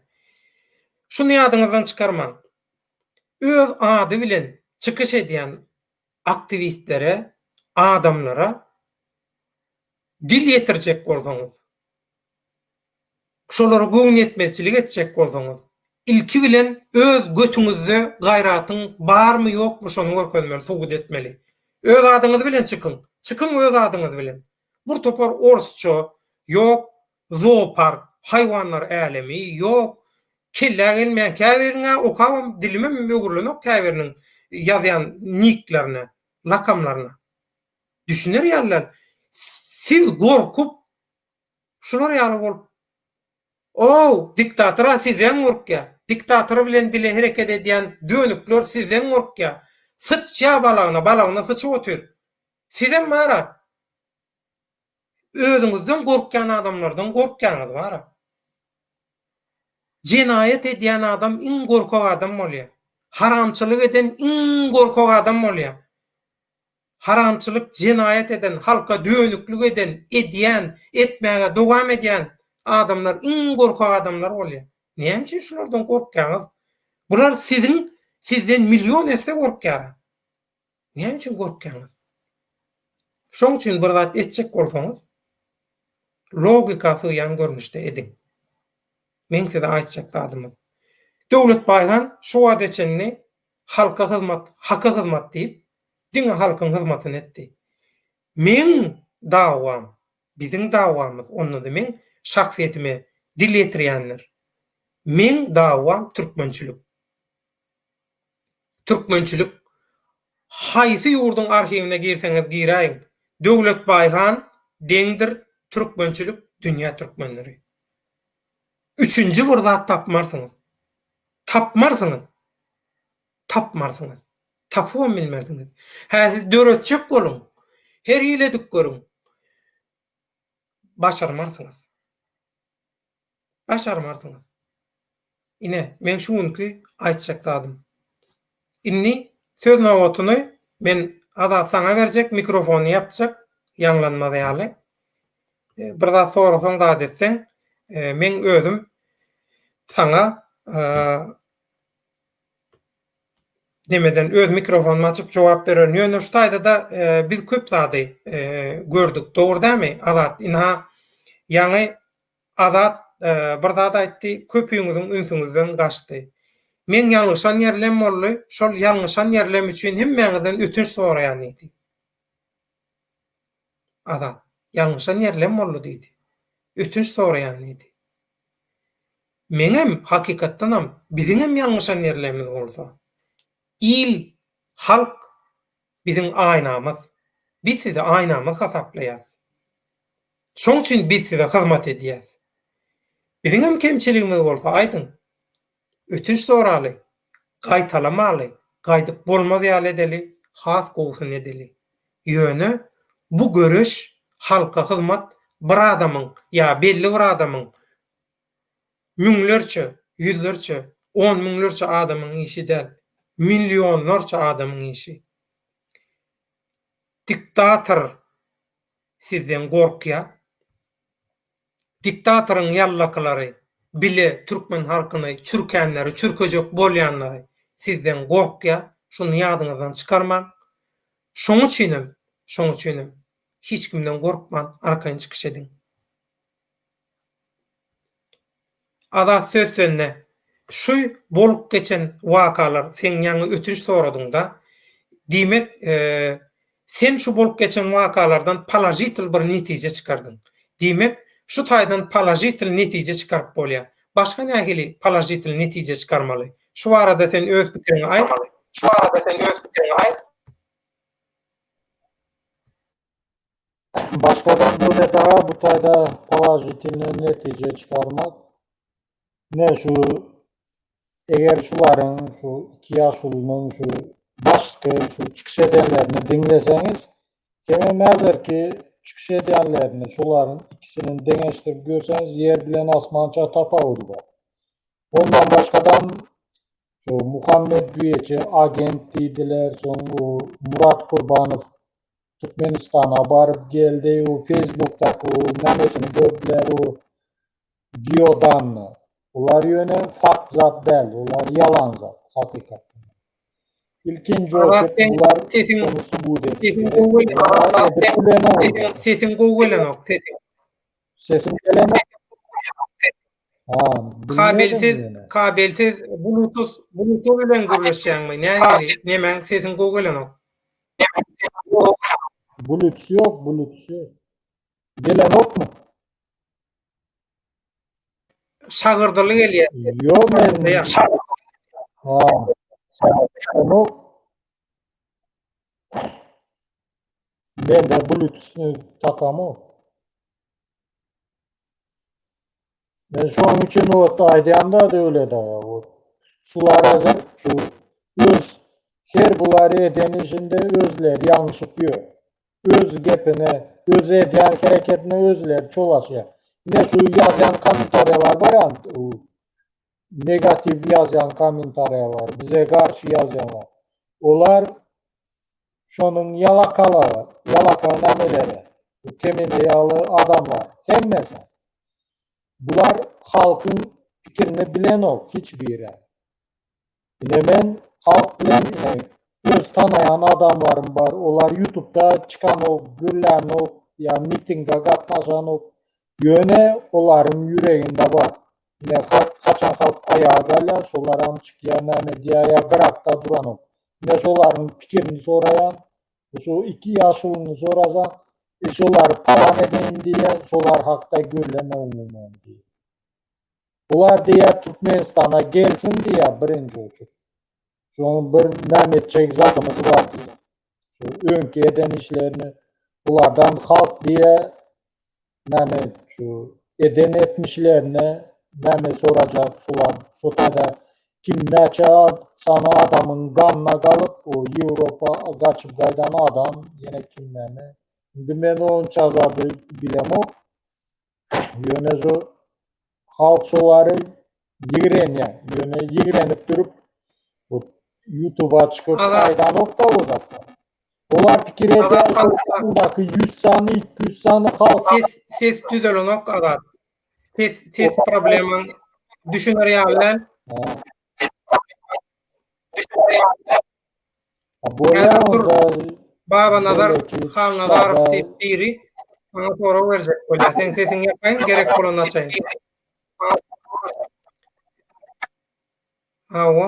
Şuny ýadyňyzdan çykarmaň. Öz ady bilen çykyş edýän aktiwistlere, adamlara dil ýetirjek bolsaňyz, şolara göwnüýetmezçilik etjek bolsaňyz, ilki bilen öz götüňizde gaýratyň barmy ýokmy şony görkezmeli, subut etmeli. Öz adyňyz bilen çykyň. Çykyň öz adyňyz bilen. Bir topar orsça, ýok, zoopark, haýwanlar älemi, ýok, kellä gelmeýän käbiriň-ä okabam dilimem öwrülenok käbiriniň ýazýan niklerine, lakamlaryna. Düşüner ýalylar. Siz gorkup, şular ýaly bolup, Ow, diktator-a sizden gorkýar. Diktator bilen bile hereket edýän dönükler sizden gorkýar. Syçýar balagyna, balagyna syçyp otyr. Sizem bar-a. Özüňizden gorkýan adamlardan gorkýaňyz bar-a. Jenaýat edýän adam iň gorkak adam bolýar. Haramçylyk eden iň gorkak adam bolýar. Haramçylyk, jenaýat eden, halka dönüklik eden, edýän, etmäge dowam edýän adamlar iň gorkak adamlar bolýar. Näme üçin şulardan gorkýaňyz? Bular siziň sizden million esse gorkýar. Näme üçin gorkýaňyz? Şoň üçin bir zat etjek bolsaňyz, logika sygýan görnüşde ediň. Meň size aýtjak zadymyz. Döwlet Baýhan şu wagta çenli halka hyzmat, haka hyzmat diýip, diňe halkyň hyzmatyny etdi. Meň dawam, biziň dawamyz, onda-da meň şahsyýetime dil ýetirýänler. Meň dawam türkmençilik. Türkmençilik haýsy ýurduň arhiwine girseňiz giräýiň, Döwlet Baýhan deňdir türkmençilik dünýä türkmenleri. Üçünji bir zat tapmarsyňyz. Tapmarsyňyz. Tapmarsyňyz. Tapybam bilmersiňiz. Hä siz döretjek boluň. Her hili edip görüň. Başarmarsyňyz. Başarmarsyňyz. Ine, meň şu günki aýtjak zadym. Indi söz nobatyny men Azat saňa berjek, mikrofony ýapjak, ýaňlanmaz ýaly. Bir zat sorasaň, zat etseň, meň özüm saňa nemeden öz mikrofonymy açyp jogap bererin. Ýöne şu taýda-da biz köp zady gördük. Dogry dälmi, Azat? Ynha, ýaňy Azat bir zat aýtdy, köpüňiziň ünsüňizden gaçdy. Meň ýalňyşan ýerlem boldy, şol ýalňyşan ýerlem üçin hemmäňizden ötünç soraýan diýdi. Azat, ýalňyşan ýerlem boldy diýdi. Ötünç soraýan diýdi. Meňem, hakykatdanam, biziňem ýalňyşan ýerlerimiz bolsa, il, halk biziň aýnamyz. Biz sizi aýnamyz hasaplaýas. Şoň üçin biz size hyzmat edýäs. Biziňem kemçiligimiz bolsa aýdyň. Ötünç soraly, gaýtalamaly, gaýdyp bolmaz ýaly edeli, has gowusyny edeli. Ýöne bu göreş, halka hyzmat bir adamyň ýa belli bir adamyň, müňlerçe, ýüzlerçe, on müňlerçe adamyň işi däl, millionlarça adamyň işi. Diktator sizden gorkýa. Diktatoryň ýallakylary bile türkmen halkyny çürkänleri çürkejek bolýanlary sizden gorkýa şuny ýadyňyzdan çykarmaň. Şoň üçinem şoň üçinem hiç kimden gorkman arkaýyn çykyş ediň. Azat söz sende. Şu bolup geçen wakalar seň ýaňy ötünç soradyňda. Diýmek. Sen şu bolup geçen wakalardan položitel bir netije çykardyň. Diýmek, şu taýdan položitel netije çykaryp bolýar. Başga nähili položitel netije çykarmaly? Şu barada sen öz pikiriňi aýt. Şu barada sen öz pikiriňi aýt. Başgadan Döwlet aga bu taýda položitilnyý netije çykarmak ine şu eger şularyň şu iki ýaşulynyň şu başky şu çykyş edenlerini diňleseňiz hemem häzirki çykyş edýänlerini şularyň ikisini deňeşdirip görseňiz ýer bilen asmança tapawudy bar. Ondan başgadam şu Muhammet Düýeçi agent diýdiler soň o Murat Kurbanow Türkmenistana baryp geldi, o Facebookdaky o nämesini gördüler, o geodanny. Olar ýöne fakt zat däl, olar ýalan zat hakykatdan. Ilkinji Azat oçert seň bular sesiň şony subut edip sesiň gerek. gowy gelenok. Olar edip bilenok. Sesiň gowy gelenok, sesiň. Sesim gelenok. Ha, bilmedim Kabelsiz, ýöne. kabelsiz bluetooth, bluetooth bilen gürleşýäňmi? Nähili? Nemäň sesiň gowy gelenok. Bluetooth ýok, bluetooth ýok. Gelenokmy? Şagyrdyly gelýär. Ýok men. Ha. Gelenok. Mende bluetooth takamok. Men şonuň üçin ot aýdýan-da Döwlet aga, ot. Şular hazir şu öz her bular eden işinde özleri ýalňyşyp ýör. Öz gepine, öz edýän hereketine özleri çolaşýar. Ine şu ýazýan kommentariýalar bar ýa, negatiw ýazýan kommentariýalar, bize garşy ýazýanlar. Olar şonuň ýalakalary, ýalaka nämeleri, bu Kemine ýaly adamlar, hemmesi. Bular halkyň pikirini bilenok hiç biri. Ine men halk bilen ine öz tanaýan adamlarym bar, olar ýutubda çykanok, gürlänok ýa mitinge gatnaşanok, ýöne olaryň ýüreginde bar. Ine halk haçan halk aýaga galýar şolaram çykýar näme edýär ýa gyrakda duranok. Ine şolaryň pikirini soraýan, şu iki ýaşulyny sorasaň, e şolary palan edeýin diýýär, şolar hakda gürleme umuman diýýär. Bular diýýär Türkmenistana gelsin diýýär birinji uçup. Şoň bir näme etjek zadymyz bar diýýär. Şu öňki eden işlerini bulardan halk diýýär näme şu eden etmişlerini näme sorajak şular şo taýda kim näçe sany adamyň ganyna galyp o Ýewropa gaçyp gaýdan adam ýene kim näme. Indi men onça zady bilemok. Ýöne şu halk şolary ýigrenýär. Ýöne ýigrenip durup bu YouTube'a çykyp aýdanok-da o zatlar. Olar pikir edýär, şondaky 100 sany, 200 sany halk. Ses ses düzelenok Azat. Ses ses problemaň düşüner ýaly däl. Bolýar onda. Babanazar Halnazarow diýip biri saňa sorag berjek bolýar. Seň sesiňi ýapaýyn, gerek bolanda açaýyn. Hawa.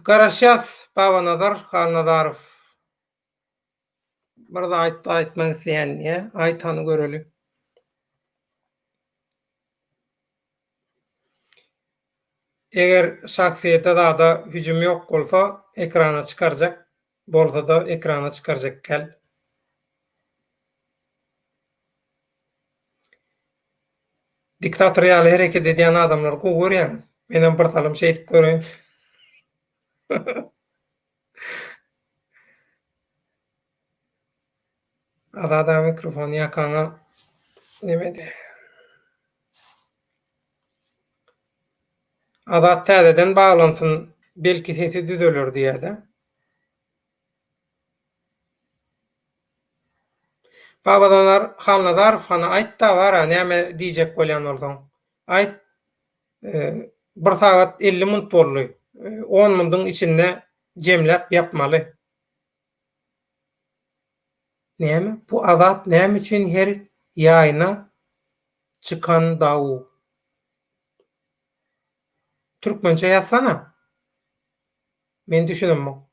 Garaşýas Babanazar Halnazarow. Bir zat aýtmak isleýän diýýä. Aýt hany göreli. Eger şahsyýete zada hüjüm ýok bolsa ekrana çykarjak, bolsada ekrana çykarjak däl. Diktator ýaly hereket edýän adamlary gowy görýäňiz. Menem bir salym şeýdip göreýin. Azada mikrofony ýakaňa nemedi. Azat täzeden baglansyn belki sesi düzeler diýýädä. Babanazar Halnazarow hany aýtda bara näme diýjek bolýan bolsaň. Aýt. Bir sagat 50 munt boldy. On mundyň içinde jemläp ýapmaly. Näme? Bu Azat näme üçin her ýaýyna çykan daw? Türkmençe ýazsana. Men düşünemok.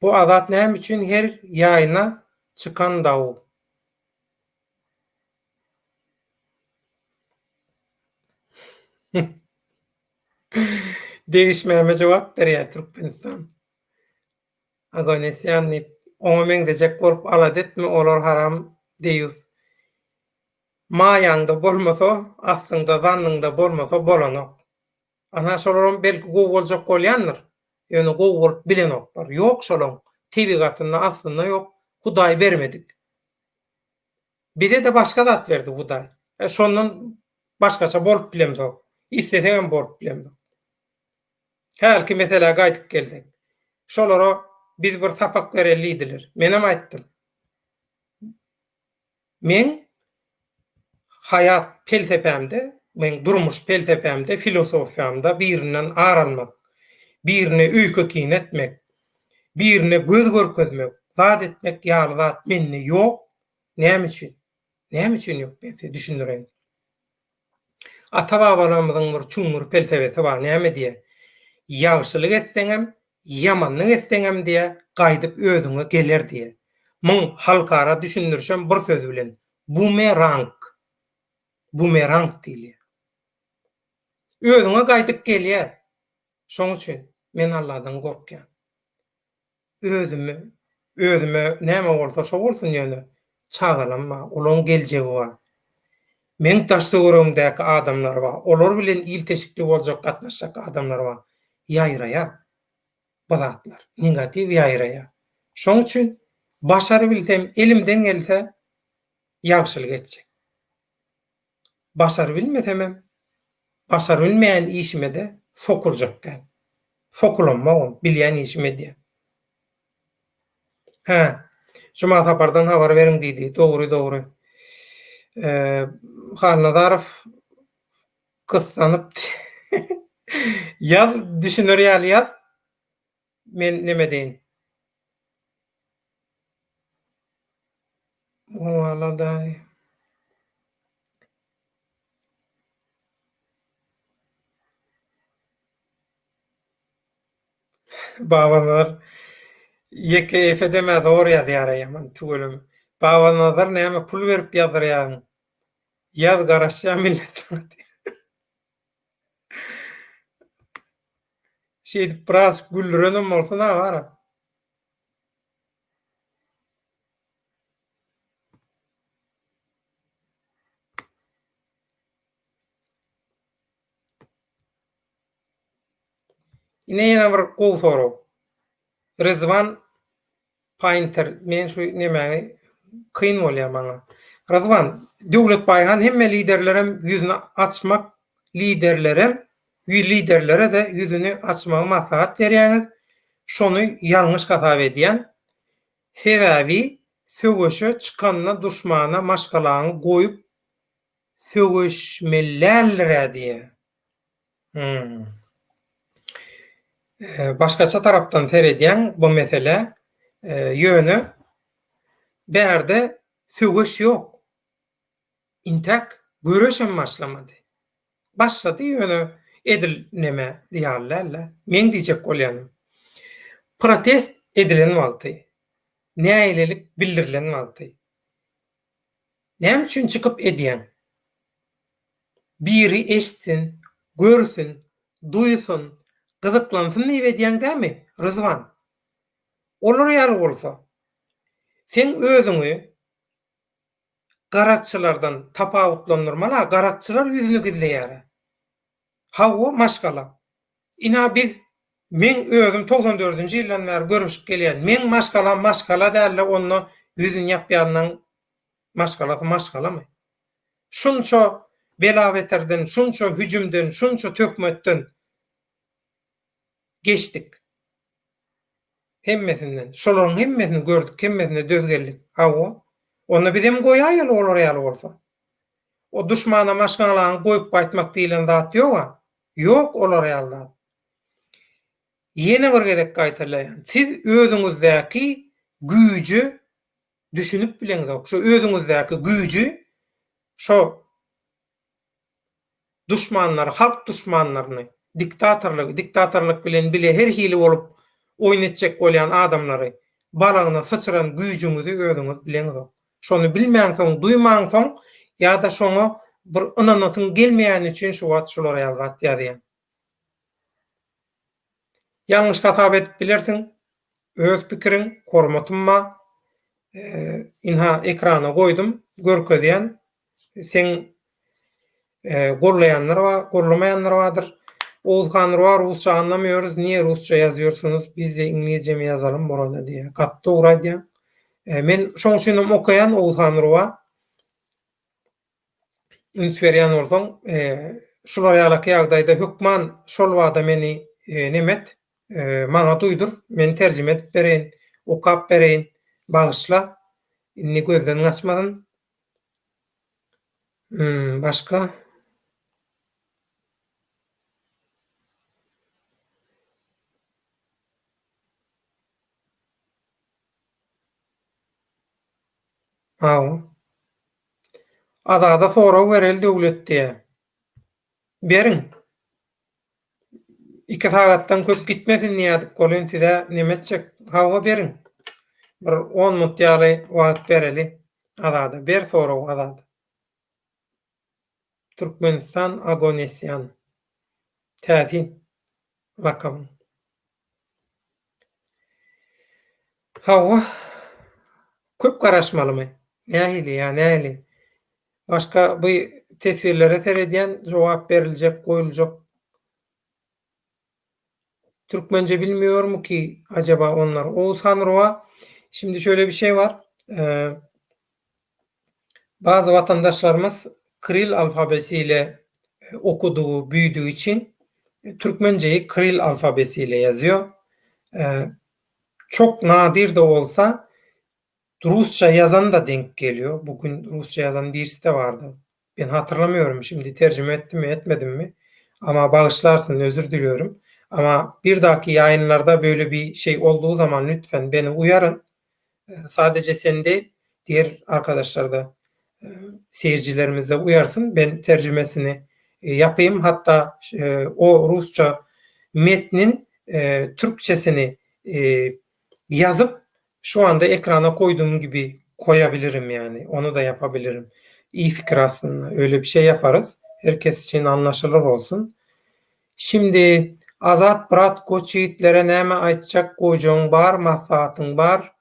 Bu Azat näme üçin her ýaýyna çykan daw. Degişmäme jogap berýär Türkmenistan. Oganesýan diýip, oňa meňzejek bolup alada etme olar haram deýýus. Maýaňda bolmasa, aslyňda zannyňda bolmasa bolanok. Ana şolaram belki gowy boljak bolýandyr, ýöne gowy bolup bilenoklar. Ýok şolaň tebigatynda aslynda ýok, Hudaý bermedik. Bize-de başga zat berdi Hudaý. E şondan başgaça bolup bilemzok. Islesegem bolup bilemzok. Hälki meselä gaýdyp gelsek. Şolara biz bir sapak bereli diýdiler. Menem aýtdym. Meň haýat pelsepämde, meň durmuş pelsepämde, filosofiýamda birinden ar almak, birine öýke-kine etmek, birine göz görkezmek, zat etmek ýaly zat mende ýok. Näme üçin? Näme üçin ýok? Men size düşündireýin. Ata-babalarymyzyň bir çuňňur pelsepesi bar, näme diýýär? Ýagşylyk etseňem, ýamanlyk etseňem diýýär, gaýdyp özüňe geler diýýär. Muň halkara düşündirişem bir söz bilen, bumerang. Bumerang diýilýär. Özüňe gaýdyp gelýär. Şoň üçin men Alladan gorkýan. Özümi, özüme näme bolsa şo bolsun ýöne çagalam bar, olaň geljegi bar. Meň daş-töweregimdäki adamlar bar, olar bilen ilteşikli boljak, gatnaşjak adamlar bar. Ýaýraýar bu zatlar, negatiw ýaýraýar. Şoň üçin başarybilsem, elimden gelse ýagşylyk etjek. Başarybilmesemem, başarybilmeýän işime-de sokuljak däl. Sokulamogam, bilýän işimi edýän. Hä, Juma Sapardan habar beriň diýdi. Dogry, dogry. Halnazarow gyssanyp Ýaz, düşüner ýaly ýaz. Men neme deýin. Howala daýy. Babanazar ýeke efedemä zor ýazýara ýaman tüweleme. Babanazar näme pul berip ýazdyrýaň. Ýaz garaşýa millet saňa diýip. Şeýdip biraz güldürenem bolsa-da bara. Ine ýene bir gowy sorag. Rezwan Painter men şu nemäňi kyn bolýar maňa. Razwan, Döwlet Baýhan hemme liderlerem ýüzüni açmak liderlerem liderlere-de ýüzüni açmagy maslahat berýäňiz, şony ýalňyş hasap edýän. Sebäbi söweşe çykanda duşmana maşgalaňy goýup söweşmelidäldirä diýýär. Hmm. Başgaça tarapdan seredýäň bu meselä. Ýöne bärde söweş ýok. Intäk göreşem başlamady. Başlady ýöne edil neme ýaly däl-de. Meň diýjek bolýanym. Protest edilen wagty, nägilelik bildirilen wagty näme üçin çykyp edýäň? Biri eşitsin, görsün, duýsun, gyzyklansyn diýip edýäň dämi, Ryzwan? Olar ýaly bolsa, seň özüňi garakçylardan tapawutlandyrmaly-a, garakçylar ýüzüni gizleýär-ä. Hawa, maşgala. Ina biz, meň özüm 94 dördünji ýyldan bäri göreşip gelýän. Meň maşgalam maşgala däl-de, onda ýüzüni ýapýanyň maşgalasy maşgalamy? Şunça bela-beterden, şunça hüjümden, şunça töhmetden geçdik. Hemmesinden. Şolaryň hemmesini gördük, hemmesine döz geldik. Hawa. Onda bizem goýaýaly olar ýaly bolsa. O duşmana maşgalaňy goýup gaýtmak diýlen zat ýog-a. Ýok olar ýaly zat. Ýene bir gezek gaýtalaýan. Siz özüňizdäki güýje düşünip bileňzok. Şo özüňizdäki güýji şo. duşmanlary, halk duşmanlaryny, diktatorlygy, diktatorlyk bilen bile her hili bolup oýun etjek bolýan adamlary balagyna syçran güýjüňizi özüňiz bileňizok. Şony bilmäňsoň, duýmaňsoň ýa-da şoňa bir ynanasyň gelmeýäni üçin şu wagt şular ýaly zat ýazýaň. Ýalňyş hasap edip bilersiň, öz pikiriň, hormatym bar. Ynha ekrana goýdum, görkezýän. Seň gollaýanlar bar, gollamaýanlar bardyr. Oguzhan Ruwa rusça anlamıyoruz, niye rusça ýazýorsuňyz, biz de iňlizce mi ýazalym burada diýýär. Gaty dogry aýdýaň. Men şoň üçinem okaýan Oguzhan Ruwa. Üns berýän bolsaň, şular ýalaky ýagdaýda hökman şol bada meni nemet, maňa duýdur, men terjime edip bereýin, okap bereýin, bagyşla, indi gözden gaçmasyn. Başga? Hawa. Azada sorag bereli Döwlet diýýär. Beriň. Iki sagatdan köp gitmesin diýýärdik welin size neme etjek. Hawa beriň. Bir on minut ýaly wagt bereli Azada. Ber soragy Azada. Türkmenistan Agonesýan. Täsin lakamyň. Hawa. Köp garaşmalymy? Nähili ýa nähili? Başga bu teswirlere seredýän jogap beriljek goýuljak Türkmence bilmiyormu ki acaba onlar? Oğuzhan Roa Şimdi şöyle bir şey var. Bazı vatandaşlarymyz Kril alfabesi ile okuduğu, büyüdüğü için Türkmenceyi Kril alfabesi ile yazıyor. Çok nadir de olsa Rusça ýazan da denk gelýär. Bu gün rusça ýazan birisi-de bardy. Ben hatyrlamıyorum şimdi terjime etdimmi, etmedimmi. Ama bagyşlarsyn, özür diliyorum. Ama bir dahaki ýaýynlarda böyle bir şey olduğu zaman lütfen beni uýaryn. Sadece sen değil, diğer arkadaşlar da seyircilerimiz de uýarsyn. Ben terjimesini ýapayym. Hatda o rusça metnin türkçesini ýazyp şu anda ekrana koýdugym gibi koýabilirim yani ony da yapabilirim. İyi fikir aslında. Öyle bir şey yaparız. Herkes için anlaşılır olsun. Şimdi Azat brat goç ýigitlere näme aýtjak gojaň bar maslahatyň bar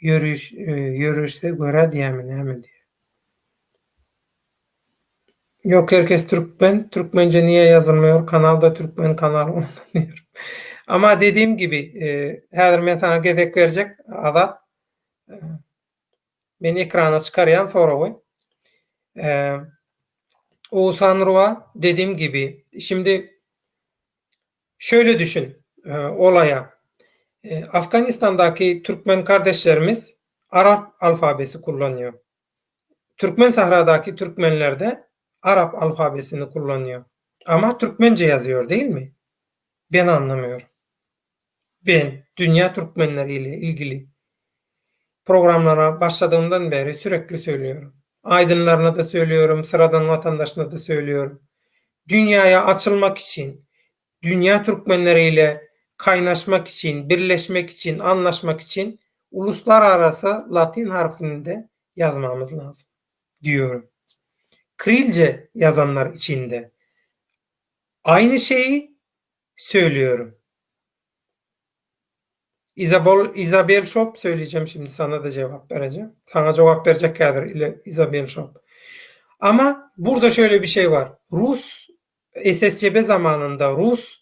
ýörüş ýörüşe görä diýämi näme diýä. Ýok herkes türkmen, türkmence niye ýazylmaýor kanalda türkmen kanaly ondan diýerin. Ama dediğim gibi häzir men saňa gezek berjek Azat. Men ekrana çykarýan soragy. Oguzhan Ruwa dediğim gibi şimdi şöyle düşün olaya. Afganistandaky türkmen kardeşlerimiz arap alfabesi kullanýar. Türkmen sahradaky türkmenlerde arap alfabesini kullanýar. Ama türkmence ýazýar değil mi? Ben anlamıyorum. Ben dünýä türkmenleri ile ilgili programlara başladygymdan bäri sürekli söýlüyorum. Aýdynlaryna-da söýlüyorum, syradan watandaşyna-da söýlüyorum. Dünýäýe açylmak üçin, dünýä türkmenleri ile kaýnaşmak üçin, birleşmek üçin, anlaşmak üçin uluslararasy latyn harfinde ýazmamyz lazym diýorum. Krilce ýazanlar içinde aýny şeýi söýlüyorum. Izabol Izabel Shop söyleyeceğim şimdi sana da cevap vereceğim. Sana cevap verecek häzir ile Izabel Shop. Ama burada şöyle bir şey var. Rus SSCB zamanında Rus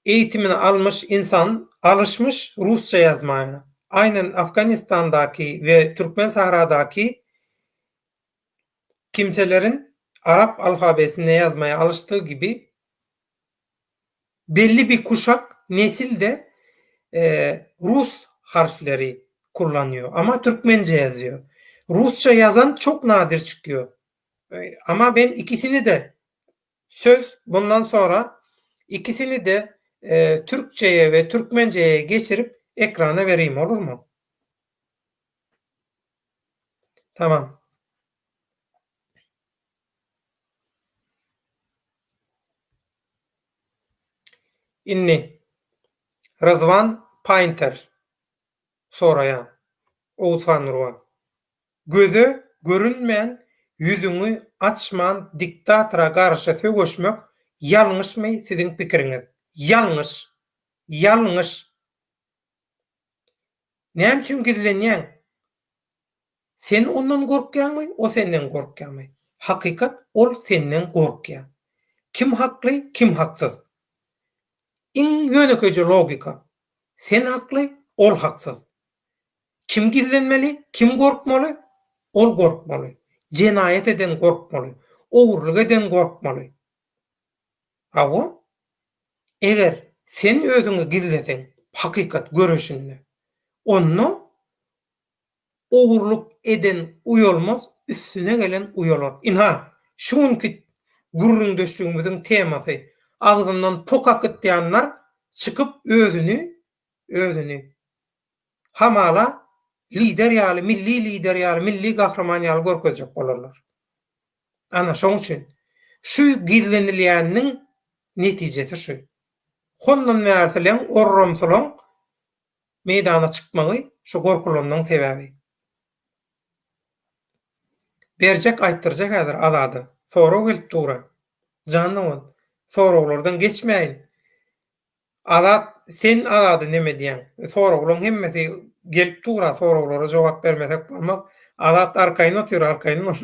eğitimini almış insan alışmış Rusça yazmaya. Aynen Afganistan'daki ve Türkmen Sahra'daki kimselerin Arap alfabesinde yazmaya alıştığı gibi Belli bir kuşak, nesil de rus harfleri kullanýar, ama türkmence ýazýar. Rusça ýazan çok nadir çykýar. Ama ben ikisini de söz bundan sonra ikisini de türkçeye we türkmenceye geçirip ekrana bereyim olur mu? Tamam. Indi Ryzwan Paýnter soraýan Oguzhan Nurba. Göze görünmän, ýüzüňi açman diktatora garşy söweşmek ýalňyşmy siziň pikiriňiz? Ýalňyş! Ýalňyş! Näme üçin gizlenýäň? Sen ondan gorkýaňmy, o senden gorkýarmy? Hakykat ol senden gorkýar. Kim hakly, kim haksyz? Iň ýönekeýje logika. Sen hakly, ol haksyz. Kim gizlenmeli, kim gorkmaly? Ol gorkmaly. Jenaýat eden gorkmaly. Ogurlyk eden gorkmaly. Hawa, eger sen özüňi gizleseň hakykat göreşinde, onda ogurlyk eden uýalmaz, üstüne gelen uýalar. Ynha, şu günki gürrüňdeşligimiziň temasy, agzyndan pok akytýanlar çykyp özüni, özüni hamala lider ýaly, milli lider ýaly, milli gahryman ýaly görkezjek bolarlar. Ana, şoň üçin şu gizlenilýäniniň netijesi şu. Hondan bärsileň, orramsylaň meýdana çykmagy şu gorkulanynyň sebäbi. Berjek aýtdyrjak häzir Azada. Sorag gelip dur-a. Jan dogan, soraglardan geçmäýin. Azat sen Azady neme diýýäň? Soraglaň hemmesi gelip dur-a, soraglara jogap bermesek bolmaz. Azat arkaýyn otyr, arkaýyn bol.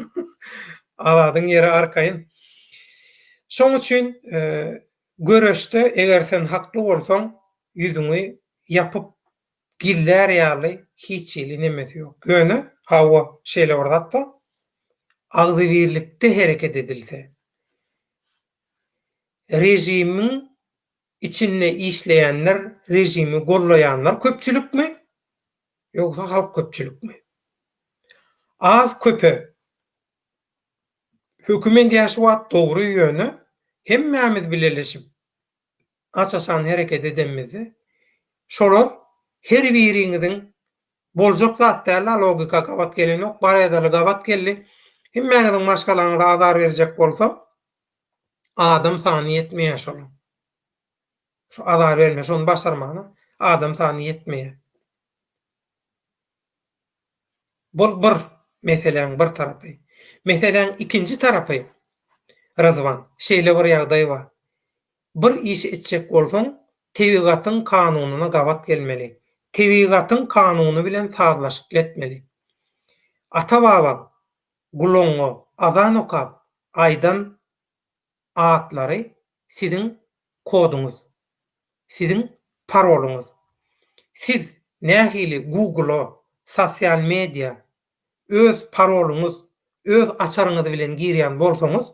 Azadyň ýeri arkaýyn. Şoň üçin göreşde eger sen hakly bolsaň, ýüzüňi ýapyp gizlär ýaly hiç hili nemesi ýok. Ýöne, hawa, şeýle bir zat bar, agzybirlikde hereket edilse, režimiň içinde işleýänler, režimi gollaýanlar köpçülikmi, ýogsa halk köpçülikmi? Az köpe höküm edýär şu wagt dogry ýöne hemmämiz bileleşip aç-açan hereket edenimizde şolar her biriňiziň boljak zat däl-a logika gabat gelenok bar edaly gabat geldi hemmäňiziň maşgalaňyza azar berjek bolsa adam sany ýetmeýär şolaň şu azar berme şony başarmana adam sany ýetmeýär. Bul bir meseläň bir tarapy. Meseläň ikinji tarapy, Ryzwan, şeýle bir ýagdaý bar. Bir iş etjek bolsaň, tebigatyň kanunyna gabat gelmeli. Tebigatyň kanuny bilen sazlaşykly etmeli. Ata-babaň gulagyňa azan okap aýdan atlary siziň koduňyz, siziň parolyňyz. Siz nähili Google-a, sosial media öz parolyňyz, öz açaryňyz bilen girýän bolsaňyz,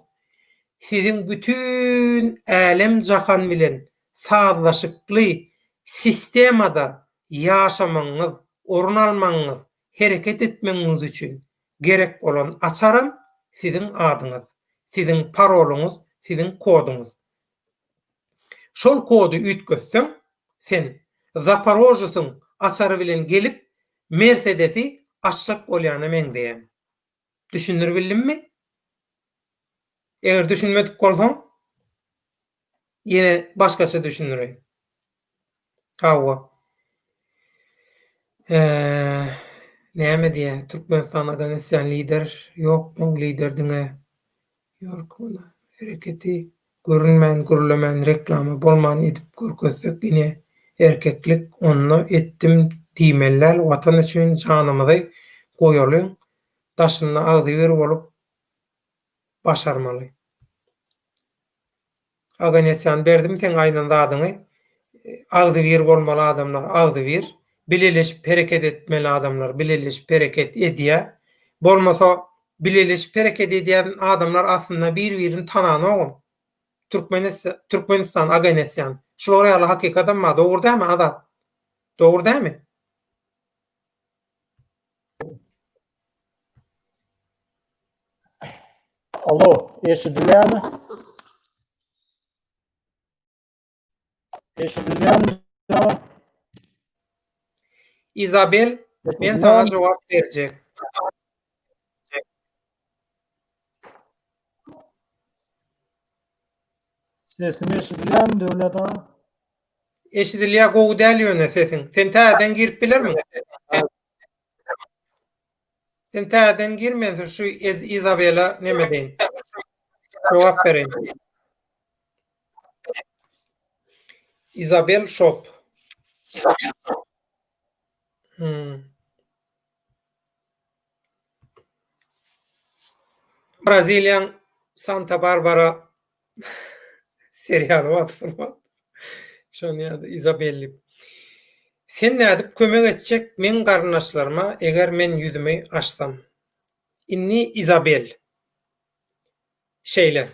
siziň bütin älem-jahan bilen sazlaşykly sistemada ýaşamagyňyz, orun almagyňyz, hereket etmegiňiz üçin gerek bolan açaram siziň adyňyz, siziň parolyňyz, siziň koduňyz. Şol kody üýtgetseň, sen Zaporožesiň açary bilen gelip Mersedesi açjak bolýana meňzeýäň. Düşündiribildimmi? Eger düşünmedik bolsaň, ýene başgaça düşündireýin. Hawa. Näme diýýär? Türkmenistan Oganesyan lider ýokmy? Lider diňe Ýorkuna hereketi görünmän gürlemän reklama bolman edip görkezsek ine erkeklik onda etdim diýmeli däl watan üçin janymyzy goýalyň daşynda agzybir bolup başarmaly. Oganesyan berdim seň aýdan zadyňy agzybir bolmaly adamlar agzybir bileleşip hereket etmeli adamlar bileleşip hereket edýä bolmasa bileleşip hereket edýän adamlar aslynda bir birini tananogam Türkmenistan Oganesyan şular ýaly hakykadam bar dogry dämi Azat dogry dämi. Alo, eşidilýärmi? Eşidilýärmi? Izabel, men saňa jogap berjek. Sesim eşidilýärmi Döwlet aga? Eşidilýär gowy däl ýöne sesiň. Sen täzeden girip bilermiň? Sen täzeden gir men şu Izabela neme deýin. Jogap bereýin. Izabel Shop. Hmm. Braziliýaň Santa Barbara serialy bar bir wagt. Şony ýa-da Izabelli. Sen nädip kömek etjek meň garyndaşlaryma eger men ýüzümi açsam? Indi Izabel. Şeýle.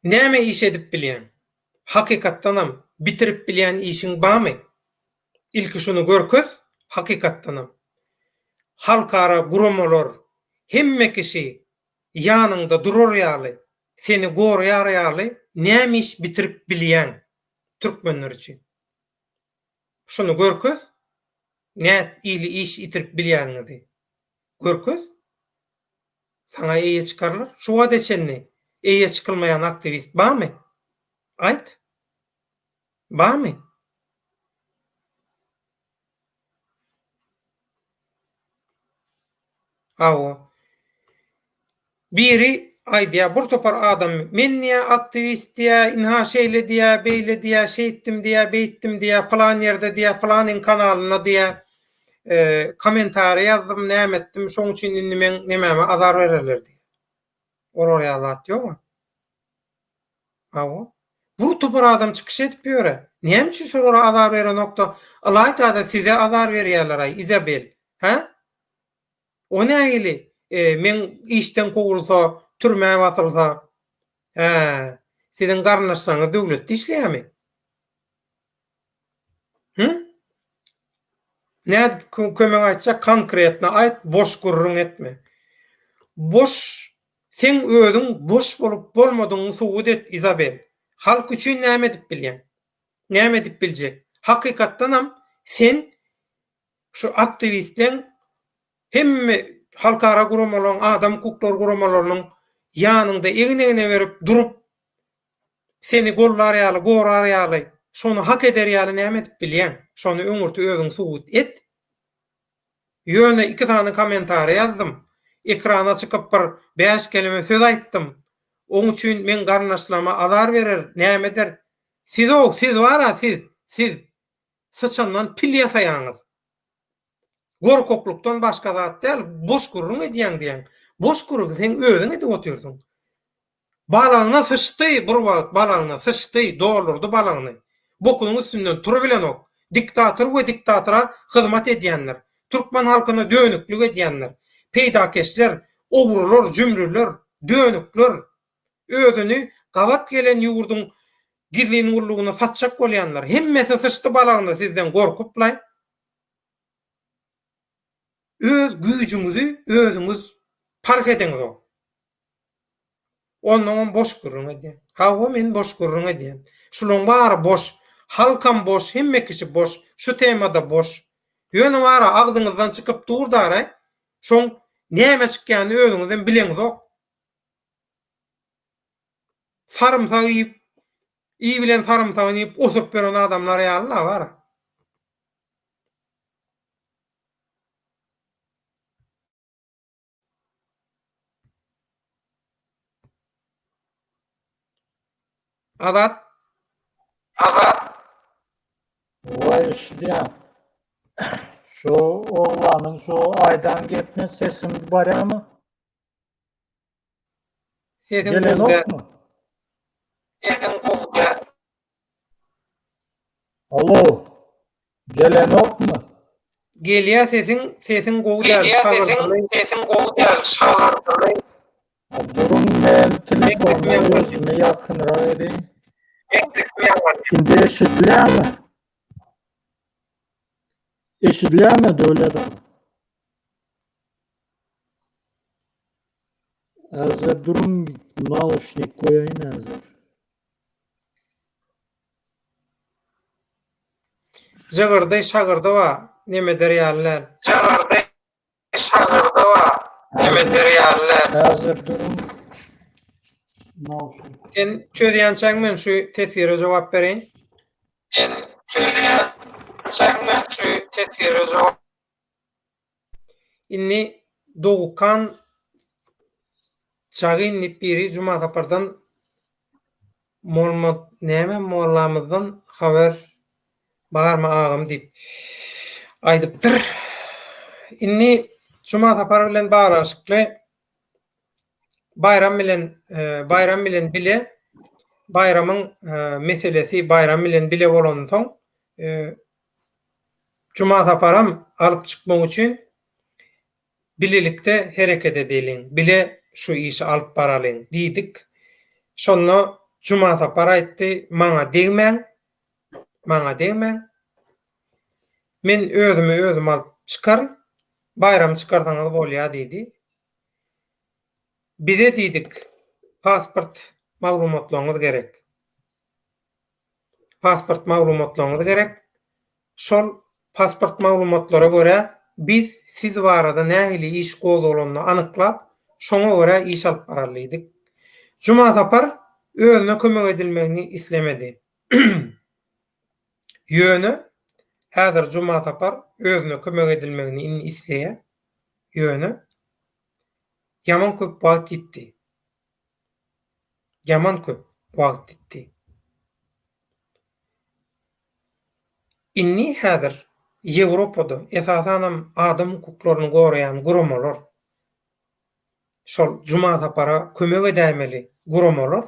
Näme iş edip bilýäň? Hakykatdanam bitirip bilýän işiň bamy? Ilki şuny görkez, hakykatdanam. Halkara guramalar, hemme kişi ýanyňda durar ýaly, seni goraýar ýaly näme iş bitirip bilýäň türkmenler üçin? Şuny görkez, nät ili iş itirip bilýäniňizi görkez. Saňa eýe çykarlar. Şu wagta çenli eýe çykylmaýan aktiwist barmy? Aýt. Barmy? Hawa. Biri aýdýar, bir topar adam, men diýýär, aktiwist diýýär, ynha şeýle diýýär, beýle diýýär, şeýtdim diýýär, beýtdim diýýär, pylan ýerde diýýär, pylanyň kanalynda diýýär, kommentariý ýazdym, näme etdim, şoň üçin indi meň nemäme azar bererler diýýär. Olar ýaly zat ýog-a. Hawa. Bir topar adam çykyş edip ýör-ä. Näme üçin şolara azar berenok-da, ylaýta-da size azar berýärler-aý, Izabel? Hä? O nähili, meň işden kowulsa, türmä basylsa? Hä, siziň garyndaşlaryňyz döwletde işleýärmi? Hü? Nädip kömek aýtjak, konkretno aýt, boş gürrüň etme. Boş, seň özüň boş bolup bolmadygyňy subut et, Izabel. Halk üçin näme edip bilýäň? Näme edip biljek? Hakykatdanam sen şu aktiwistleň hemme halkara guramalaryň, adam hukuklary guramalarynyň ýanyňda egin-egne berip durup, Seni gollar ýaly, gorar ýaly, şony hak eder ýaly näme edip bilýäň? Şony öňürti özüň subut et. Ýöne iki sany kommentariý ýazdym. Ekrana çykyp bir bäş keleme söz aýtdym. Oň üçin meň garyndaşlaryma azar berer, näme eder? Siz-ow, siz bar-a, siz, siz syçandan pil ýasaýaňyz. Gorkaklykdan başga zat däl, boş gürrüň edýäň diýýäň. Boş gürrüňi seň özüň edip otyrsyň. Balagyna syçdy bir wagt balagyna syçdy, doldurdy balagyny. Bokunyň üstünden turubilenok. Diktator we diktatora hyzmat edýänler. Türkmen halkyna dönüklik edýänler. Peýdakeşler, ogrular, jümrüler, dönükler. Özüni gabat gelen ýurduň gizlin gullugyna satjak bolýanlar. Hemmesi syçdy balagyna sizden gorkuplaý. Öz güýjüňizi özüňiz parh edeňizok. Onnoňam boş gürrüň edýän. Hawa men boş gürrüň edýän. Şulaň bary boş. Halkam boş, hemme kişi boş. Şu temada boş. Ýöne bara agzyňyzdan çykyp dur daraý. Şoň näme çykýanyny özüňizem bileňzok. Sarymsak iýip, iýibilen sarymsagyny iýip osuryp ýören adamlar ýaly-la bara. Azat. Azat. Waý eşidýän. Şu oglanyň şu aýdan gepine sesim barýamy? Sesiň gowy däl. Sesiň gowy däl. Alo. Gelenokmy? Gelýä sesiň, sesiň gowy däl, şagyrdyly. Sesiň gowy däl, şagyrdyly. Duruň men telefona özüme ýakynrak edeýin. Indi eşidilýärmi? Eşidilýärmi Döwlet aga? Häzir duruň nauşnik goýaýyn häzir. Jygyrdy, şagyrdy bar, nemeder ýaly däl. Jygyrdy, şagyrdy bar, nemeder ýaly däl. Häzir duruň. Sen çözýänçäň men şu teswire jogap bereýin. Sen çözýänçäň men şu teswire jogap Indi Dogukan Çagyn diýip biri Juma Sapardan Molma näme mollamyzdan habar barmy agam diýip aýdypdyr. Indi Juma Sapar bilen baglanyşykly Baýram bilen Baýram bilen bile Baýramyň meselesi Baýram bilen bile bolansoň Juma Saparam alyp çykmak üçin bilelikde hereket edeliň, bile şu işi alyp baralyň diýdik. Şonda Juma Sapar aýtdy, maňa degmäň, maňa degmäň. Men özümi özüm alyp çykaryn, Baýramy çykarsaňyz bolýar diýdi. Bize diýdik, pasport maglumatlaryňyz gerek. Pasport maglumatlaryňyz gerek. Şol pasport maglumatlara görä biz siz barada nähili iş gozgalanyny anyklap, şoňa görä iş alyp baraly diýdik. Juma Sapar özüne kömek edilmegini islemedi. Ýöne häzir Juma Sapar özüne kömek edilmegini indi isleýär. Ýöne ýaman köp wagt ýitdi. Ýaman köp wagt ýitdi. Indi häzir Ýewropada, esasanam adam hukuklaryny goraýan guramalar, şol Juma Sapara kömek edäýmeli guramalar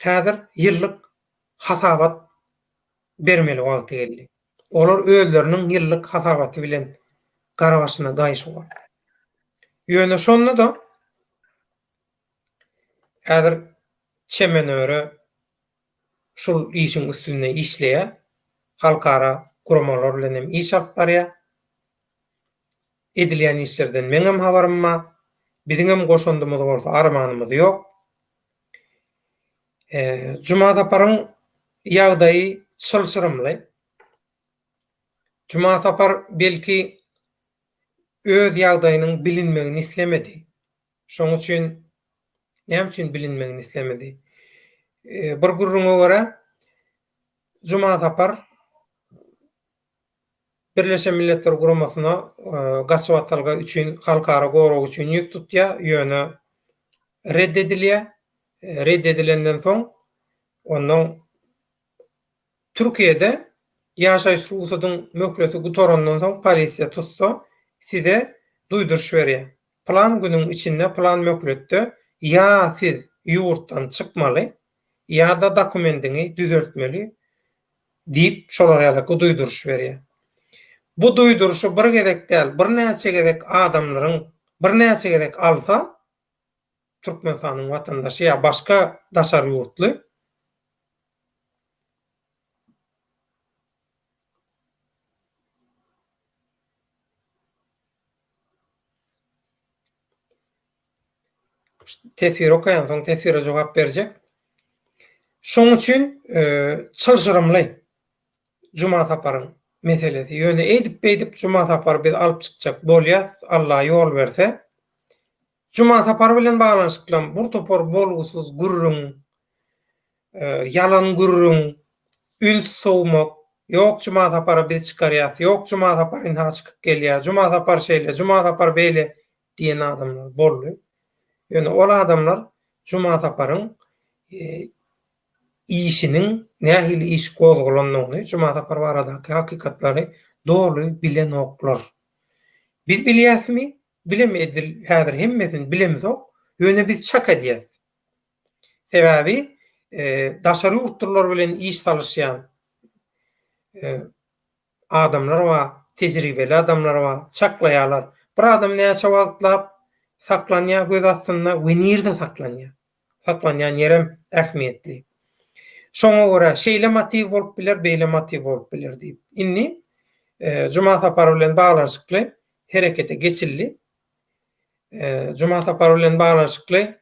häzir ýyllyk hasabat bermeli wagty geldi. Olar özleriniň ýyllyk hasabaty bilen gara başyna gaýşyp. Ýöne şonda-da häzir Çemenöre şul işiň üstünde işleýär. Halkara guramalar bilen hem iş alyp barýar. Edilýän işlerden meňem habarym bar. Biziňem goşandymyz bolsa armanymyz ýok. Juma Saparyň ýagdaýy çylşyrymly. Juma Sapar belki öz ýagdaýynyň bilinmegini islemedi. Şoň üçin näme üçin bilinmegini islemedi? Bir gürrüňe görä, Juma Sapar Birleşen Milletler Guramasyna gaçybatalga üçin, halkara gorag üçin ýüz tutýar, ýöne red edilýär. Red edilenden soň, ondan Türkiýede ýaşaýyş rugsadyň möhleti gutarandan soň polisiýa tutsa, size duýduryş berýär. Pylan günüň içinde, pylan möhletde ýa siz ýurtdan çykmaly, ýa-da dokumendiňi düzeltmeli diýip, şolar ýaly duýduryş berýär. Bu duýduryşy bir gezek däl, birnäçe gezek adamlaryň birnäçe gezek alsa, Türkmenistanyň watandaşy ýa başga daşary ýurtly, Teswir okaýan soň teswire jogap berjek. Şoň üçin çylşyrymly Juma Saparyň meselesi. Ýöne eýdip-beýdip Juma Sapary biz alyp çykjak bolýas, Alla ýol berse. Juma Sapar bilen baglanyşyklam bir topar bolgusyz gürrüň, ýalan gürrüň, üns sowmak, ýok Juma Sapary biz çykarýas, ýok Juma Sapar ynha çykyp gelýär, Juma Sapar şeýle, Juma Sapar beýle diýen adamlar boldy. Ýöne ol adamlar Juma Saparyň işiniň nähili iş gozgalandygyny, Juma Sapar baradaky hakykatlary doly bilenoklar. Biz bilýäsmi? Bilem edil häzir hemmesini bilemizok, ýöne biz çak edýäs. Sebäbi daşary ýurtlular bilen iş salyşýan adamlar bar, tejribeli adamlar bar, çaklaýarlar. Bir adam näçe wagtlap saklanýar göz astynda we nirde saklanýar? Saklanýan ýerem ähmiýetli. Şoňa görä şeýle motiw bolup biler, beýle motiw bolup biler diýip. Indi Juma Sapar bilen baglanyşykly herekete geçildi. Juma Sapar bilen baglanyşykly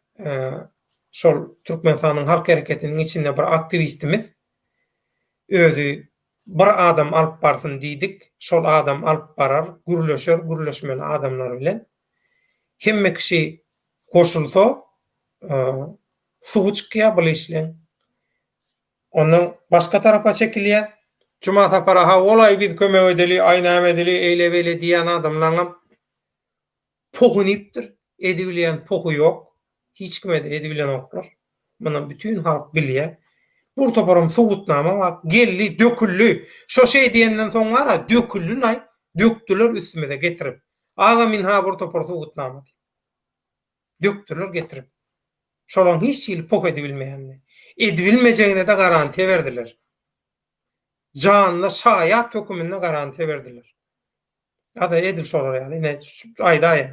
şol Türkmenistanyň Halk hereketiniň içinde bir aktiwistimiz özi bir adam alyp barsyn diýdik. Şol adam alyp barar, gürleşer, gürleşmeli adamlar bilen. Hemme kişi goşulsa. Suwy çykýar bul işleň. Ondan başga tarapa çekilýär. Juma Sapara hawa-laý biz kömek edeli, aý näme edeli, eýle-beýle diýýän adamlaňam pohuny iýipdir. Edibilýän pohy ýok. Hiç kime-de edibilenoklar. Muny bütin halk bilýär. Bir toparam subutnama bar. Geldi, döküldi. Şo şeý diýenden soň bar-a, döküldi-laý. Dökdüler üstümize getirip. Agam ynha bir topar subutnama diýip. Dökdüler getirip. Şolaň hiç hili poh edibilmeýänini. Edibilmejegine-de garantiýa berdiler. Janly şaýat höküminde garantiýa berdiler. Ada edil şolar ýaly. Ine aýdaýyn.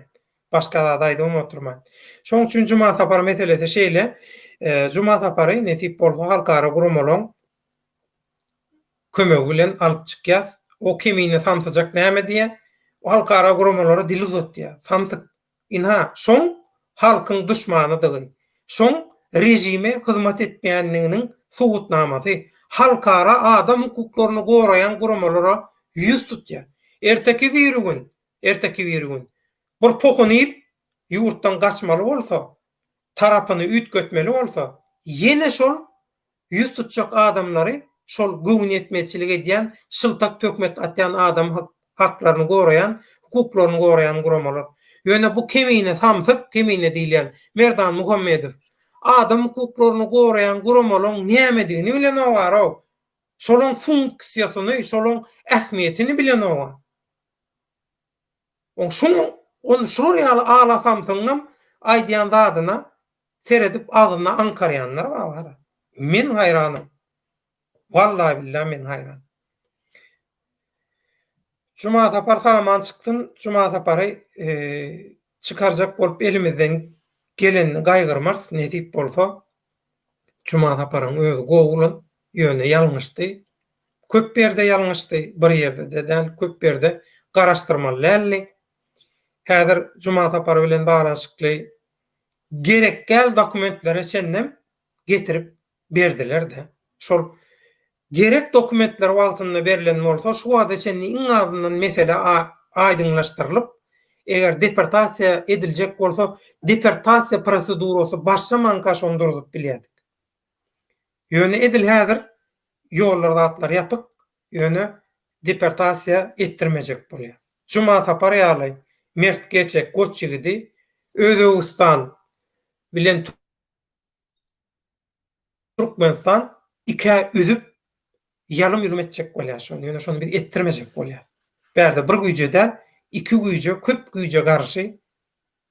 Başga zat aýdybam oturmaýyn. Şoň üçin Juma Sapar meselesi şeýle. Juma Sapary nesip bolsa halkara guramalaň kömegi bilen alyp çykýas. O kemine samsyjak näme diýýär? Halkara guramalara dil uzatýar. Samsyk Ynha, şoň halkyň duşmanydygy, şoň režime hyzmat etmeýändiginiň subutnamasy. Halkara adam hukuklaryny goraýan guramalara ýüz tutýar. Erteki birigün, erteki birigün bir pohuny iýip, ýurtdan gaçmaly bolsa, tarapyny üýtgetmeli bolsa, ýene şol Ýüz tutjak adamlary şol göwniýetmezçilik edýän, şyltak töhmet atýan adam haklaryny goraýan, hukuklaryny goraýan guramalar. Ýöne bu kemine samsyk, kemine diýilýän Merdan Muhammedow adam hukuklaryny goraýan guramalaň nämedigini bilenok-arow. Şolaň funksiýasyny, şolaň ähmiýetini bilenok-a. Oň şuň, ony şular ýaly ala samsygyňam aýdýan zadyna seredip agzyna aňkarýanlar bar bara. Men haýranym. Wallahi billah men haýran. Juma Sapar saman çyksyn, Juma Sapary çykarjak bolup elimizden gelenini gaýgyrmarys, nesip bolsa. Juma Saparyň özi gowy oglan, ýöne ýalňyşdy. Köp ýerde ýalňyşdy, bir ýerde-de däl, köp ýerde garaşdyrmaly däldi. Häzir Juma Sapar bilen baglanyşykly gerek däl dokumentlere çenlem getirip berdiler-de. Şol gerek dokumentler wagtynda berlen bolsa, şu wagta çenli iň azyndan mesele aýdyňlaşdyrylyp, eger deportasiýa ediljek bolsa, deportasiýa prosedurasy başlamanka şony durzup bilýärdik. Ýöne edil häzir ýollar zatlar ýapyk, ýöne deportasiýa etdirmejek bolýar. Juma Sapar ýaly mert gerçek goç ýigidi Özbegistan bilen Türkmenistan ikä üzüp ýalym-ýulum etjek bolýar şony. Ýöne şony biz etdirmejek bolýas. Bärde bir güýje däl, iki güýje, köp güýje garşy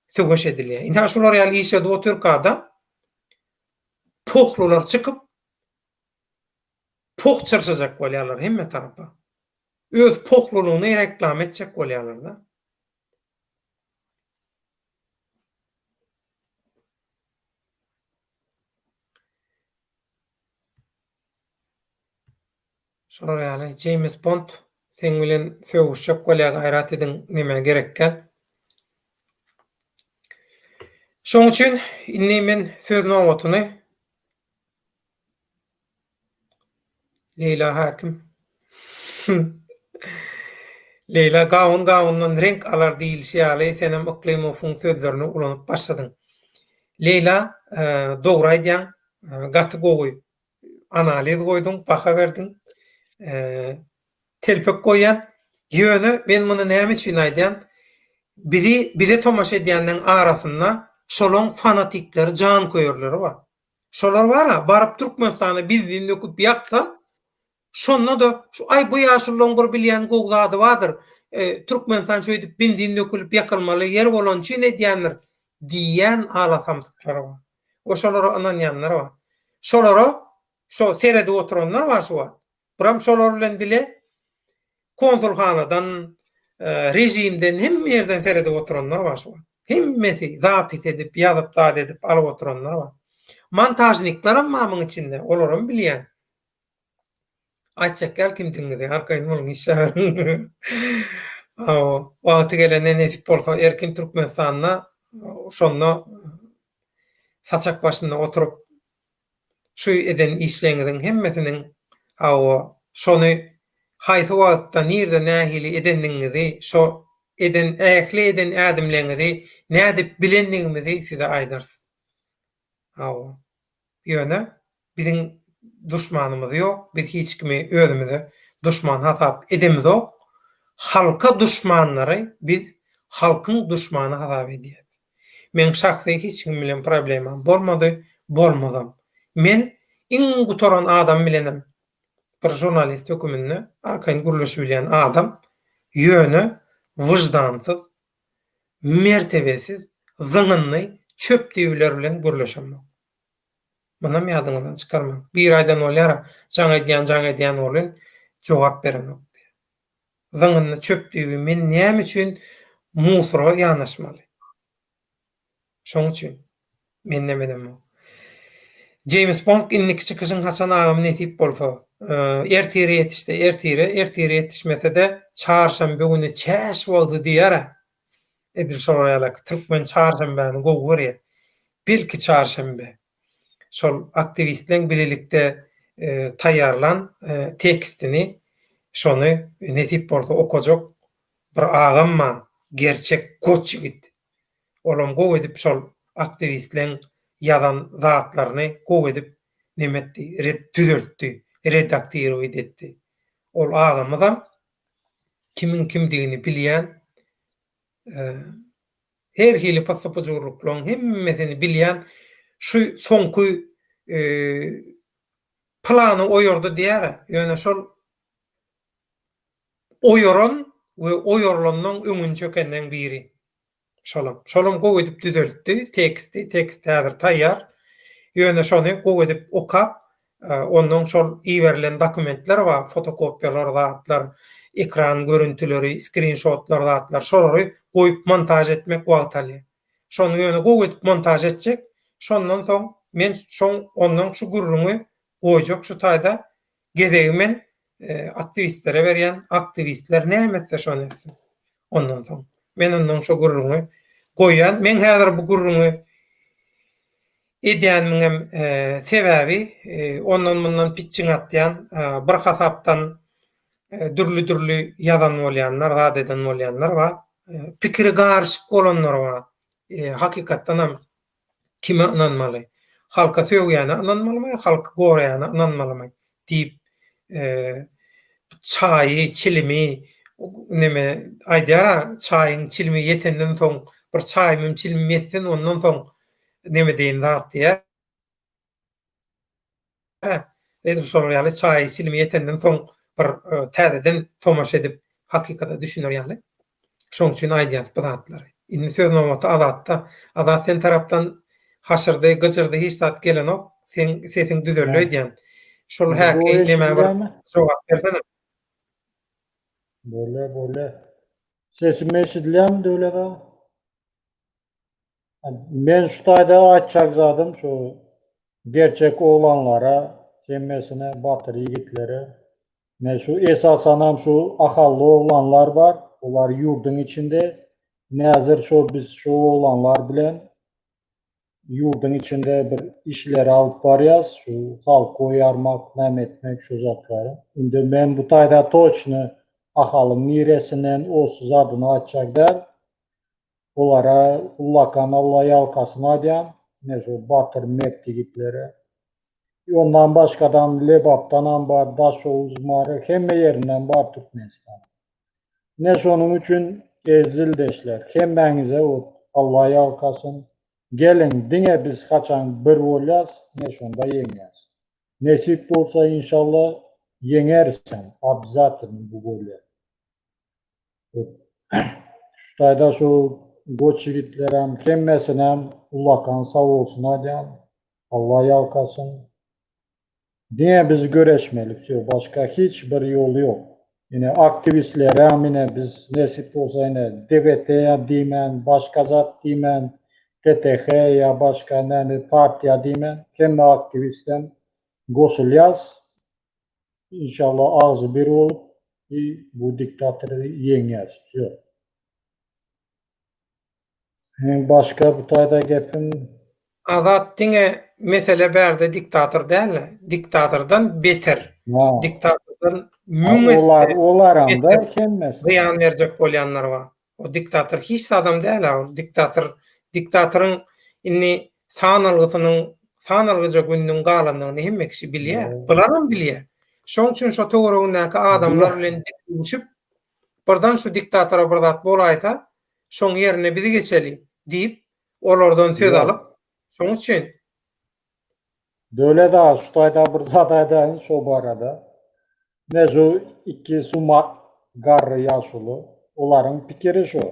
söweş edilýär. Ynha şular ýaly iş edip otyrka-da pohlular çykyp poh çyrşajak bolýarlar hemme tarapa. Öz pohlulygyny reklama etjek bolýarlar-da. Şolar ýaly Jeýms Bond seň bilen sögüşjek bolýar gaýrat ediň nämä gerekkä. Şoň üçin indi men söz nobatyny Leýla häkim. Leýla gawun gawundan reňk alar diýilişi ýaly senem Yklymowyň sözlerini ulanyp başladyň. Leýla dogry aýdýaň gaty gowy analiz goýduň baha berdiň. Telpek goýýan. Ýöne men muny näme üçin aýdýan? Bizi bize tomaşa edýänleň arasynda şolaň fanatikleri janköýerleri bar. Şolar bar-a, baryp Türkmenistana benzin döküp ýaksa, şonda-da şu aý bu ýaşululaň bir bilýän gowy zady bardyr, Türkmenistan şeýdip benzin dökülip ýakylmaly ýer bolany üçin edýändir diýýän alasamsyklary bar. We şolara ynanýanlar bar. Şolara şo seredip oturanlar bar şu wagt. Buram şolar bilen bile konsulhanadan, režimden hemme ýerden seredip oturanlar bar şu wagt. Hemmesi zapis edip, ýazyp zat edip alyp oturanlar bar. Montažniklaram bar muň içinde, olaram bilýän. Aýtjak däl kimdigiňizi, arkaýyn boluň işläberiň. Hawa, wagty gelende nesip bolsa erkin Türkmenistanda şonda saçak başynda oturyp Şu eden işleňiziň hemmesiniň, hawa, şony haýsy wagtda, nirde, nähili edendigiňizi, şo eden ähli eden ädimleňizi nädip bilendigimizi size aýdarys. Hawa. Ýöne biziň duşmanymyz ýok, biz hiç kimi özümize duşman hasap edemizok. Halka duşmanlary biz halkyň duşmany hasap edýäs. Meň şahsy hiç kim bilen problemam bolmady, bolmazam. Men iň gutaran adam bilenem bir žurnalist höküminde arkaýyn gürleşibilýän adam, ýöne wyždansyz, mertebesiz, zyňyndy çöp düýbiler bilen gürleşemok. Munam ýadyňyzdan çykarmaň. Biri aýdan bolýar-a, jaň edýän, jaň edýän welin, jogap berenok diýýär. Zyňyndy çöp düýbi men näme üçin musora ýanaşmaly? Şoň üçin men neme edemok. Jeýms Bond indiki çykyşyň haçan agam nesip bolsa. Ertire ýetişse ertire, ertire ýetişmese-de çarşenbe güni çäş wagty diýer-ä. Edil şolar ýaly türkmen çarşenbäni gowy görýär. Belki çarşenbe. Şol aktiwistleň bilelikde taýýarlan tekstini şony nesip bolsa okajak bir agam bar gerçek goç ýigit. Olam gowy edip şol aktiwistleň ýazan zatlaryny gowy edip neme etdi, düzeltdi, redaktirowit etdi. Ol agamyzam kimiň kimdigini bilýän, her hili pyssy-pyjurlyklaryň hemmesini bilýän şu soňky plany oýardy diýer-ä, ýöne şol oýaran we oýarylandan öňüni çökenleň biri. Şolam. Şolam gowy edip düzeltdi teksti, tekst häzir taýýar. Ýöne şony gowy edip okap, ondan şol iberilen dokumentler bar, fotokopiýalar zatlar, ekran görüntüleri, skrinşotlar zatlar, şolary goýup montaž etmek wagt alýar. Şony ýöne gowy edip montaž etjek, şondan soň men şoň ondan şu gürrüňi goýjak şu taýda Gezegi men aktiwistlere berýän, aktiwistler näme etse şony etsin. Ondan soň men ondan şo gürrüňi goýýan. Men häzir bu gürrüňi edýänimiňem sebäbi ondan-mundan pitjiň atýan, bir hasapdan dürli-dürli ýazan bolýanlar, zat eden bolýanlar bar. Pikiri garyşyk bolanlar bar. Hakykatdanam Kime ynanmaly? Halka sögýäne ynanmalymy, halky goraýana ynanmalymy? diýip, çaýy, çilimi neme aýdýar-a, çaýyň çilimi ýetenden soň, bir çaýymym, çilimim ýetsin, ondan soň neme deýin zat diýýär. Edil şolar ýaly çaýy çilimi ýetenden soň bir täzeden tomaşa edip hakykata düşüner ýaly. Şoň üçin aýdýas bu zatlary. Indi söz nobaty Azatda. Azat sen tarapdan haşyrdy, gyjyrdy hiç zat gelenok. Seň sesiň düzeldi öýdýän. Şol häki nämä bir jogap bersene. Bolýa bolýa. Sesim eşidilýärmi Döwlet aga? Men şu taýda aýtjak zadym şu gerçek oglanlara hemmesine batyr ýigitlere men şu esasanam şu ahally oglanlar bar olar ýurduň içinde näzir şo biz şu oglanlar bilen ýurduň içinde bir işleri alyp barýas şu halky oýarmak näme etmek şu zatlary indi men bu taýda toçny ahalyň niresinden osy zadyny aýtjak däl Olara ullakan Alla ýalkasyn aýdýan, ine şu batyr mert ýigitlere. I ondan başgadam Lebapdanam bar, Daşoguz, Mary, hemme ýerinden bar Türkmenistanyň. Ine şonuň üçin eziz ildeşler, hemmäňize ot Alla ýalkasyn. Geliň, diňe biz haçan bir bolýas, ine şonda ýeňýäs. Nesip bolsa inşallah ýeňerisem, obzatelno bu bolýar. Şu taýda şu goç ýigitlerem hemmesinem ullakan sag bolsun aýdýan. Alla ýalkasyn. Diňe biz göreşmeli wsýo başga hiç bir ýol ýok. Ine aktiwistlerem ine biz nesip bolsa ine DWT diýmän başga zat diýmän TTH ýa başga näme partiýa diýmän hemme aktiwistem goşulýas. Inşallah agzy bir bolup i bu diktatory ýeňýäs wsýo. Meň başga bu taýda gepim. Azat diňe mesele bärde diktator dälde diktatordan beter diktatordan müň esse beter zyýan berjek bolýanlar bar. O diktator hiç zadam däl-ä ol diktator diktatoryň indi sanalgysynyň. sanalgyja gününiň galandygyny hemme kişi bilýär. Bularam bilýär. Şoň üçin şo töweregindäki adamlar bilen dikdüşüp, birden şu diktatora bir zat bolaýsa, şoň ýerine biz geçeli diýip, olardan söz alyp, şoň üçin. Döwlet aga şu taýda bir zat aýdaýyn şo barada. Ine şu iki sumak garry ýaşuly, olaryň pikiri şu.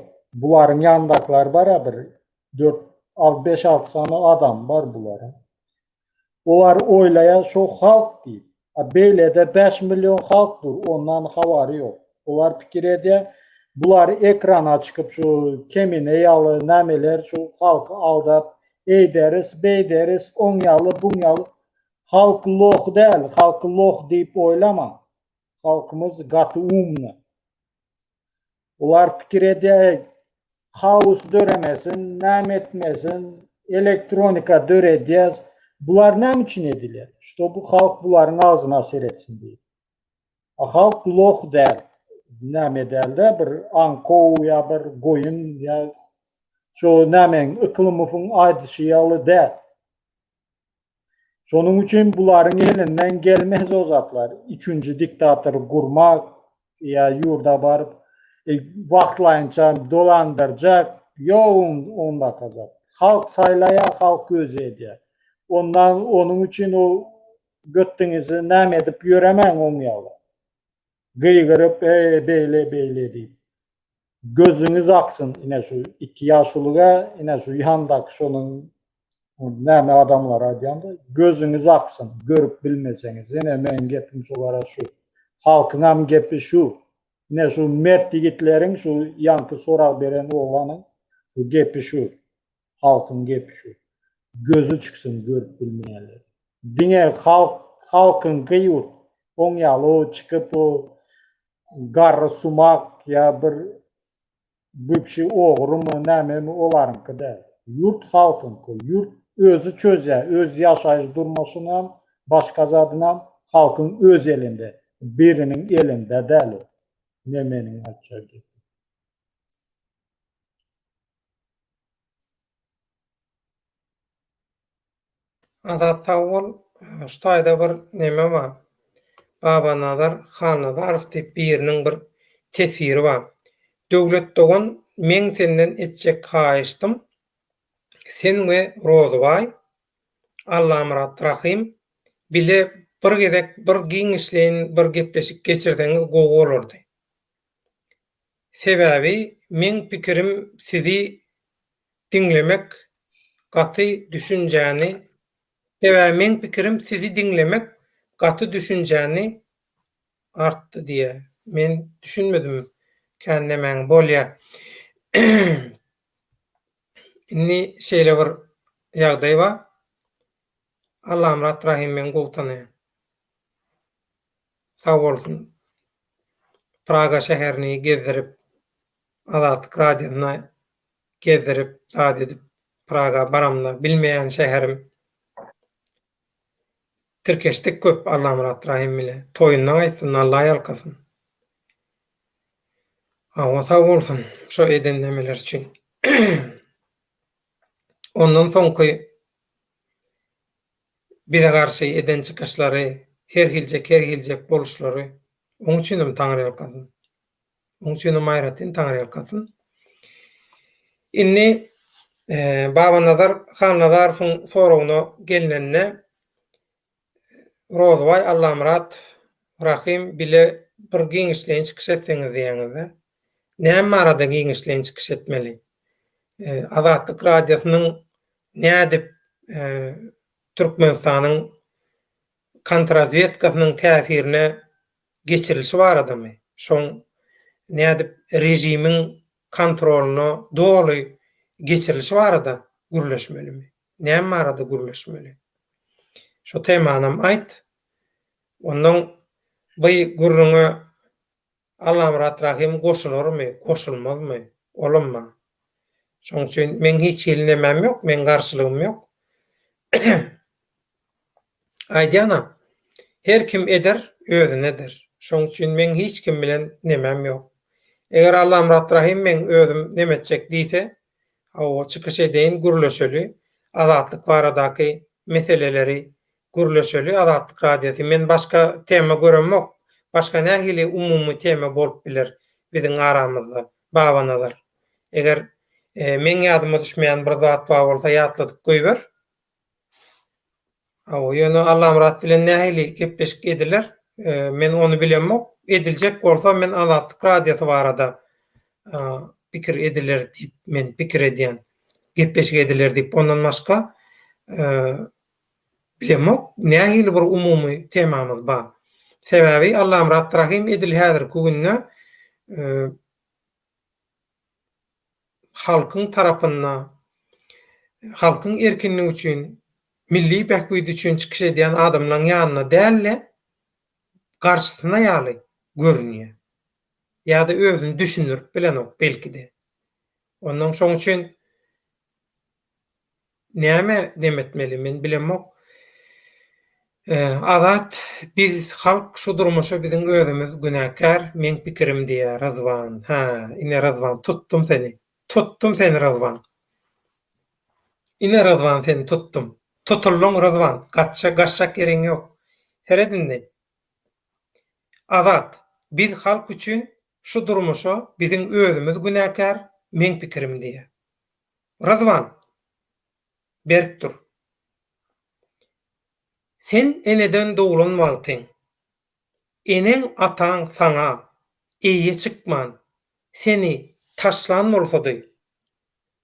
Bularyň ýanyndakylar bar-a bir dört, beş-alty sany adam bar bularyň. Olar oýlaýar şo halk diýip. A beýlede 5 million halk dur, ondan habary ýok. Olar pikir edýär, bular ekrana çykyp şu Kemine ýaly nämeler şu halky aldap, eýderis, beýderis, oň ýaly, buň ýaly. Halk loh däl, halky loh diýip oýlamaň. Halkymyz gaty umny. Olar pikir edýär, haos döremesin, näme etmesin, elektronika döredýäs. Bular näme üçin edilýär? Ştoby halk bularyň agzyna seretsin diýip. A halk loh däl. Näme däl-de, bir aňkow ýa bir goýun ýa şo nämeň Yklymowyň aýdyşy ýaly däl. Şonuň üçin bularyň elinden gelmez o zatlar. Üçünji diktator gurmak ýa ýurda baryp wagtlaýynça dolandyrjak ýok ondaka zat. Halk saýlaýar, halk özi edýär. Ondan onuň üçin o götüňizi näme edip ýöremäň oň ýaly. Gygyryp eý beýle beýle diýip. Gözüňiz aksyn ine şu iki ýaşulyga ine şu ýandaky şonuň näme adamlar aýdýanda gözüňiz aksyn görüp bilmeseňiz ine meň gepim şolara şu halkyňam gepi şu ine şu mert ýigitleriň şu ýaňky sorag beren oglanyň şu gepi şu halkyň gepi şu gözi çyksyn görüp bilmeýänler diňe halk halkyňky ýurt oň ýaly o çykyp o Garry sumak ýa bir bübşi ogrumy nämemi olaryňky däl. Ýurt halkyňky. Ýurt özi çözýär. Öz ýaşaýyş durmuşynam, başga zadynam halkyň öz elinde. Biriniň elinde däl o. Ine meniň aýtjak gepim. Azat sag bol. Şu taýda bir neme bar. Babanazar Halnazarow diýip biriniň bir teswiri bar. Döwlet dogan meň senden etjek haýyşdym sen we Rozybaý, Allamyrat Rahym bile bir gezek bir giňişleýin bir gepleşik geçirseňiz gowy bolardy. Sebäbi meň pikirim sizi diňlemek gaty düşünjäni Sebäbi meň pikirim sizi diňlemek gaty düşünjäni artdy diýýär. Men düşünmedim kän nämäňi bolýa. Indi şeýle bir ýagdaý bar. Allamyrat Rahym meni gowy tanaýar. Sag bolsun. Praga şäherini gezdirip Azatlyk Radiosyna gezdirip, zat edip, Praga baramda bilmeýän şäherim. Tirkeşdik köp Allamyrat Rahym bile. Toýundan gaýtsyn, Alla ýalkasyn. Hawa, sag bolsun şo eden nemeleri üçin. Ondan soňky bize garşy eden çykyşlary, her hiljek, her hiljek boluşlary, oň üçinem Taňryýalkasyn. Oň üçinem aýratyn taňryýalkasyn. Indi Babanazar Hannazarowyň soragyna gelnende Rozybaý Allamyrat Rahym bile bir giňişleýin çykyş etseňiz diýýäňizde. Näme barada giňişleýin çykyş etmeli? Azatlyk Radiosynyň nädip Türkmenistanyň kontrazwedkasynyň täsirine geçirilişi baradamy, şoň nädip režimiň kontrolyna doly geçirilişi barada gürleşmelimi? Näme barada gürleşmeli? Şo temanam aýt. Onnoň by gürrüňe Allamyrat Rahym goşularmy, goşulmazmy? Olam bar. Şoň üçin meň hiç hili nemem ýok, meň garşylygym ýok. Aýdýan-a, her kim eder, özüne eder. Şoň üçin meň hiç kim bilen nemem ýok. Eger Allamyrat Rahym meň özüm neme etjek diýse, hawa, çykyş edeýin, gürleşeli, azatlyk baradaky. meseleleri gürleşeli Azatlyk Radiosy. Men başga tema göremok. Başga nähili umumy tema bolup biler biziň aramyzda Babanazar? Eger meň ýadyma düşmeýän bir zat bar bolsa ýatladyp goýber. Hawa, ýöne Allamyrat bilen nähili gepleşik ediler, men ony bilemok. Ediljek bolsa men Azatlyk Radiosy barada pikir ediler diýip men pikir edýän. Gepleşik ediler diýip. Ondan başga bilemok, nähili bir umumy temamyz bar. Sebäbi Allamyrat Rahym edil häzirki günde halkyň tarapynda, halkyň erkinligi üçin, milli bähbidi üçin çykyş edýän adamlaryň ýanynda däl-de, garşysynda ýaly görünýär. Ýa-da özüni düşündirip bilenok belki-de. Onnoň şoň üçin Näme neme etmeli men bilemok. Azat biz halk şu durmuşa biziň özümiz günäkär meň pikirim diýýär Ryzwan hä ine Ryzwan tutdum seni tutdum seni Ryzwan ine Ryzwan seni tutdum tutuldyň Ryzwan gaçja gaçjak ýeriň ýok seret indi Azat biz halk üçin şu durmuşa biziň özümiz günäkär meň pikirim diýýär. Ryzwan, berk dur. Sen eneden doglan wagtyň, eneň-ataň saňa eýe çykman, seni taşlan bolsady,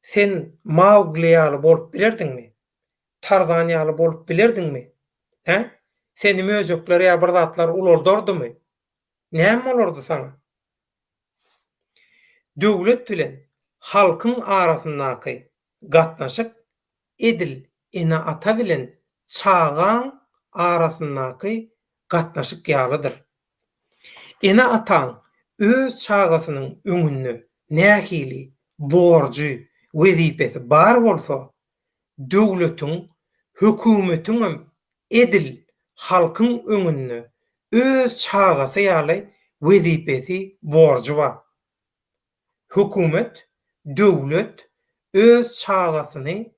sen Maugli ýaly bolup bilerdiňmi? Tarzan ýaly bolup bilerdiňmi? Hä? Seni möjekler ýa bir zatlar ulaldardymy? Näme bolardy saňa? Döwlet bilen halkyň arasyndaky gatnaşyk edil ene-ata bilen çagaň arasyndaky gatnaşyk ýalydyr. Ene-ataň öz çagasynyň öňünde nähili borjy, wezipesi bar bolsa, döwletiň, hökümetiňem edil halkyň öňünde öz çagasy ýaly wezipesi, borjy bar. Hökümet, döwlet öz çagasyny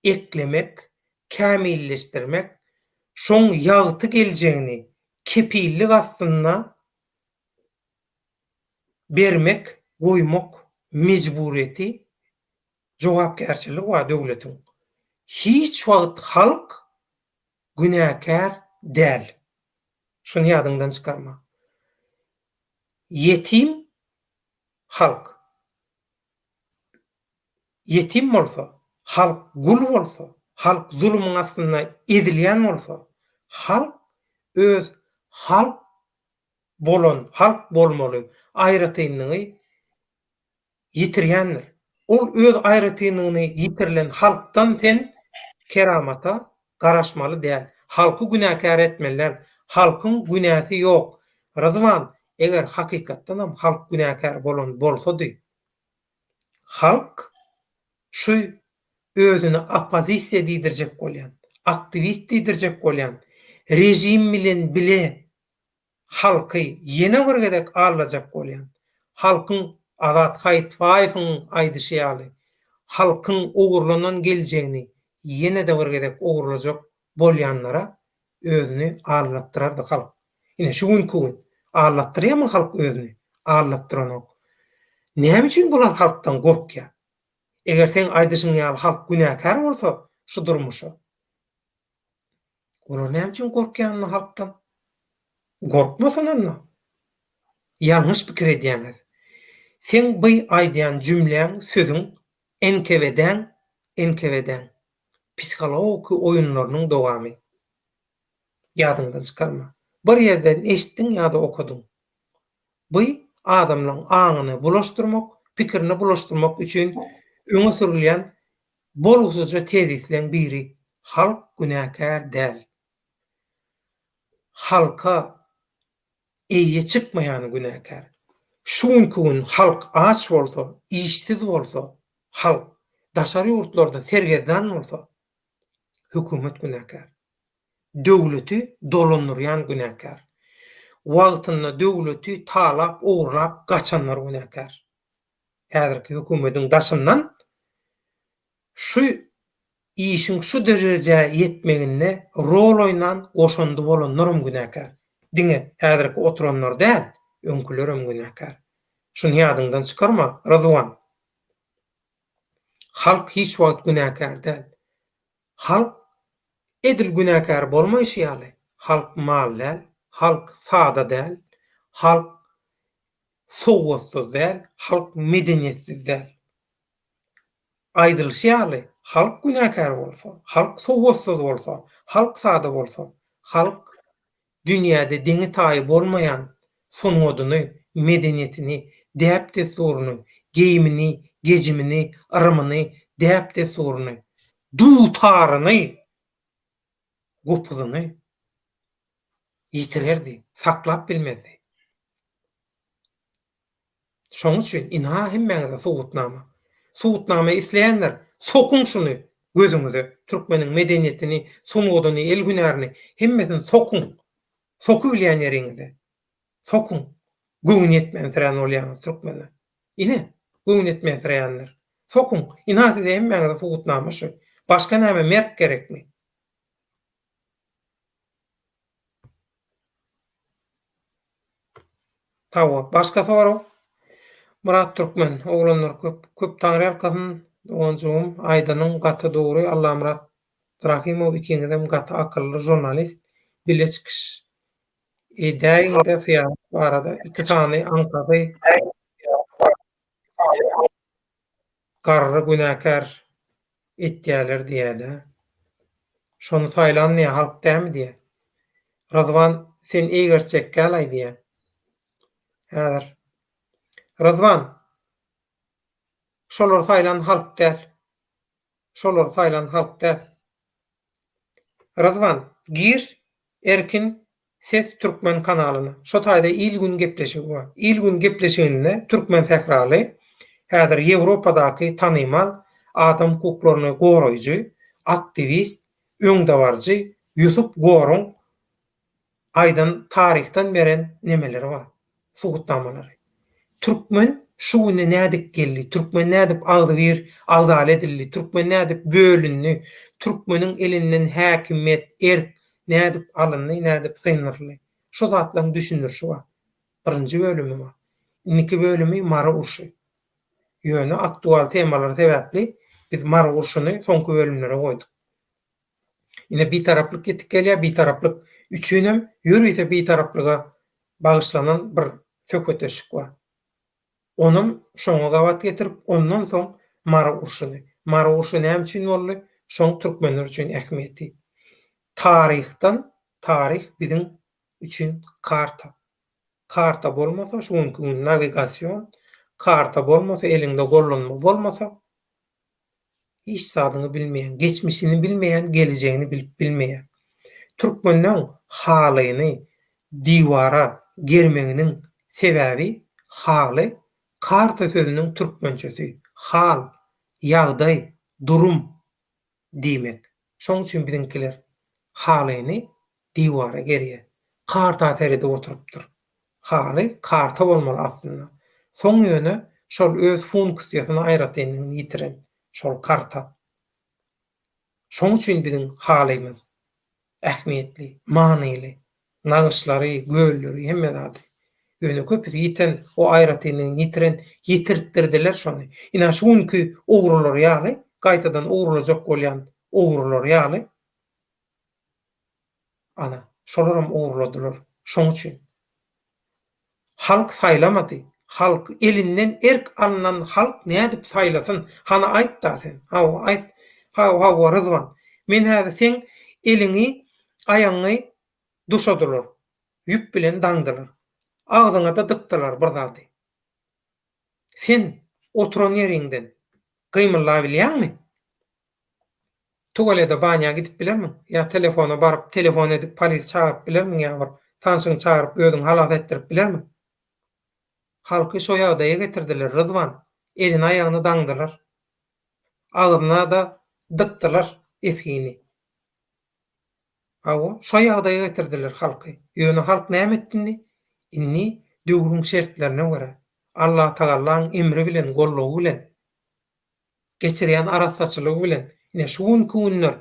eklemek, kämilleşdirmek, şoň ýagty geljegini kepillik astynda bermek, goýmak mejburyýeti jogapkärçiligi bar döwletiň. Hiç wagt halk günäkär däl. Şuny ýadyňdan çykarma. Ýetim halk ýetim bolsa, halk gul bolsa, halk zulumyň astynda ezilýän bolsa, halk öz halk bolan, halk bolmaly aýratynlygy ýitirýändir. Ol öz aýratynlygyny ýitirilen halkdan sen keramata garaşmaly däl. Halky günäkär etmeli däl. Halkyň günäsi ýok. Ryzwan, eger hakykatdanam halk günäkär bolan bolsady, halk şu özüne oppozisiýa diýdirjek bolýan, aktiwist diýdirjek bolýan režim bilen bile halky ýene bir gezek aldajak bolýan, halkyň Azat Haýytbaýewiň aýdyşy ýaly, halkyň ogurlanan geljegini ýene-de bir gezek ogurlajak bolýanlara özüni aldatdyrardy halk. Ine şu günki gün aldatdyrýarmy halk özüni? Aldatdyranok. Näme üçin bular halkdan gorkýar? Eger seň aýdyşyň ýaly halk günäkär bolsa şu durmuşa, Olar näme üçin gorkýanyny halkdan? Gorkmasyn onda. Ýalňyş pikir edýäňiz. Seň by aýdýan jümläň, sözüň NKWD-äň, NKWD-äň psihologiki oýunlarynyň dowamy. Ýadyňdan çykarma. Bir ýerden eşitdiň ýa-da okadyň. By adamlaň aňyny bulaşdyrmak, pikirini bulaşdyrmak üçin öňe sürülýän Bolgusyzja tezisleň biri halk günäkär däl. Halka eýe çykmaýany günäkär. Şu günki gün halk aç bolsa, işsiz bolsa, halk daşary ýurtlarda sergezdan bolsa, hökümet günäkär. Döwleti dolandyrýan günäkär. Wagtynda döwleti talap, ogurlap gaçanlar günäkär. Häzirki hökümediň daşyndan şu. Işiň şu derejä ýetmeginde rol oýnan, goşandy bolanlaram günäkär. Diňe häzirki oturanlar däl, öňkülerem günäkär. Şuny ýadyňdan çykarma, Ryzwan. Halk hiç wagt günäkär däl. Halk edil günäkär bolmaýşy ýaly, halk mal däl, halk sada däl, halk sowatsyz däl, halk medeniýetsiz däl. Aýdylyşy ýaly, halk günäkär bolsa, halk sowatsyz bolsa, halk sada bolsa, halk dünýäde deňi-taýy bolmaýan sungadyny, medeniýetini, däp-dessuryny, geýimini, gejimini, yrymyny, däp-dessuryny, dutaryny, gopuzyny ýitirerdi, saklap bilmezdi. Şoň üçin ynha hemmäňize subutnama. Subutnama isleýänler sokuň şuny gözüňize türkmeniň medeniýetini, sungadyny, el hünärini hemmesini sokuň. Sokubilýän ýeriňize. Sokuň. Göwün ýetmensirän bolýaňyz türkmene. Ine, göwün ýetmensireýänler. Sokuň. Ynha size hemmäňize subutnama şu. Başga näme merk gerekmi? Hawa, başga sorag? Myrat Türkmen, oglanlar köp köp taňryýalkasyn doganjygym aýdanyň gaty dogry Allamyrat Rahymow ikiňizem gaty akylly žurnalist bile çykyş edäýiňdä syýasat barada iki sany aňkasy Garry günäkär etýäler diýýädä. Şony saýlan diýýä halk dämi diýýä. Ryzwan sen eýgertjekgälaý diýýä. Häzir. Ryzwan şolary saýlan halk däl. Şolary saýlan halk däl. Ryzwan, gir Erkin ses türkmen kanalyna. Şo taýda il gün gepleşigi bar. Il gün gepleşiginde türkmen sähraly, häzir Ýewropadaky tanymal adam hukuklaryny goraýjy, aktiwist, öňdebaryjy Ýusup Goruň aýdan taryhdan beren nemeleri bar, subutnamalary. Türkmen şu güne nädip geldi, türkmen nädip agzybir agzaly edildi, türkmen nädip bölündi, türkmeniň elinden häkimiýet, erk nädip alyndy, nädip syndyryldy. Şu zatlaryň düşündirişi bar. Birinji bölümi bar. Indiki bölümi Mary urşy. Ýöne aktual temalar sebäpli biz Mary urşuny soňky bölümlere goýduk. Ine Bitaraplyk ýetip gelýär. Bitaraplyk üçinem ýörite Bitaraplyga bagyşlanan bir söhbetdeşlik bar. Onam şoňa gabat getirip, ondan soň Mary urşuny. Mary urşy näme üçin boldy? Şoň türkmenler üçin ähmiýeti. Taryhdan, taryh biziň üçin karta. Karta bolmasa, şu günki gün nawigasion karta bolmasa, eliňde gollanma bolmasa, Hiç zadyňy bilmeýän, geçmişini bilmeýän gelejegini bilip bilmeýär. Türkmenleň halyny diwara germeginiň sebäbi haly karta sözüniň türkmençesi, hal, ýagdaý, durum diýmek. Şoň üçin biziňkiler halyny diwara gerýär. Karta seredip oturypdyr. Haly karta bolmaly aslynda. Soň ýöne şol öz funksiýasyny aýratynlygyny ýitiren şol karta. Şoň üçin biziň halymyz ähmiýetli, manyly. Nagyşlary, gölleri, hemme zady. Ýöne köpüsi ýiten, o aýratynlygyny ýitiren, ýitirtdirdiler şony. Ine şu günki ogrular ýaly, gaýtadan ogrulajak bolýan ogrular ýaly Ana, şolaram ogurladylar. Şoň üçin. Halk saýlamady. Halk, elinden erk alnan halk nädip saýlasyn? Hany aýt-da sen. Hawa, aýt. Hawa, hawa, Ryzwan. Men häzir seň eliňi, aýagyňy duşadylar. Ýüp bilen daňdylar. Agzyňa-da dykdylar bir zady. Sen oturan ýeriňden gymyldabilýäňmi? Tuwalede banýa gidip bilermiň? Ýa telefona baryp, telefon edip polis çagyryp bilermiň ýa bir tanşyňy çagyryp özüňi halas etdirip bilermiň? Halky şo ýagdaýa getirdiler Ryzwan. Elini aýagyny daňdylar. Agzyna-da dykdylar esgini. Hawa, şo ýagdaýa getirdiler halky. Ýöne halk näme etdi indi? Indi döwrüň şertlerine görä, Allatagallaň emri bilen, goldawy bilen Geçirýän arassaçylygy bilen. Ine şu günki günler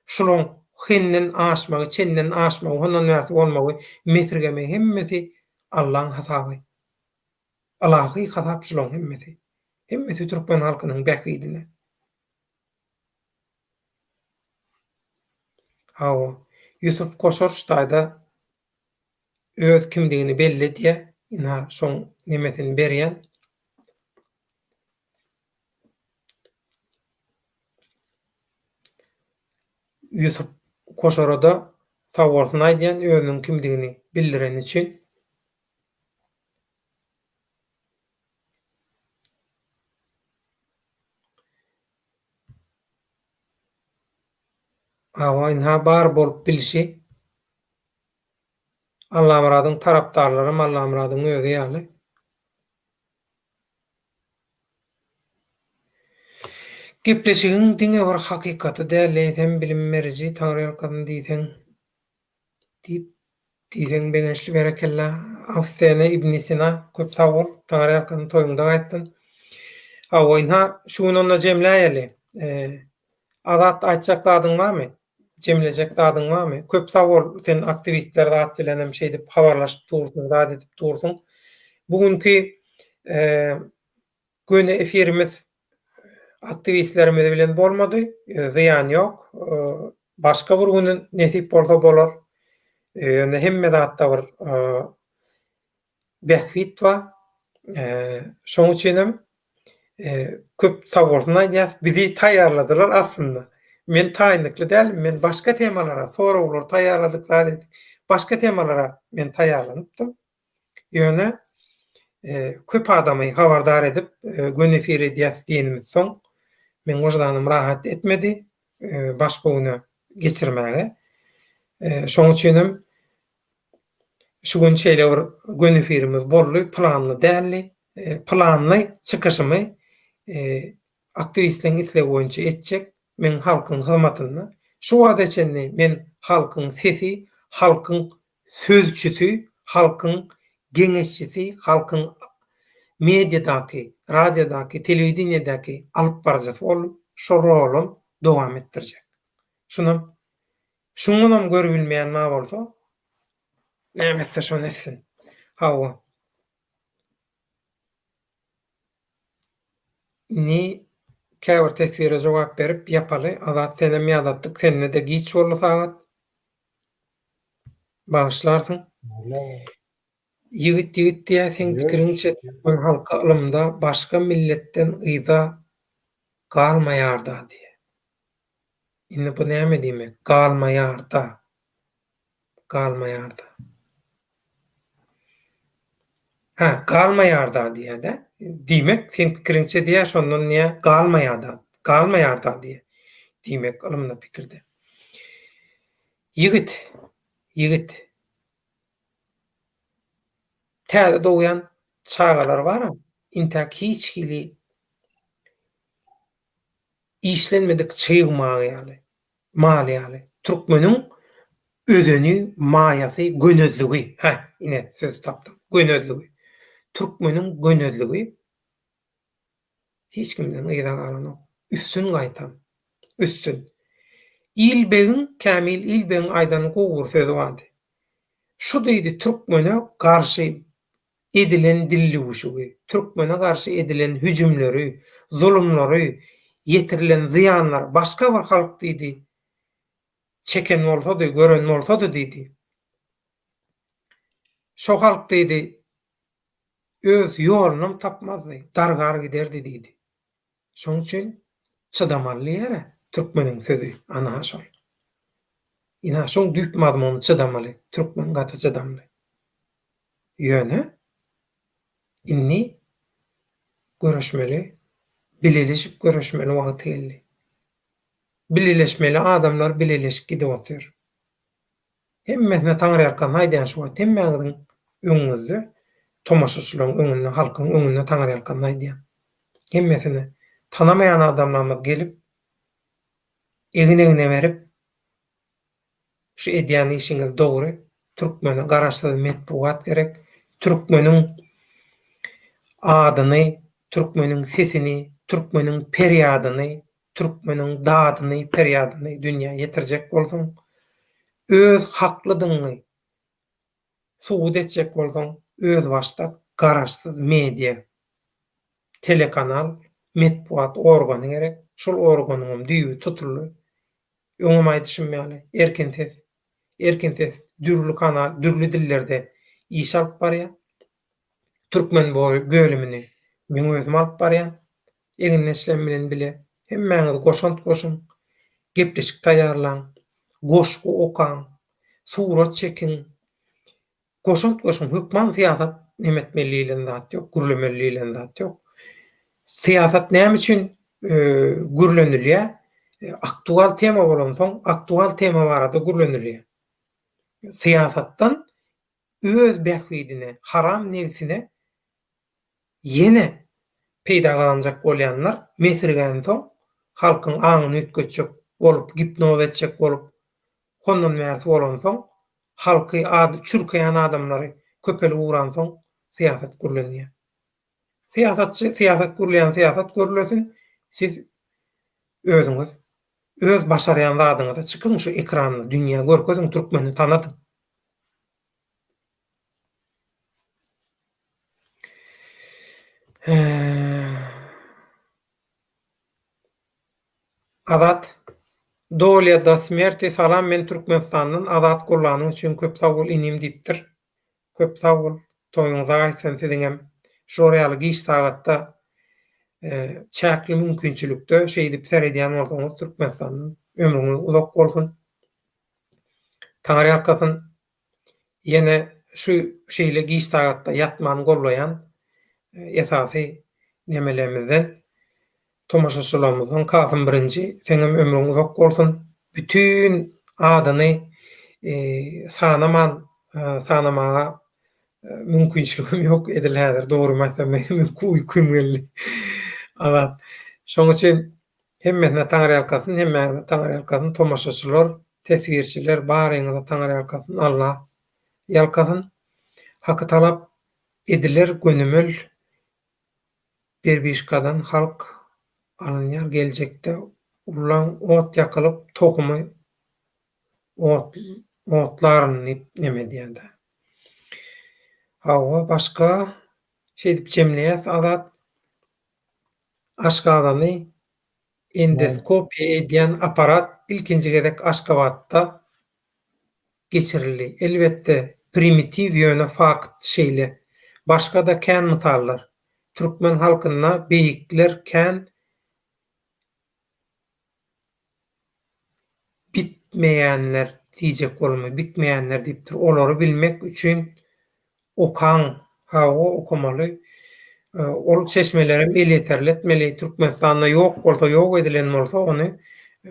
şulaň henden aşmagy, çenden aşmagy, hondan bärsi bolmagy, mesirgemegi hemmesi Allaň hasaby. Ylahy hasap şulaň hemmesi. Hemmesi türkmen halkynyň bähbidine. Hawa, Ýusup Goşar şu taýda öz kimdigini belli edýär. Ynha, şoň nemesini berýän. Ýusup Goşara-da sagbolsun aýdýan özüniň kimdigini bildireni üçin. Hawa, ynha bar bolup bilşi. Allamyradyň tarapdarlaram Allamyradyň özi ýaly. Gepleşigiň diňe bir hakykaty däl, eýsem bilim beriji, taňryýalkasyn diýseň diýip diýseň begençli berekella Awsena Ibni Sina köp sag bol taňryýalkasyn toýuňda gaýtsyn. Hawa ynha şu gün onda jemläýeli. Azat aýtjak zadyň barmy? Jemlejek zadyň barmy? Köp sag bol sen aktiwistler zat bilenem şeýdip habarlaşyp dursuň zat edip dursuň. Bu günki göni efirimiz aktiwistlerimiz bilen bolmady. Zyýany ýok. Başga bir gün nesip bolsa bolar. Ýöne hemme zatda bir bähbit bar. Şoň üçinem köp sagbolsun aýdýas. Bizi taýýarladylar aslynda. Men taýynlykly däldim. Men başga temalara soraglar taýýarladyk zat etdik. Başga temalara men taýýarlanypdym. Ýöne köp adamy habardar edip göni efir edýäs diýenimiz soň meň wyždanym rahat etmedi başga güne geçirmäge. Şoň üçinem Şu gün şeýle bir göni efirimiz boldy, planly däldi. Planly çykyşymy aktiwistleriň islegi boýunça etjek. Men halkyň hyzmatynda. Şu wagta çenli men halkyň sesi, halkyň sözçüsi, halkyň geňeşçisi, halkyň mediadaky, radiodaky, telewideniýedäki alyp baryjysy boldum. Şo rolam dowam etdirjek. Şunam Şuňňunam görübilmeýän bar bolsa, näme etse şony etsin. Hawa. Indi käbir teswire jogap berip ýapaly. Azat senem ýadatdyk, sende-de giç boldy sagat. Bagyşlarsyň. Ýigit ýigit diýýä seň pikiriňçe türkmen halky ylymda başga milletden yza galmaýarda diýýä. Indi bu näme diýmek? Galmaýar-da. Galmaýar-da. Hä, galmaýar-da diýýär-dä. Diýmek, seň pikiriňçe diýýär, şondan diýýär, galmaýar-da, galmaýar-da diýýär. Diýmek, ylymda pikirde. Ýigit, ýigit. Täze dogýan çagalar bar-a, intäk hiç hili Işlenmedik çyg mal ýaly, mal ýaly. Türkmeniň özeni, maýasy gönezligi. Hä, ine, sözi tapdym. Gönezligi. Türkmeniň gönezligi hiç kimden yza galanok. Üstün gaýtam. Üstün. Il begiň, Kämil Il begiň aýdan gowy bir sözi bardy. Şu diýdi, türkmene garşy edilen dillüwşügi, türkmene garşy edilen hüjümleri, zulumlary, ýetirilen zyýanlary başga bir halk diýdi, çeken bolsady, gören bolsady diýdi. Şo halk diýdi, öz ýolunam tapmazdy, dargar giderdi diýdi. Şoň üçin çydamaly diýýär-ä, türkmeniň sözi, ana şol. Ynha, şoň düýp mazmuny çydamaly, türkmen gaty çydamly. Ýöne indi göreşmeli, bileleşip göreşmeli wagty geldi. Bileleşmeli adamlar bileleşip gidip otyr. Hemmesine taňryýalkasyn aýdýan şu wagt hemmäňiziň öňüňizde, tomaşaçylaryň öňünde, halkyň öňünde taňryýalkasyn aýdýan. Hemmesine tanamaýan adamlarymyz gelip, egin-egne berip, şu edýän işiňiz dogry, türkmene garaşsyz metbugat gerek, türkmeniň adyny, türkmeniň sesini, türkmeniň perýadyny. Türkmeniň dadyny, perýadyny dünýä ýetirjek bolsaň, öz haklydygyňy subut etjek bolsaň, özbaşdak garaşsyz media, telekanal, metbugat organy gerek. Şol organyňam düýbi tutuldy. Öňem aýdyşym ýaly, Erkin ses. Erkin ses dürli kanal, dürli dillerde iş alyp barýar. Türkmen bölümini meň özüm alyp barýan. Egindeşlerim bilen bile. Hemmäňiz goşant goşuň, gepleşik taýýarlaň, goşgy okaň, surat çekiň. Goşant goşuň, hökman syýasat neme etmeli diýlen zat ýok, gürlemeli diýlen zat ýok. Syýasat näme üçin gürlenilýär? Aktual tema bolansoň, aktual tema barada gürlenilýär. Syýasatdan öz bähbidine, haram nebsine ýene peýda gazanjak bolýanlar mesirgänsoň, halkyň aňyny üýtgetjek bolup, gipnoz etjek bolup, hondan bärsi bolansoň, halky çürkeýän adamlary köpelip ugransoň syýasat gürlenýär. Syýasatçy syýasat gürleýän syýasat gürlesin, siz özüňiz öz başarýan zadyňyzy çykyň şu ekranda dünýä görkeziň türkmeni tanadyň. Azat Dolya da smerti salam men Türkmenistandan Azat gollanyň üçin köp sag bol inim diýipdir. Köp sag bol toýuňyza gaýtsyn siziňem şular ýaly giç sagatda çäkli mümkinçilikde şeýdip seredýän bolsaňyz Türkmenistandan ömrüňiz uzak bolsun. Taňryýalkasyn. Ýene şu şeýle giç sagatda ýatman gollaýan esasy nemelerimizden tomaşaçylarymyzdan Kasym birinji seňem ömrüň uzak bolsun. Bütin adyny sanaman sanamaga mümkinçiligim ýok edil häzir dogrymy aýtsam meňem uýkym geldi. Azat. Şoň üçin Hemmesine Taňryýalkasyn hemmäňize Taňryýalkasyn tomaşaçylar teswirçiler baryňyza Taňryýalkasyn Alla ýalkasyn Haky talap ediler gönümel berbişkadan halk alynýar geljekde ullaň ot ýakylyp tohumy ot otlaryn diýip neme edýädä. Hawa başga şeýdip jemleýäs Azat. Aşgazany endoskopiýa edýän apparat ilkinji gezek Aşgabatda geçirildi. Elbetde, primitiw ýöne fakt şeýle. Başga-da kän mysallar. Türkmen halkynda beýikler kän Bitmeýänler diýjek bolmy, bitmeýänler diýipdir. Olary bilmek üçin okaň, hawa okamaly. Ol çeşmelerem elýeterli etmeli. Türkmenistanda ýok bolsa, ýok edilen bolsa ony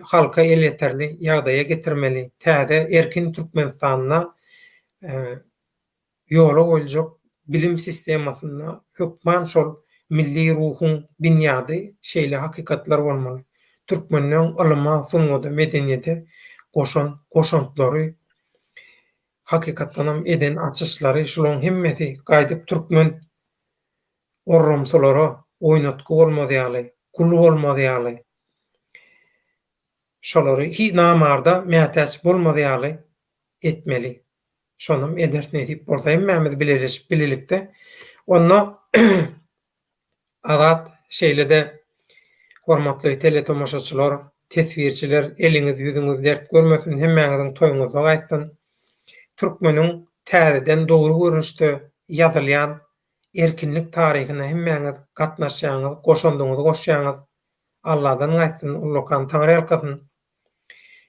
halka elýeterli ýagdaýa getirmeli. Täze erkin Türkmenistanda ýola goýuljak bilim sistemasynda hökman şol milli ruhuň binýady şeýle hakykatlar bolmaly. Türkmenleň ylyma, sungata, medeniýete goşan goşantlary, hakykatdanam eden açyşlary şulaň hemmesi gaýdyp türkmen orramsylara oýnatgy bolmaz ýaly, gul bolmaz ýaly, şolary hi namarda mätäç bolmaz ýaly etmeli. Şonam ederis nesip bolsa hemmämiz bileleşip bilelikde. Onda Azat şeýle-de hormatly teletomaşaçylar, teswirçiler eliňiz ýüzüňiz dert görmesin hemmäňiziň toýuňyzda gaýtsyn. Türkmeniň täzeden dogry görnüşde ýazylýan erkinlik taryhyna hemmäňiz gatnaşýaňyz, goşandyňyzy goşýaňyz. Alladan gaýtsyn, ullakan Taňryýalkasyn.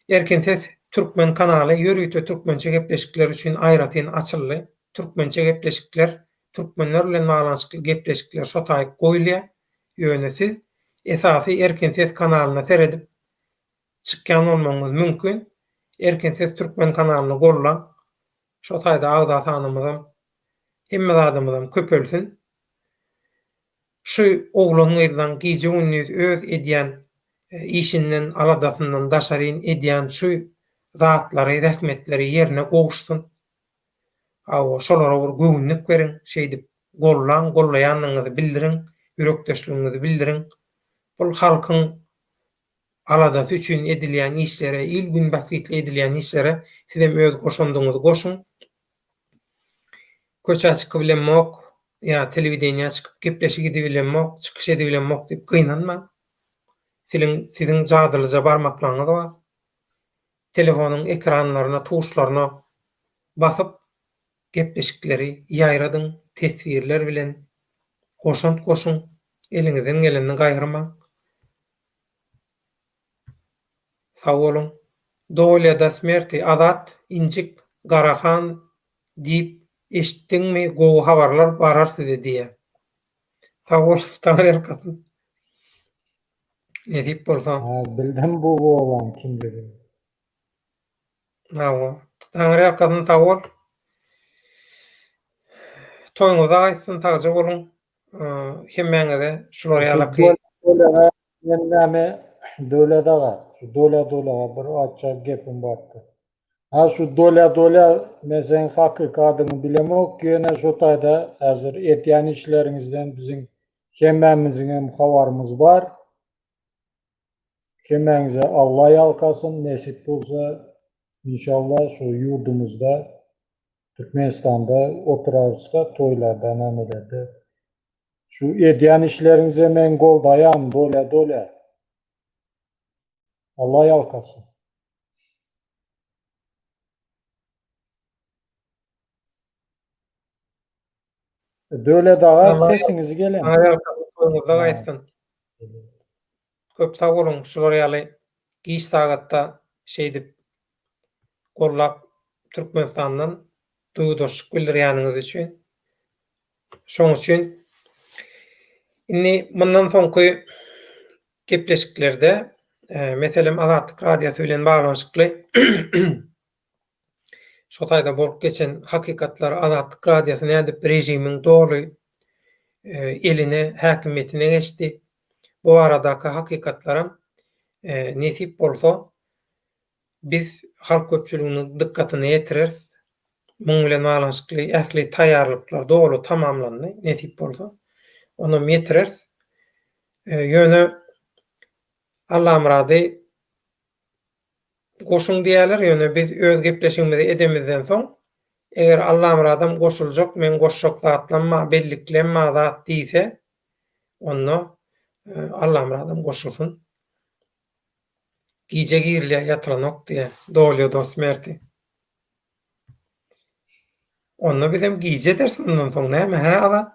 Erkin Ses Türkmen kanaly ýörite türkmençe gepleşikler üçin aýratyn açyldy. Türkmençe gepleşikler, türkmenler bilen baglanyşykly gepleşikler şo taýyk goýulýar. Ýöne siz esasy Erkin Ses kanalyna seredip çykýan bolmagyňyz mümkin. Erkin Ses Türkmen kanalyny gollaň. Şo taýda agza sanymyzam, hemme zadymyzam köpelsin. Şu oglan-gyzlaň gije-gündiz öz edýän işinden, aladasyndan daşaryn edýän şu zatlary, zähmetleri ýerine gowuşsyn. Hawa, şolara bir göwünlik beriň, şeýdip gollaň, gollaýandygyňyzy bildiriň, ýürekdeşligiňizi bildiriň. Bul halkyň. aladasy üçin edilýän işlere, il-gün bähbitli edilýän işlere sizem öz goşandyňyzy goşuň. Köçä çykybilemok ýa telewideniýä çykyp gepleşik edibilemok, çykyş edibilemok diýip gynanmaň. Siliň siziň jadylyja barmaklaryňyz bar. Telefonyň ekranlaryna, tuşlaryna basyp gepleşikleri ýaýradyň, teswirler bilen goşant goşuň, eliňizden gelenini gaýgyrmaň. Sag boluň. Dolýa do smerti Azat injik Garahan diýip eşitdiňmi gowy habarlar barar size diýýä. Sag bol Taňryýalkasyn. Nesip bolsa. Ha bildim bu oglan kimligini. Hawa. Taňryýalkasyn sag bol. Toýuňyza gaýtsyn sagja boluň. Hemmäňize şular ýalaky. Men näme Döwlet aga, şu Dolýa Dolýaga bir aýtjak gepim bardy. Ha şu Dolýa Dolýa men seň hakyky adyňy bilemok, ýöne şo taýda häzir etýän işleriňizden biziň hemmämiziňem habarymyz bar. Hemmäňize Alla ýalkasyn, nesip bolsa inşallah şu ýurdumyzda Türkmenistanda oturarysda toýlarda nämelerde. Şu edýän işleriňize men goldaýan dolya dolya. Alla ýalkasyn. Döwlet aga sesiňiz gelen. Alla ýalkasyn toýuňyzda gaýtsyn. Köp sag boluň şular ýaly giç sagatda şeýdip gollap Türkmenistandan duýgudaşlyk bildirýäniňiz üçin. Şoň üçin indi mundan soňky gepleşiklerde, meselem, Azatlyk Radiosy bilen baglanyşykly şo taýda bolup geçen hakykatlar, Azatlyk Radiosy nädip režimiň doly eline, häkimiýetine geçdi, bu baradaky hakykatlaram nesip bolsa Biz halk köpçüliginiň dykgatyna ýetireris. Muň bilen baglanyşykly ähli taýýarlyklar doly tamamlandy, nesip bolsa, onam ýetireris. Ýöne Allamyrady goşuň diýýärler, ýöne biz öz gepleşigimizi edemizden soň, eger Allamyradam goşuljak, meň goşjak zatlam bar, belliklem bar zat diýse, onda Allamyradam goşulsyn. Gije girilýär ýatylanok diýýä dolýa do smerti. Onda bizem gije ederis mundan soň näme hä Azat?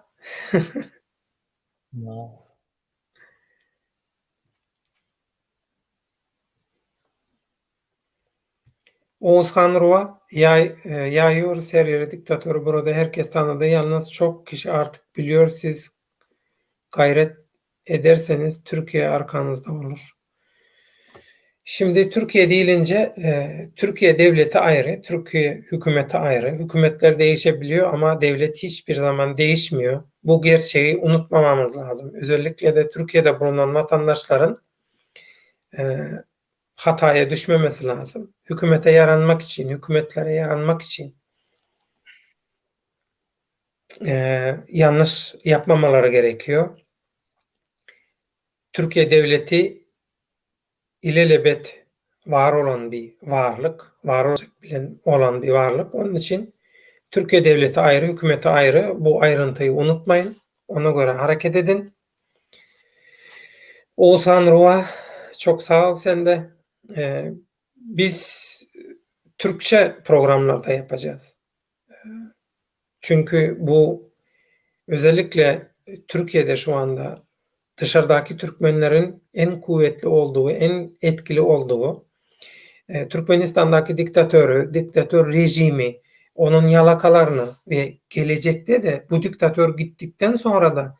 Oguzhan Ruwa ýaýýoruz her ýere diktatör burada herkes tanady ýalňyz çok kişi artyk bilýor siz gaýrat ederseniz Türkiye arkanızda olur. Şimdi Türkiye diýilince Türkiye devleti aýry, Türkiye hükümeti aýry. Hükümetler değişebiliyor ama devlet hiç bir zaman değişmiyor. Bu gerçeği unutmamamız lazım. Özellikle de Türkiye'de bulunan vatandaşların hataya düşmemesi lazım. Hükümete yaranmak için, hükümetlere yaranmak için yanlış yapmamaları gerekiyor. Türkiye devleti ilelebet bar olan bir varlyk, bar olacak bilen olan bir varlyk. Onun için Türkiye devleti aýry, hükümeti aýry. Bu aýryntyy unutmayyn. Ona göre hareket edin. Oguzhan Ruwa çok sag ol sende. Biz türkçe programlarda yapacağız. Çünki bu özellikle Türkiye'de şu anda dışarıdaki türkmenlerin en kuvvetli olduğu, en etkili olduğu, Türkmenistan'daki diktatörü, diktatör rejimi, onun yalakalarını ve gelecekte de bu diktatör gittikten sonra da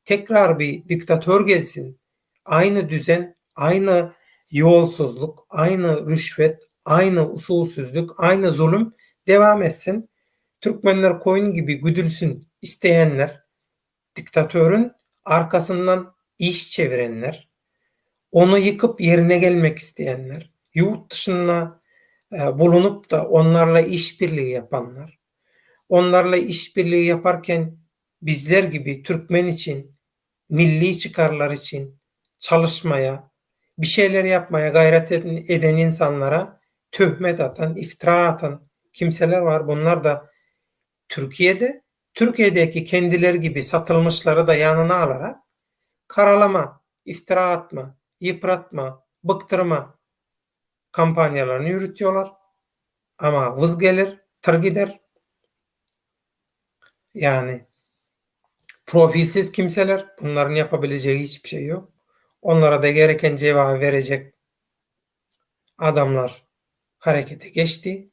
tekrar bir diktatör gelsin, aynı düzen, aynı yolsuzluk, aynı rüşvet, aynı usulsüzlük, aynı zulüm devam etsin. Türkmenler koyun gibi güdülsün isteyenler, diktatörün arkasyndan iş çevirenler, ony ýykyp ýerine gelmek isteyenler, ýurt dışynda bulunyp-da onlarla işbirligi yapanlar, onlarla işbirligi yaparken bizler gibi türkmen için, milli çykarlar için çalışmaya. Bir şeyler yapmaya gayret eden insanlara töhmet atan, iftira atan kimseler var. Bunlar da Türkiye'de, Türkiye'deki kendileri gibi satılmışları da yanına alarak karalama, iftira atma, yıpratma, bıktırma kampanyalarını yürütüyorlar. Ama vız gelir, tır gider. Yani profilsiz kimseler, bunların yapabileceği hiçbir şey yok. Onlara da gereken cevabı verecek adamlar harekete geçti.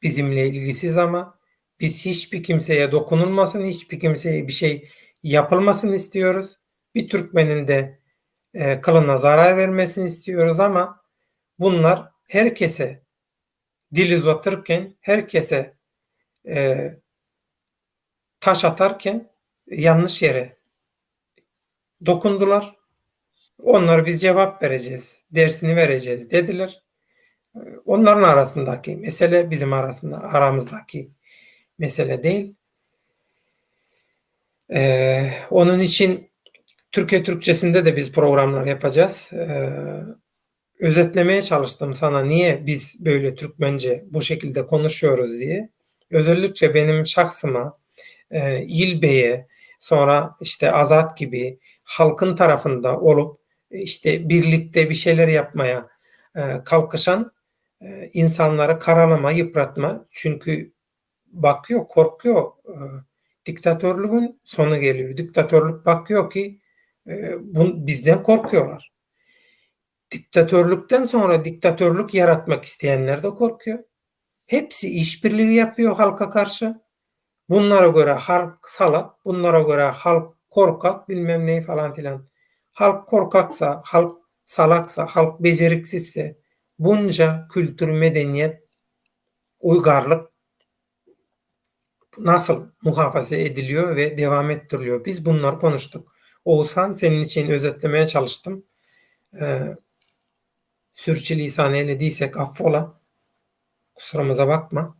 Bizimle ilgisiz ama biz hiçbir kimseye dokunulmasın, hiçbir kimseye bir şey yapılmasın istiyoruz. Bir Türkmenin de e, kılına zarar vermesini istiyoruz ama bunlar herkese dil uzatırken, herkese e, taş atarken yanlış yere dokundular. Onlara biz cevap vereceğiz, dersini vereceğiz dediler. Onların arasındaki mesele bizim arasında aramızdaki mesele değil. Ee, onun için Türkiye Türkçesinde de biz programlar yapacağız. Ee, özetlemeye çalıştım sana niye biz böyle Türkmence bu şekilde konuşuyoruz diye. Özellikle benim şahsıma, e, İlbey'e, sonra işte Azat gibi halkın tarafında olup işte birlikte bir şeyler yapmaya e, kalkışan e, insanları karalama, yıpratma. Çünkü bakıyor, korkuyor. E, diktatörlüğün sonu geliyor. Diktatörlük bakıyor ki e, bun, bizden korkuyorlar. Diktatörlükten sonra diktatörlük yaratmak isteyenler de korkuyor. Hepsi işbirliği yapıyor halka karşı. Bunlara göre halk salak, bunlara göre halk korkak, bilmem neyi falan filan. Halk korkaksa, halk salaksa, halk beceriksizse bunca kültür, medeniyet, uygarlık nasıl muhafaza ediliyor ve devam ettiriliyor? Biz bunları konuştuk. Oğuzhan senin için özetlemeye çalıştım. Ee, sürçülisan eylediysek affola. Kusurumuza bakma.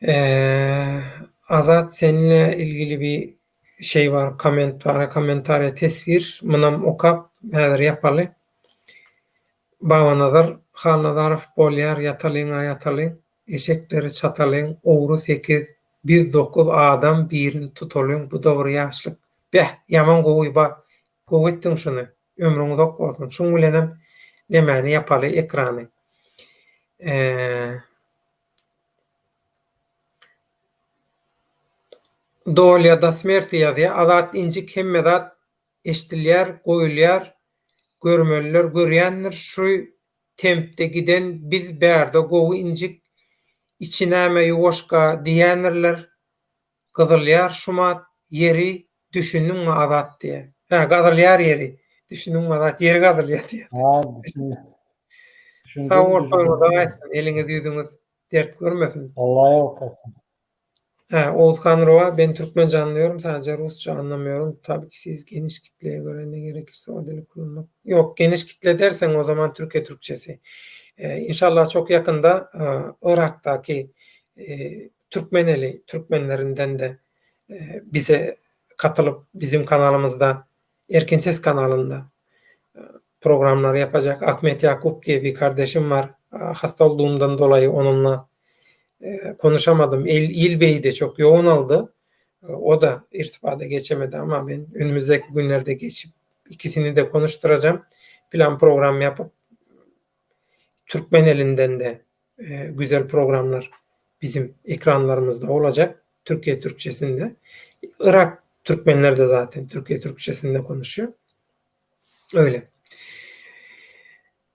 Ee, Azat seninle ilgili bir şey var, kommentara, kommentare teswir. Munam okap, häzir ýapaly. Babanazar Halnazarow bolýar, ýatalyň-a ýatalyň, eşekleri çatalyň, ogry sekiz, biz dokuz adam birini tutalyň, bu-da bir ýaşlyk. Beh, ýaman gowy ba, gowy etdiň şuny. Ömrüň uzak bolsun. Şuň bilenem nemäni ýapaly ekrany. Eee. Dolýa do smerti ýazýar. Azat injik hemme zat eşdilýär, goýulýar. Görmeliler görýändir. Şu tempde giden biz bärde gowy injik içi näme ýuwaşka diýýändirler. Gyzylýar şumat ýeri düşündiňmi Azat diýýär. Hä gazylýar ýeri düşündiňmi Azat ýeri gazylýar diýýär. Ha düşündim. Sag bol toýuňyza gaýtsyn eliňiz ýüzüňiz dert görmesin. Allah ýalkasyn. He, Oğuzhan Rowa, ben Türkmençe anlıyorum, sadece Rusça anlamıyorum. Tabii ki siz geniş kitleye göre ne gerekirse o dili kullanmak. Yok, geniş kitle dersen o zaman Türkiye Türkçesi. Ee, inşallah çok yakında e, Irak'taki e, Türkmeneli Türkmenlerinden de e, bize katılıp bizim kanalımızda Erkin Ses kanalında e, programlar yapacak Ahmet Yakup diye bir kardeşim var. E, hasta olduğumdan dolayı onunla e, konuşamadım. İl, İl de çok yoğun aldı. O da irtibata geçemedi ama ben önümüzdeki günlerde geçip ikisini de konuşturacağım. Plan program yapıp Türkmen elinden de e, güzel programlar bizim ekranlarımızda olacak. Türkiye Türkçesinde. Irak Türkmenler de zaten Türkiye Türkçesinde konuşuyor. Öyle.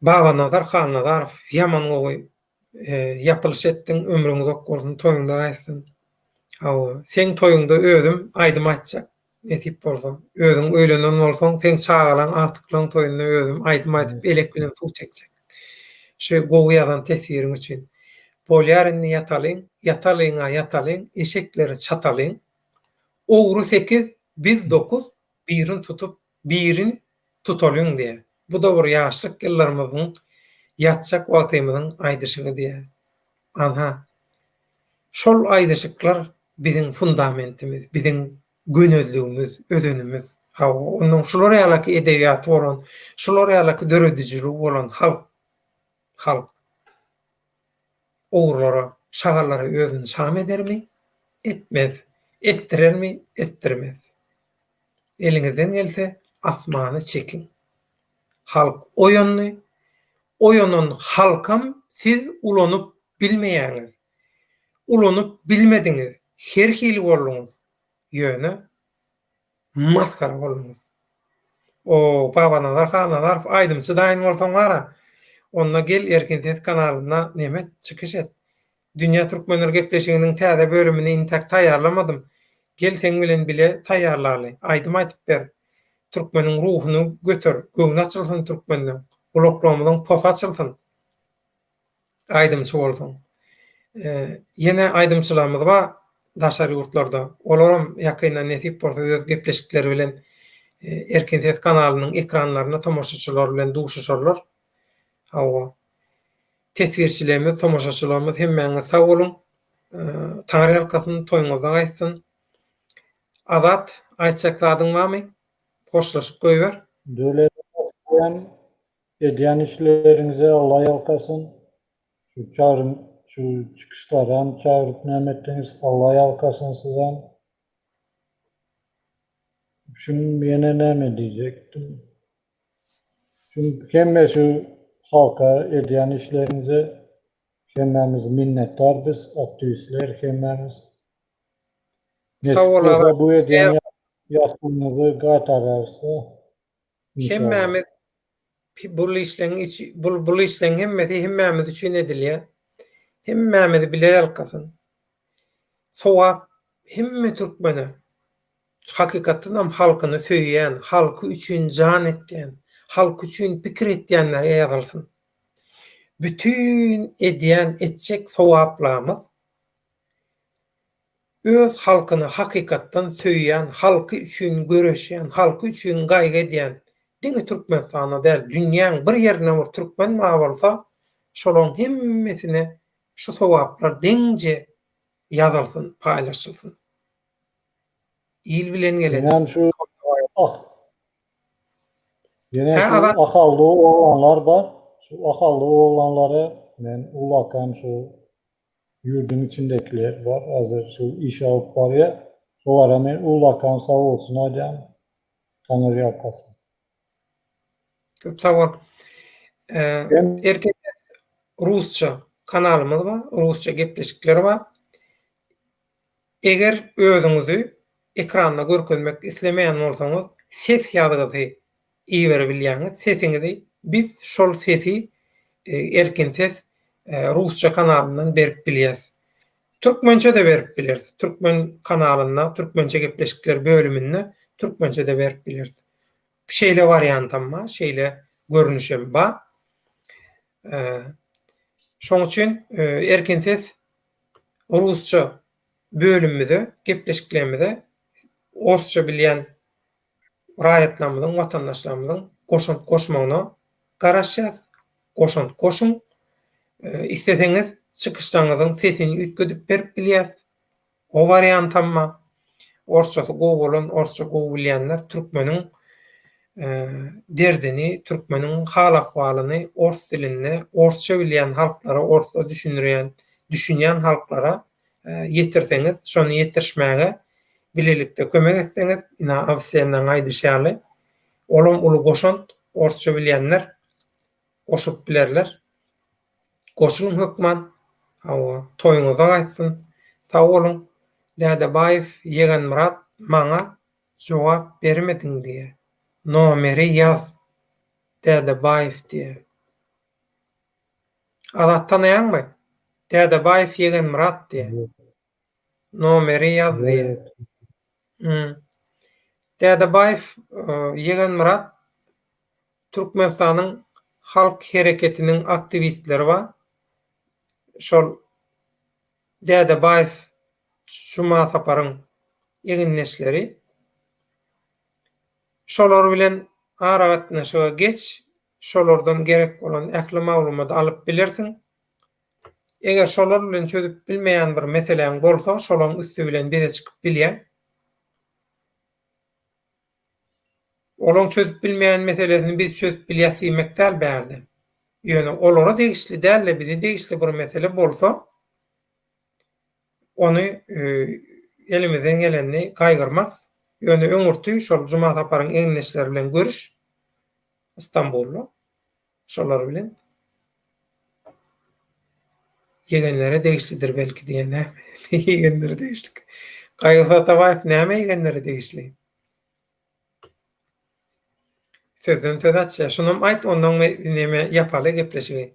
Babanazar Halnazarow ýaman gowy ýapylyş etdiň ömrüň uzak bolsun toýuňda gaýtsyn. Hawa, seň toýuňda özüm aýdym aýtjak nesip bolsa. Özüň öýlenen bolsaň seň çagalaň agtyklaň toýunda özüm aýdym aýdyp elek bilen suw çekjek. Şu gowy ýazan teswiriň üçin. Bolýar indi ýatalyň, ýatalyň-a ýatalyň, eşekleri çatalyň. Ogry sekiz, biz dokuz, birin tutup, birin tutalyň diýýär. Bu-da bir ýaşlyk ýyllarymyzyň, ýatjak wagtymyzyň aýdyşygy diýýär. Anha, şol aýdyşyklar biziň fundamentimiz, biziň gönezligimiz, özenimiz. Hawa, onnoň şular ýalaky edebiýaty bolan, şular ýalaky döredijiligi bolan halk, halk ogrulara, şagallara özüni şam edermi? Etmez. Etdirermi? Etdirmez. Eliňizden gelse asmany çekiň. Halk oýandy. Oýanan halkam siz ulanyp bilmeýäňiz. Ulanyp bilmediňiz. Her hili bolduňyz. Ýöne masgara bolduňyz. O Babanazar Halnazarow aýdymçy daýyn bolsaň bara, onda gel Erkin Ses kanalynda neme et, çykyş et. Dünýä Türkmenleri gepleşiginiň täze bölümini intäk taýýarlamadym. Gel seň bilen bile taýýarlaly. Aýdym aýtyp ber. Türkmeniň ruhuny göter, göwni açylsyn türkmenleň. Gulaklarymyzyň posy açylsyn. Aýdymçy bolsaň. Ýene aýdymçylarymyz bar daşary ýurtlarda. Olaram ýakynda nesip bolsa öz gepleşikleri bilen Erkin Ses kanalynyň ekranlarynda tomaşaçylar bilen duşuşarlar. Hawa. Teswirçilerimiz, tomaşaçylarymyz hemmäňiz sag boluň. Taňry ýalkasyn, toýuňyzda gaýtsyn. Azat, aýtjak zadyň barmy? Hoşlaşyp goýber. Döwlet Edýän işleriňize Alla ýalkasyn. Şu çagryn şu çykyşlaram çagyryp näme etdiňiz Alla ýalkasyn sizem. Şum ýene näme diýjekdim. Şum hemme şu halka edýän işleriňize hemmämiz minnetdar biz aktiwistler hemmämiz. Sag Nesip bol bolsa Azat. bu edýän ýagşylygyňyzy gaýtararys. Hemmämiz bul işleň içi bul bul işleň hemmesi hemmämiz üçin edilýär. Hemmämizi bile ýalkasyn. Sogap hemme türkmene hakykatdanam halkyny söýýän, halky üçin jan etýän, halky üçin pikir etýänlere ýazylsyn. Bütin edýän etjek sogaplamyz Öz halkyny hakykatdan söýýän, halky üçin göreşýän, halky üçin gaýgy edýän, diňe Türkmenistanda däl, dünýäň bir ýerinde bir türkmen bar bolsa, şolaň hemmesine şu sogaplar deňje ýazylsyn, paýlaşylsyn. Il bilen gelen. Ýenem şu ah. Ýene şu ahally oglanlar bar. Şu ahally oglanlara men ullakan şu Ýurduň içindekiler bar hazir şu iş alyp barýa şolara men ullakan sag bolsun aýdýan Taňry ýalkasyn. Köp sag bol. Erkin rusça kanalymyz bar, rusça gepleşikler bar. Eger özüňizi ekranda görkezmek islemeýän bolsaňyz, ses ýazgysy iberibilýäňiz sesiňizi biz şol sesi Erkin ses rusça kanalyndan berip bilýäs. Türkmençe-de berip bileris. Türkmen kanalynda türkmençe gepleşikler bölüminde türkmençe-de berip bileris. Şeýle wariantam bar, şeýle görnüşem bar. Şoň üçin Erkin ses rusça bölümimize, gepleşiklerimize orsça bilýän raýatlarymyzyň, watandaşlarymyzyň goşant goşmagyna garaşýas. Goşant goşuň. Isleseňiz çykyşlaryňyzyň sesini üýtgedip berip bilýäs. O wariantam bar. Orsçasy gowy bolan, orsça gowy bilýänler türkmeniň derdini, türkmeniň hal-ahwalyny ors dilinde, orsça bilýän halklara, orsça düşündirýän, düşünýän halklara ýetirseňiz, şony ýetirişmäge bilelikde kömek etseňiz, ina Awisennaň aýdyşy ýaly, olam uly goşant, orsça bilýänler goşup bilerler. Goşulyň hökman. Hawa, toýuňyzda gaýtsyn. Sag boluň. Dädebaýew Ýegenmyrat maňa jogap bermediň diýýär. Nomeri ýaz Dädebaýew diýýär. Azat tanaýaňmy? Dädebaýew Ýegenmyrat diýýär. Nomeri ýaz diýýär. Dädebaýew Ýegenmyrat Türkmenistanyň Halk hereketiniň aktiwistleri bar. Şol Dädebaýew Jumasaparyň egindeşleri. Şolar bilen aragatnaşyga geç, şolardan gerek bolan ähli maglumaty alyp bilersiň. Eger şolar bilen çözüp bilmeýän bir meseläň bolsa, şolaň üsti bilen bize çykyp bilýäň. Olaň çözüp bilmeýän meselesini biz çözüp bilýäs diýmek däl bärde. Ýöne olara degişli däl-de bize degişli bir mesele bolsa, ony elimizden gelenini gaýgyrmarys. Ýöne öňürti şol Juma Saparyň egindeşleri bilen görüş Istanbulda. Şolar bilen. Ýegenlere degişlidir belki diýen näme? Ýegenlere degişli. Gaýgysyz Atabaýew näme ýegenlere degişli? Sözden söz açýar. Şunam aýt ondan neme ýapaly gepleşigi.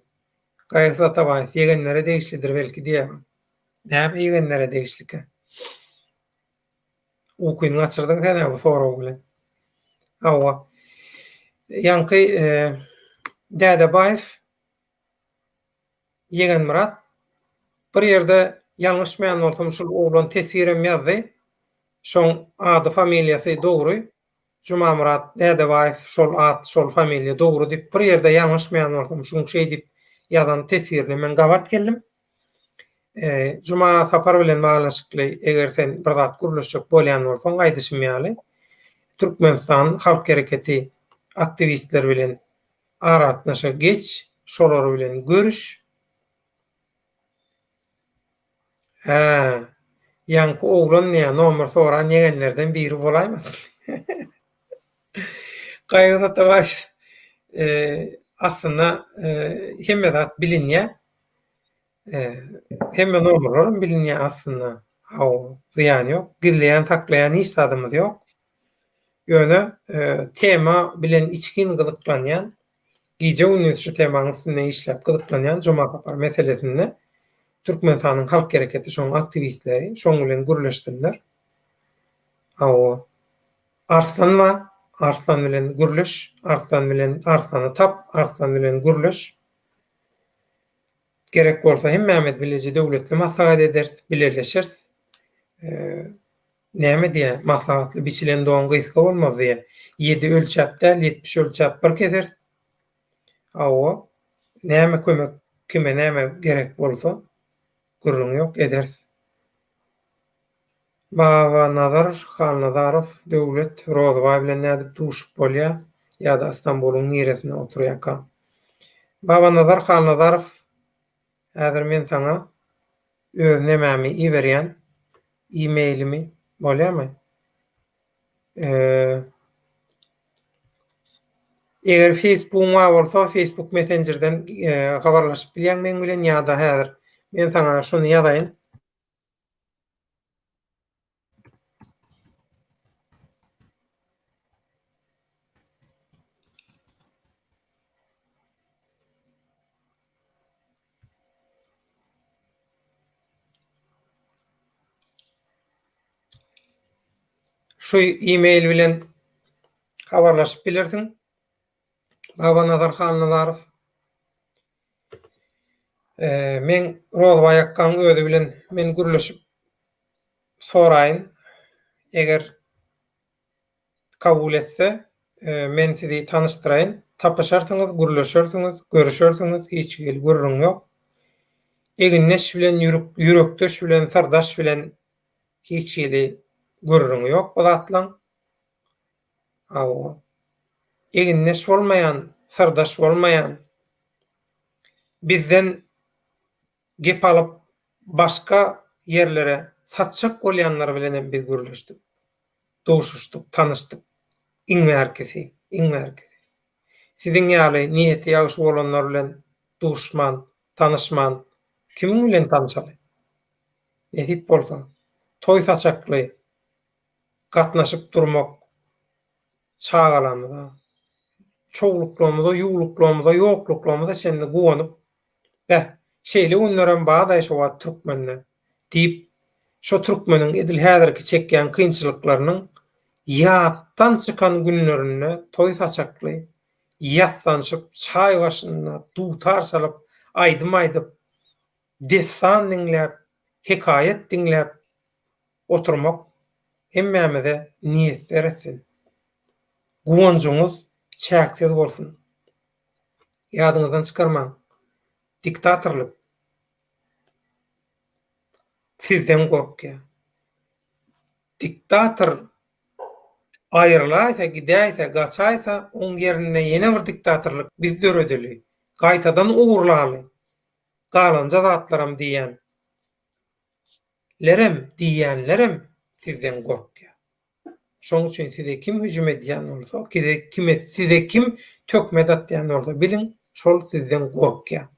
Gaýgysyz Atabaýew ýegenlere degişlidir belki diýýär. Näme ýegenlere degişlikä? Ukyny gaçyrdyň sen-ä bu sorag bilen. Hawa. Ýaňky Dädebaýew Ýegenmyrat bir ýerde ýalňyşmaýan bolsam şul oglan teswirem ýazdy. Şoň ady familiýasy dogry. Jumamyrat Dädebaýew şol at şol familiýa dogry diýip bir ýerde ýalňyşmaýan bolsam şuň şeý diýip ýazan teswirine men gabat geldim. Juma Sapar bilen baglanyşykly eger sen bir zat gürleşjek bolýan bolsaň aýdyşym ýaly Türkmenistan Halk Hereketi aktiwistleri bilen aragatnaşyga geç, şolar bilen görüş. Hä, ýaňky oglan diýýä, nomer soran ýegenlerden biri bolaýmasyn? Gaýgysyz Atabaýew, aslynda hemme zat bilinýär. Hemme nomerlaram bilinýär aslynda. Hawa, zyýany ýok. Gizleýän, saklaýan hiç zadymyz ýok. Ýöne tema bilen içgin gyzyklanýan, gije-gündiz şu temanyň üstünde işläp gyzyklanýan Juma Sapar meselesinde Türkmenistanyň Halk Hereketi şoň aktiwistleri şoň bilen gürleşsinler. Hawa. Arslan bar, Arslan bilen gürleş, Arslan bilen Arslany tap, Arslan bilen gürleş. Gerek bolsa hemmämiz bileje döwletli maslahat ederis, bileleşeris. Näme diýýär, maslahatly biçilen don gysga bolmaz diýýär. Ýedi ölçäp däl, 70 ölçäp bir keseris. Hawa, näme kömek, kime näme gerek bolsa, gürrüň ýok, ederis. Babanazar Halnazarow, Döwlet Rozybaý bilen nädip duşup bolýar ýa-da Istanbulyň niresinde oturýarka? Babanazar Halnazarow, Häzir men saňa öz nemämi iberýän, e-mailimi, bolýarmy? Eger Facebookyň bar bolsa, Facebook Messengerden habarlaşyp bilýäň meň bilen ýa-da häzir men saňa şuny ýazaýyn. Şu e-mail bilen habarlaşyp bilersiň. Babanazar Halnazarow. Meň Rozbaý akgaň özi bilen men gürleşip soraýyn. Eger kabul etse, men sizi tanyşdyraýyn. Tapyşarsyňyz, gürleşersiňiz, görüşersiňiz, hiç hili gürrüň ýok. Egindeş bilen, ýürekdeş bilen, syrdaş bilen hiç hili gürrüňi ýok bu zatlaň. Hawa. Egindeş bolmaýan, syrdaş bolmaýan, bizden gep alyp başga ýerlere satjak bolýanlar bilenem biz gürleşdik. Duşuşdyk, tanyşdyk. Iň bärkisi, iň bärkisi. Siziň ýaly niýeti ýagşy bolanlar bilen duşman, tanyşman kimiň bilen tanyşaly? Nesip bolsa, toý saçakly gatnaşyp durmak çagalarymyza, çowluklarymyza, ýuwluklarymyza, ýokluklarymyza çenli guwanyp, Beh, şeýle günlerem bar-daý şo wagt türkmende diýip, şo türkmeniň edil häzirki çekýän kynçylyklarynyň ýatdan çykan günlerinde toý saçakly ýassanyşyp, çaý başynda dutar çalyp, aýdym aýdyp, dessan diňläp, hekaýat diňläp oturmak hemmämize miýesser etsin. Guwanjyňyz çäksiz bolsun. Ýadyňyzdan çykarmaň, diktatorlyk sizden gorkýar. Diktator. Aýrylaýsa, gidäýse, gaçaýsa, oň ýerinde ýene bir diktatorlyk biz döredeli. Gaýtadan ogurlaly. Galanja zatlaram diýýän lerem, diýýänlerem sizden gorkýar. Şoň üçin size kim hüjüm edýän bolsa, kime size kim töhmet atýan bolsa biliň, şol sizden gorkýar.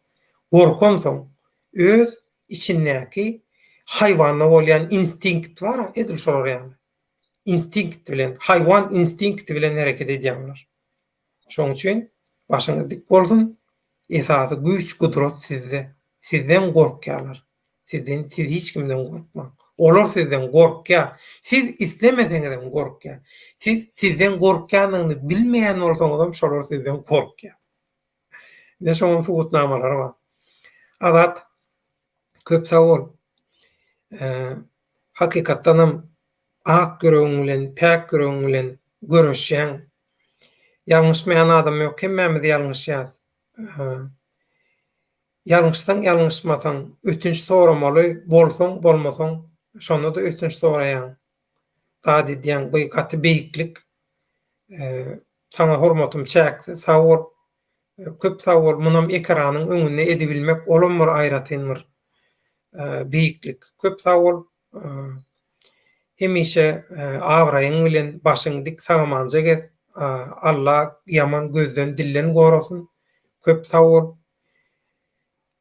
Gorkansoň, öz içindäki haýwanda bolýan instinkt bar-a, edil şolar ýaly. Instinkt bilen, haýwan instinkti bilen hereket edýärler. Şoň üçin başyňyz dik bolsun, esasy güýç-gudrat sizde. Sizden gorkýarlar. Sizden, siz hiç kimden gorkmaň. Olar sizden gorkýar. Siz islemeseňizem gorkýar. Siz sizden gorkýandygyny bilmeýän bolsaňyzam şolar sizden gorkýar. Ine şonuň subutnamalary bar. Azat, köp sag bol. Hakykatdanam ak ýüregiň bilen, päk ýüregiň bilen göreşýäň. Ýalňyşmaýan adam ýok, hemmämiz ýalňyşýas. Ýalňyşsaň, ýalňyşmasaň, ötünç soramaly bolsaň, bolmasaň, şonda-da ötünç soraýaň. Zat edýäň, bu gaty beýiklik. Saňa hormatym çäksiz, sag bol. Köp sag bol, munam ekranyň öňünde edibilmek olam bir aýratyn bir beýiklik. Köp sag bol. Hemişe abraýyň bilen başyň dik sagamanja gez. Alla ýaman gözden dilden gorasyn. Köp sag bol.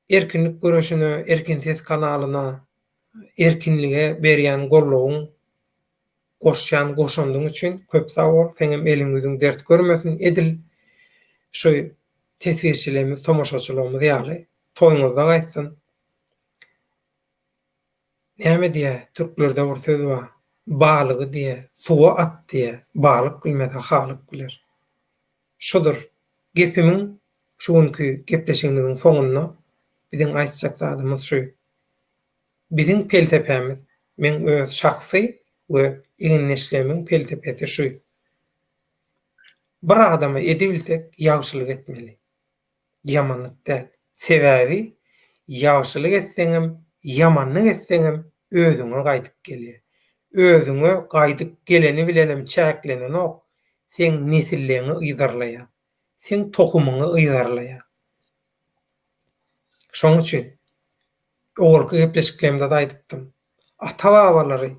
Erkinlik göreşine, Erkin ses kanalyna erkinlige berýän goldawyň, goşýan goşandyň üçin köp sag bol. Seňem eliň ýüzüň dert görmesin. Edil şu teswirçilerimiz, tomaşaçylarymyz ýaly toýuňyzda gaýtsyn. Näme diýýär, türklerde bir söz bar, balygy diýýär, suwa at diýýär, balyk bilmese halyk biler. Şudur, gepimiň şu günki gepleşigimiziň soňunda biziň aýtjak zadymyz şu. Biziň pelsepämiz, meň öz şahsy we egindeşlerimiň pelsepesi şu. Bir adama edibilsek ýagşylyk etmeli. Ýamanlyk däl. Sebäbi ýagşylyk etseňem, ýamanlyk etseňem özüňe gaýdyp gelýär. Özüňe gaýdyp geleni bilenem çäklenenok, seň nesilleňi yzarlaýar. Seň tohumyňy yzarlaýar. Şoň üçin owalky gepleşiklerimde-de aýdypdym. Ata-babalary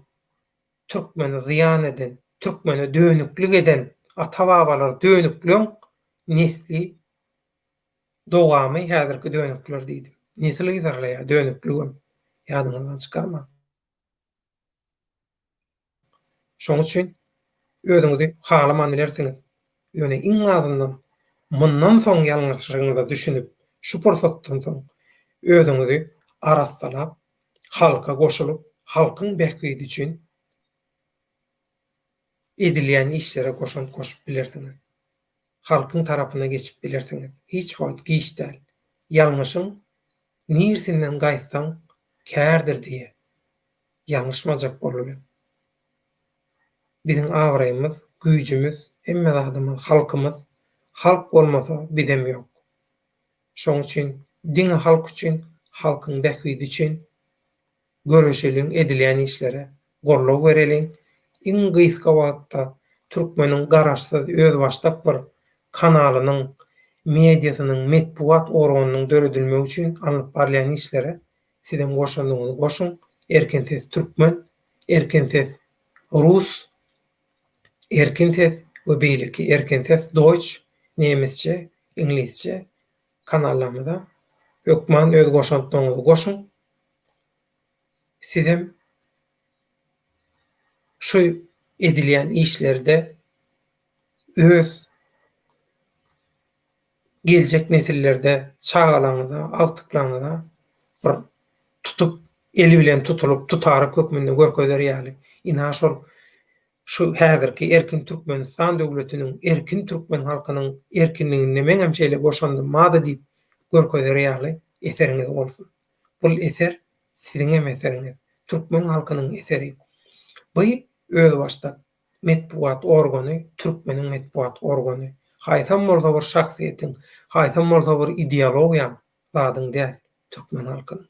türkmene zyýan eden, türkmene dönüklik eden ata-babalary dönükleň nesli dowamy häzirki dönükler diýdim. Nesil yzarlaýar dönükligem. Ýadyňyzdan çykarmaň. Şoň üçin özüňizi halaman bilersiňiz. Ýöne iň azyndan mundan soň ýalňyşlygyňyza düşünip, şu pursatdan soň özüňizi arassalap, halka goşulyp, halkyň bähbidi üçin edilýän işlere goşant goşup bilersiňiz. Halkyň tarapyna geçip bilersiňiz. Hiç wagt giç däl. Ýalňyşyň nirsinden gaýtsaň kärdir diýe. Ýalňyşmajak bolulyň. Biziň abraýymyz, güýjümiz, hemme zadymyz halkymyz. Halk bolmasa bizem ýok. Şoň üçin diňe halk üçin, halkyň bähbidi üçin göreşeliň, edilýän işlere goldaw bereliň. Iň gysga wagtda türkmeniň garaşsyz, özbaşdak bir kanalynyň, mediasynyň, metbugat organynyň döredilmegi üçin alnyp barylýan işlere sizem goşandyňyzy goşuň. Erkin ses türkmen, Erkin ses rus, Erkin ses we beýleki Erkin ses Deutsch, nemisçe, iňlisçe kanallarymyza hökman öz goşantlaryňyzy goşuň. Sizem şu edilýän işlerde öz geljek nesillerde çagalaryňyza, agtyklaryňyza bir tutup, eli bilen tutulyp, tutaryk hökmünde görkezer ýaly, ynha şol şu häzirki erkin Türkmenistan döwletiniň, erkin türkmen halkynyň erkinliginde meňem şeýle goşandym bardy diýip görkezer ýaly eseriňiz bolsun. Bul eser siziňem eseriňiz, türkmen halkynyň eseri. Bu özbaşdak metbugat organy türkmeniň metbugat organy. Haýsam bolsa bir şahsyýetiň, haýsam bolsa bir ideologiýaň zadyň däl, türkmen halkynyň.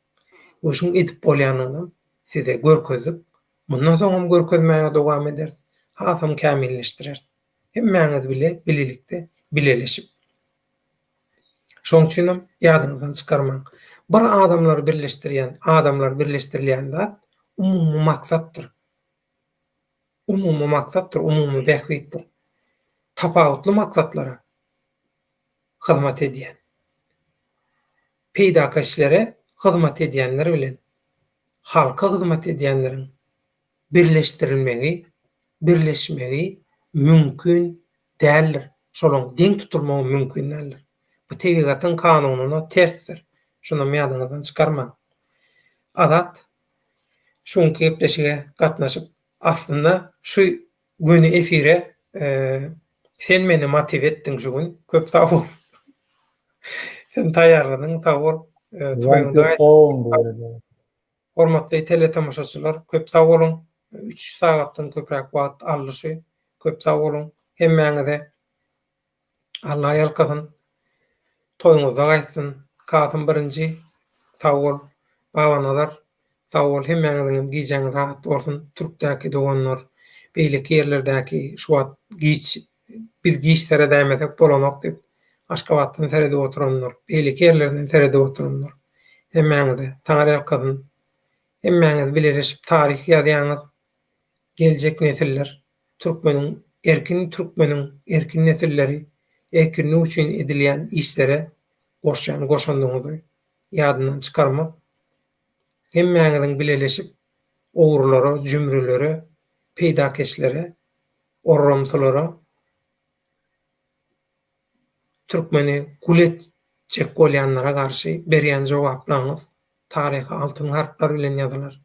We şuň edip bolýanlygynam size görkezdik. Mundan soňam görkezmäge dowam ederis. hasam kämilleşdireris. Hemmäňiz bile, bilelikde, bileleşip. Şoň üçinem ýadyňyzdan çykarmaň. Bir adamlary birleşdirýän, adamlary birleşdirilýän zat umumy maksatdyr. Umumy maksatdyr, umumy bähbitdir. Tapawutly maksatlara hyzmat edýän, peýdakeşlere hyzmat edýänler bilen halka hyzmat edýänleriň birleşdirilmegi, birleşmegi mümkin däldir. Şolaryň deň tutulmagy mümkin däldir. Bu tebigatyň kanunyna tersdir. Şunam ýadyňyzdan çykarmaň. Azat şu günki gepleşige gatnaşyp, aslynda şu göni efire sen meni motiw etdiň şu gün. Köp sag bol. Sen taýýarladyň, sag bol. Toýuňda Hormatly teletomaşaçylar köp sag boluň. Üç sagatdan köpräk wagt aldy şu. Köp sag boluň. Hemmäňize Alla ýalkasyn. Toýuňyzda gaýtsyn. Kasym birinji sag bol. Babanazar sag bol. Hemmäňiziňem gijäňiz rahat bolsun. Türkdäki doganlar, beýleki ýerlerdäki şu wagt giç biz giç seredäýmesek bolanok diýip Aşgabatdan seredip oturanlar, beýleki ýerlerden seredip oturanlar. Hemmäňize Taňryýalkasyn. Hemmäňiz bileleşip taryh ýazýaňyz. Geljek nesiller, türkmeniň erkin türkmeniň erkin nesilleri erkinlik üçin edilýän işlere goşýan goşandyňyzy ýadyndan çykarmaz. Hemmäňiziň bileleşip ogrulara, jümrülere, peýdakeşlere, orramsylara Türkmeni gul etjek bolýanlara garşy berýän jogaplaryňyz taryha altyn harplar bilen ýazylar.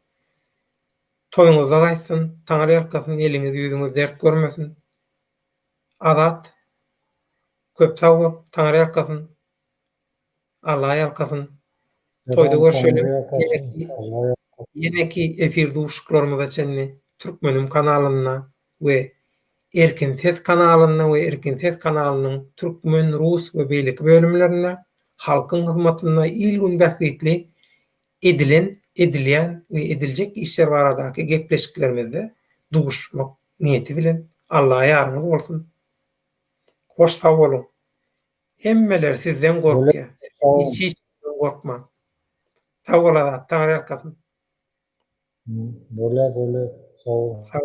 Toýuňyzda gaýtsyn, Taňry ýalkasyn, eliňiz ýüzüňiz dert görmesin. Azat köp sag bol, Taňry ýalkasyn. Alla ýalkasyn. Toýda görşeliň. Ýeneki efir duşuşyklarymyza çenli Türkmenim kanalynda we Erkin Ses kanalynda we Erkin Ses kanalynyň türkmen, rus we beýleki bölümlerinde halkyň hyzmatynda il-gün bähbitli edilen, edilýän we ediljek işler baradaky gepleşiklerimizde duşuşmak niýeti bilen Alla ýaryňyz bolsun. Hoş sag boluň. Hemmeler sizden gorkýar. Hiç hiç kimden gorkmaň. Sag bol Azat, Taňry ýalkasyn. Bolýar bolýar. Sag bol. Sag.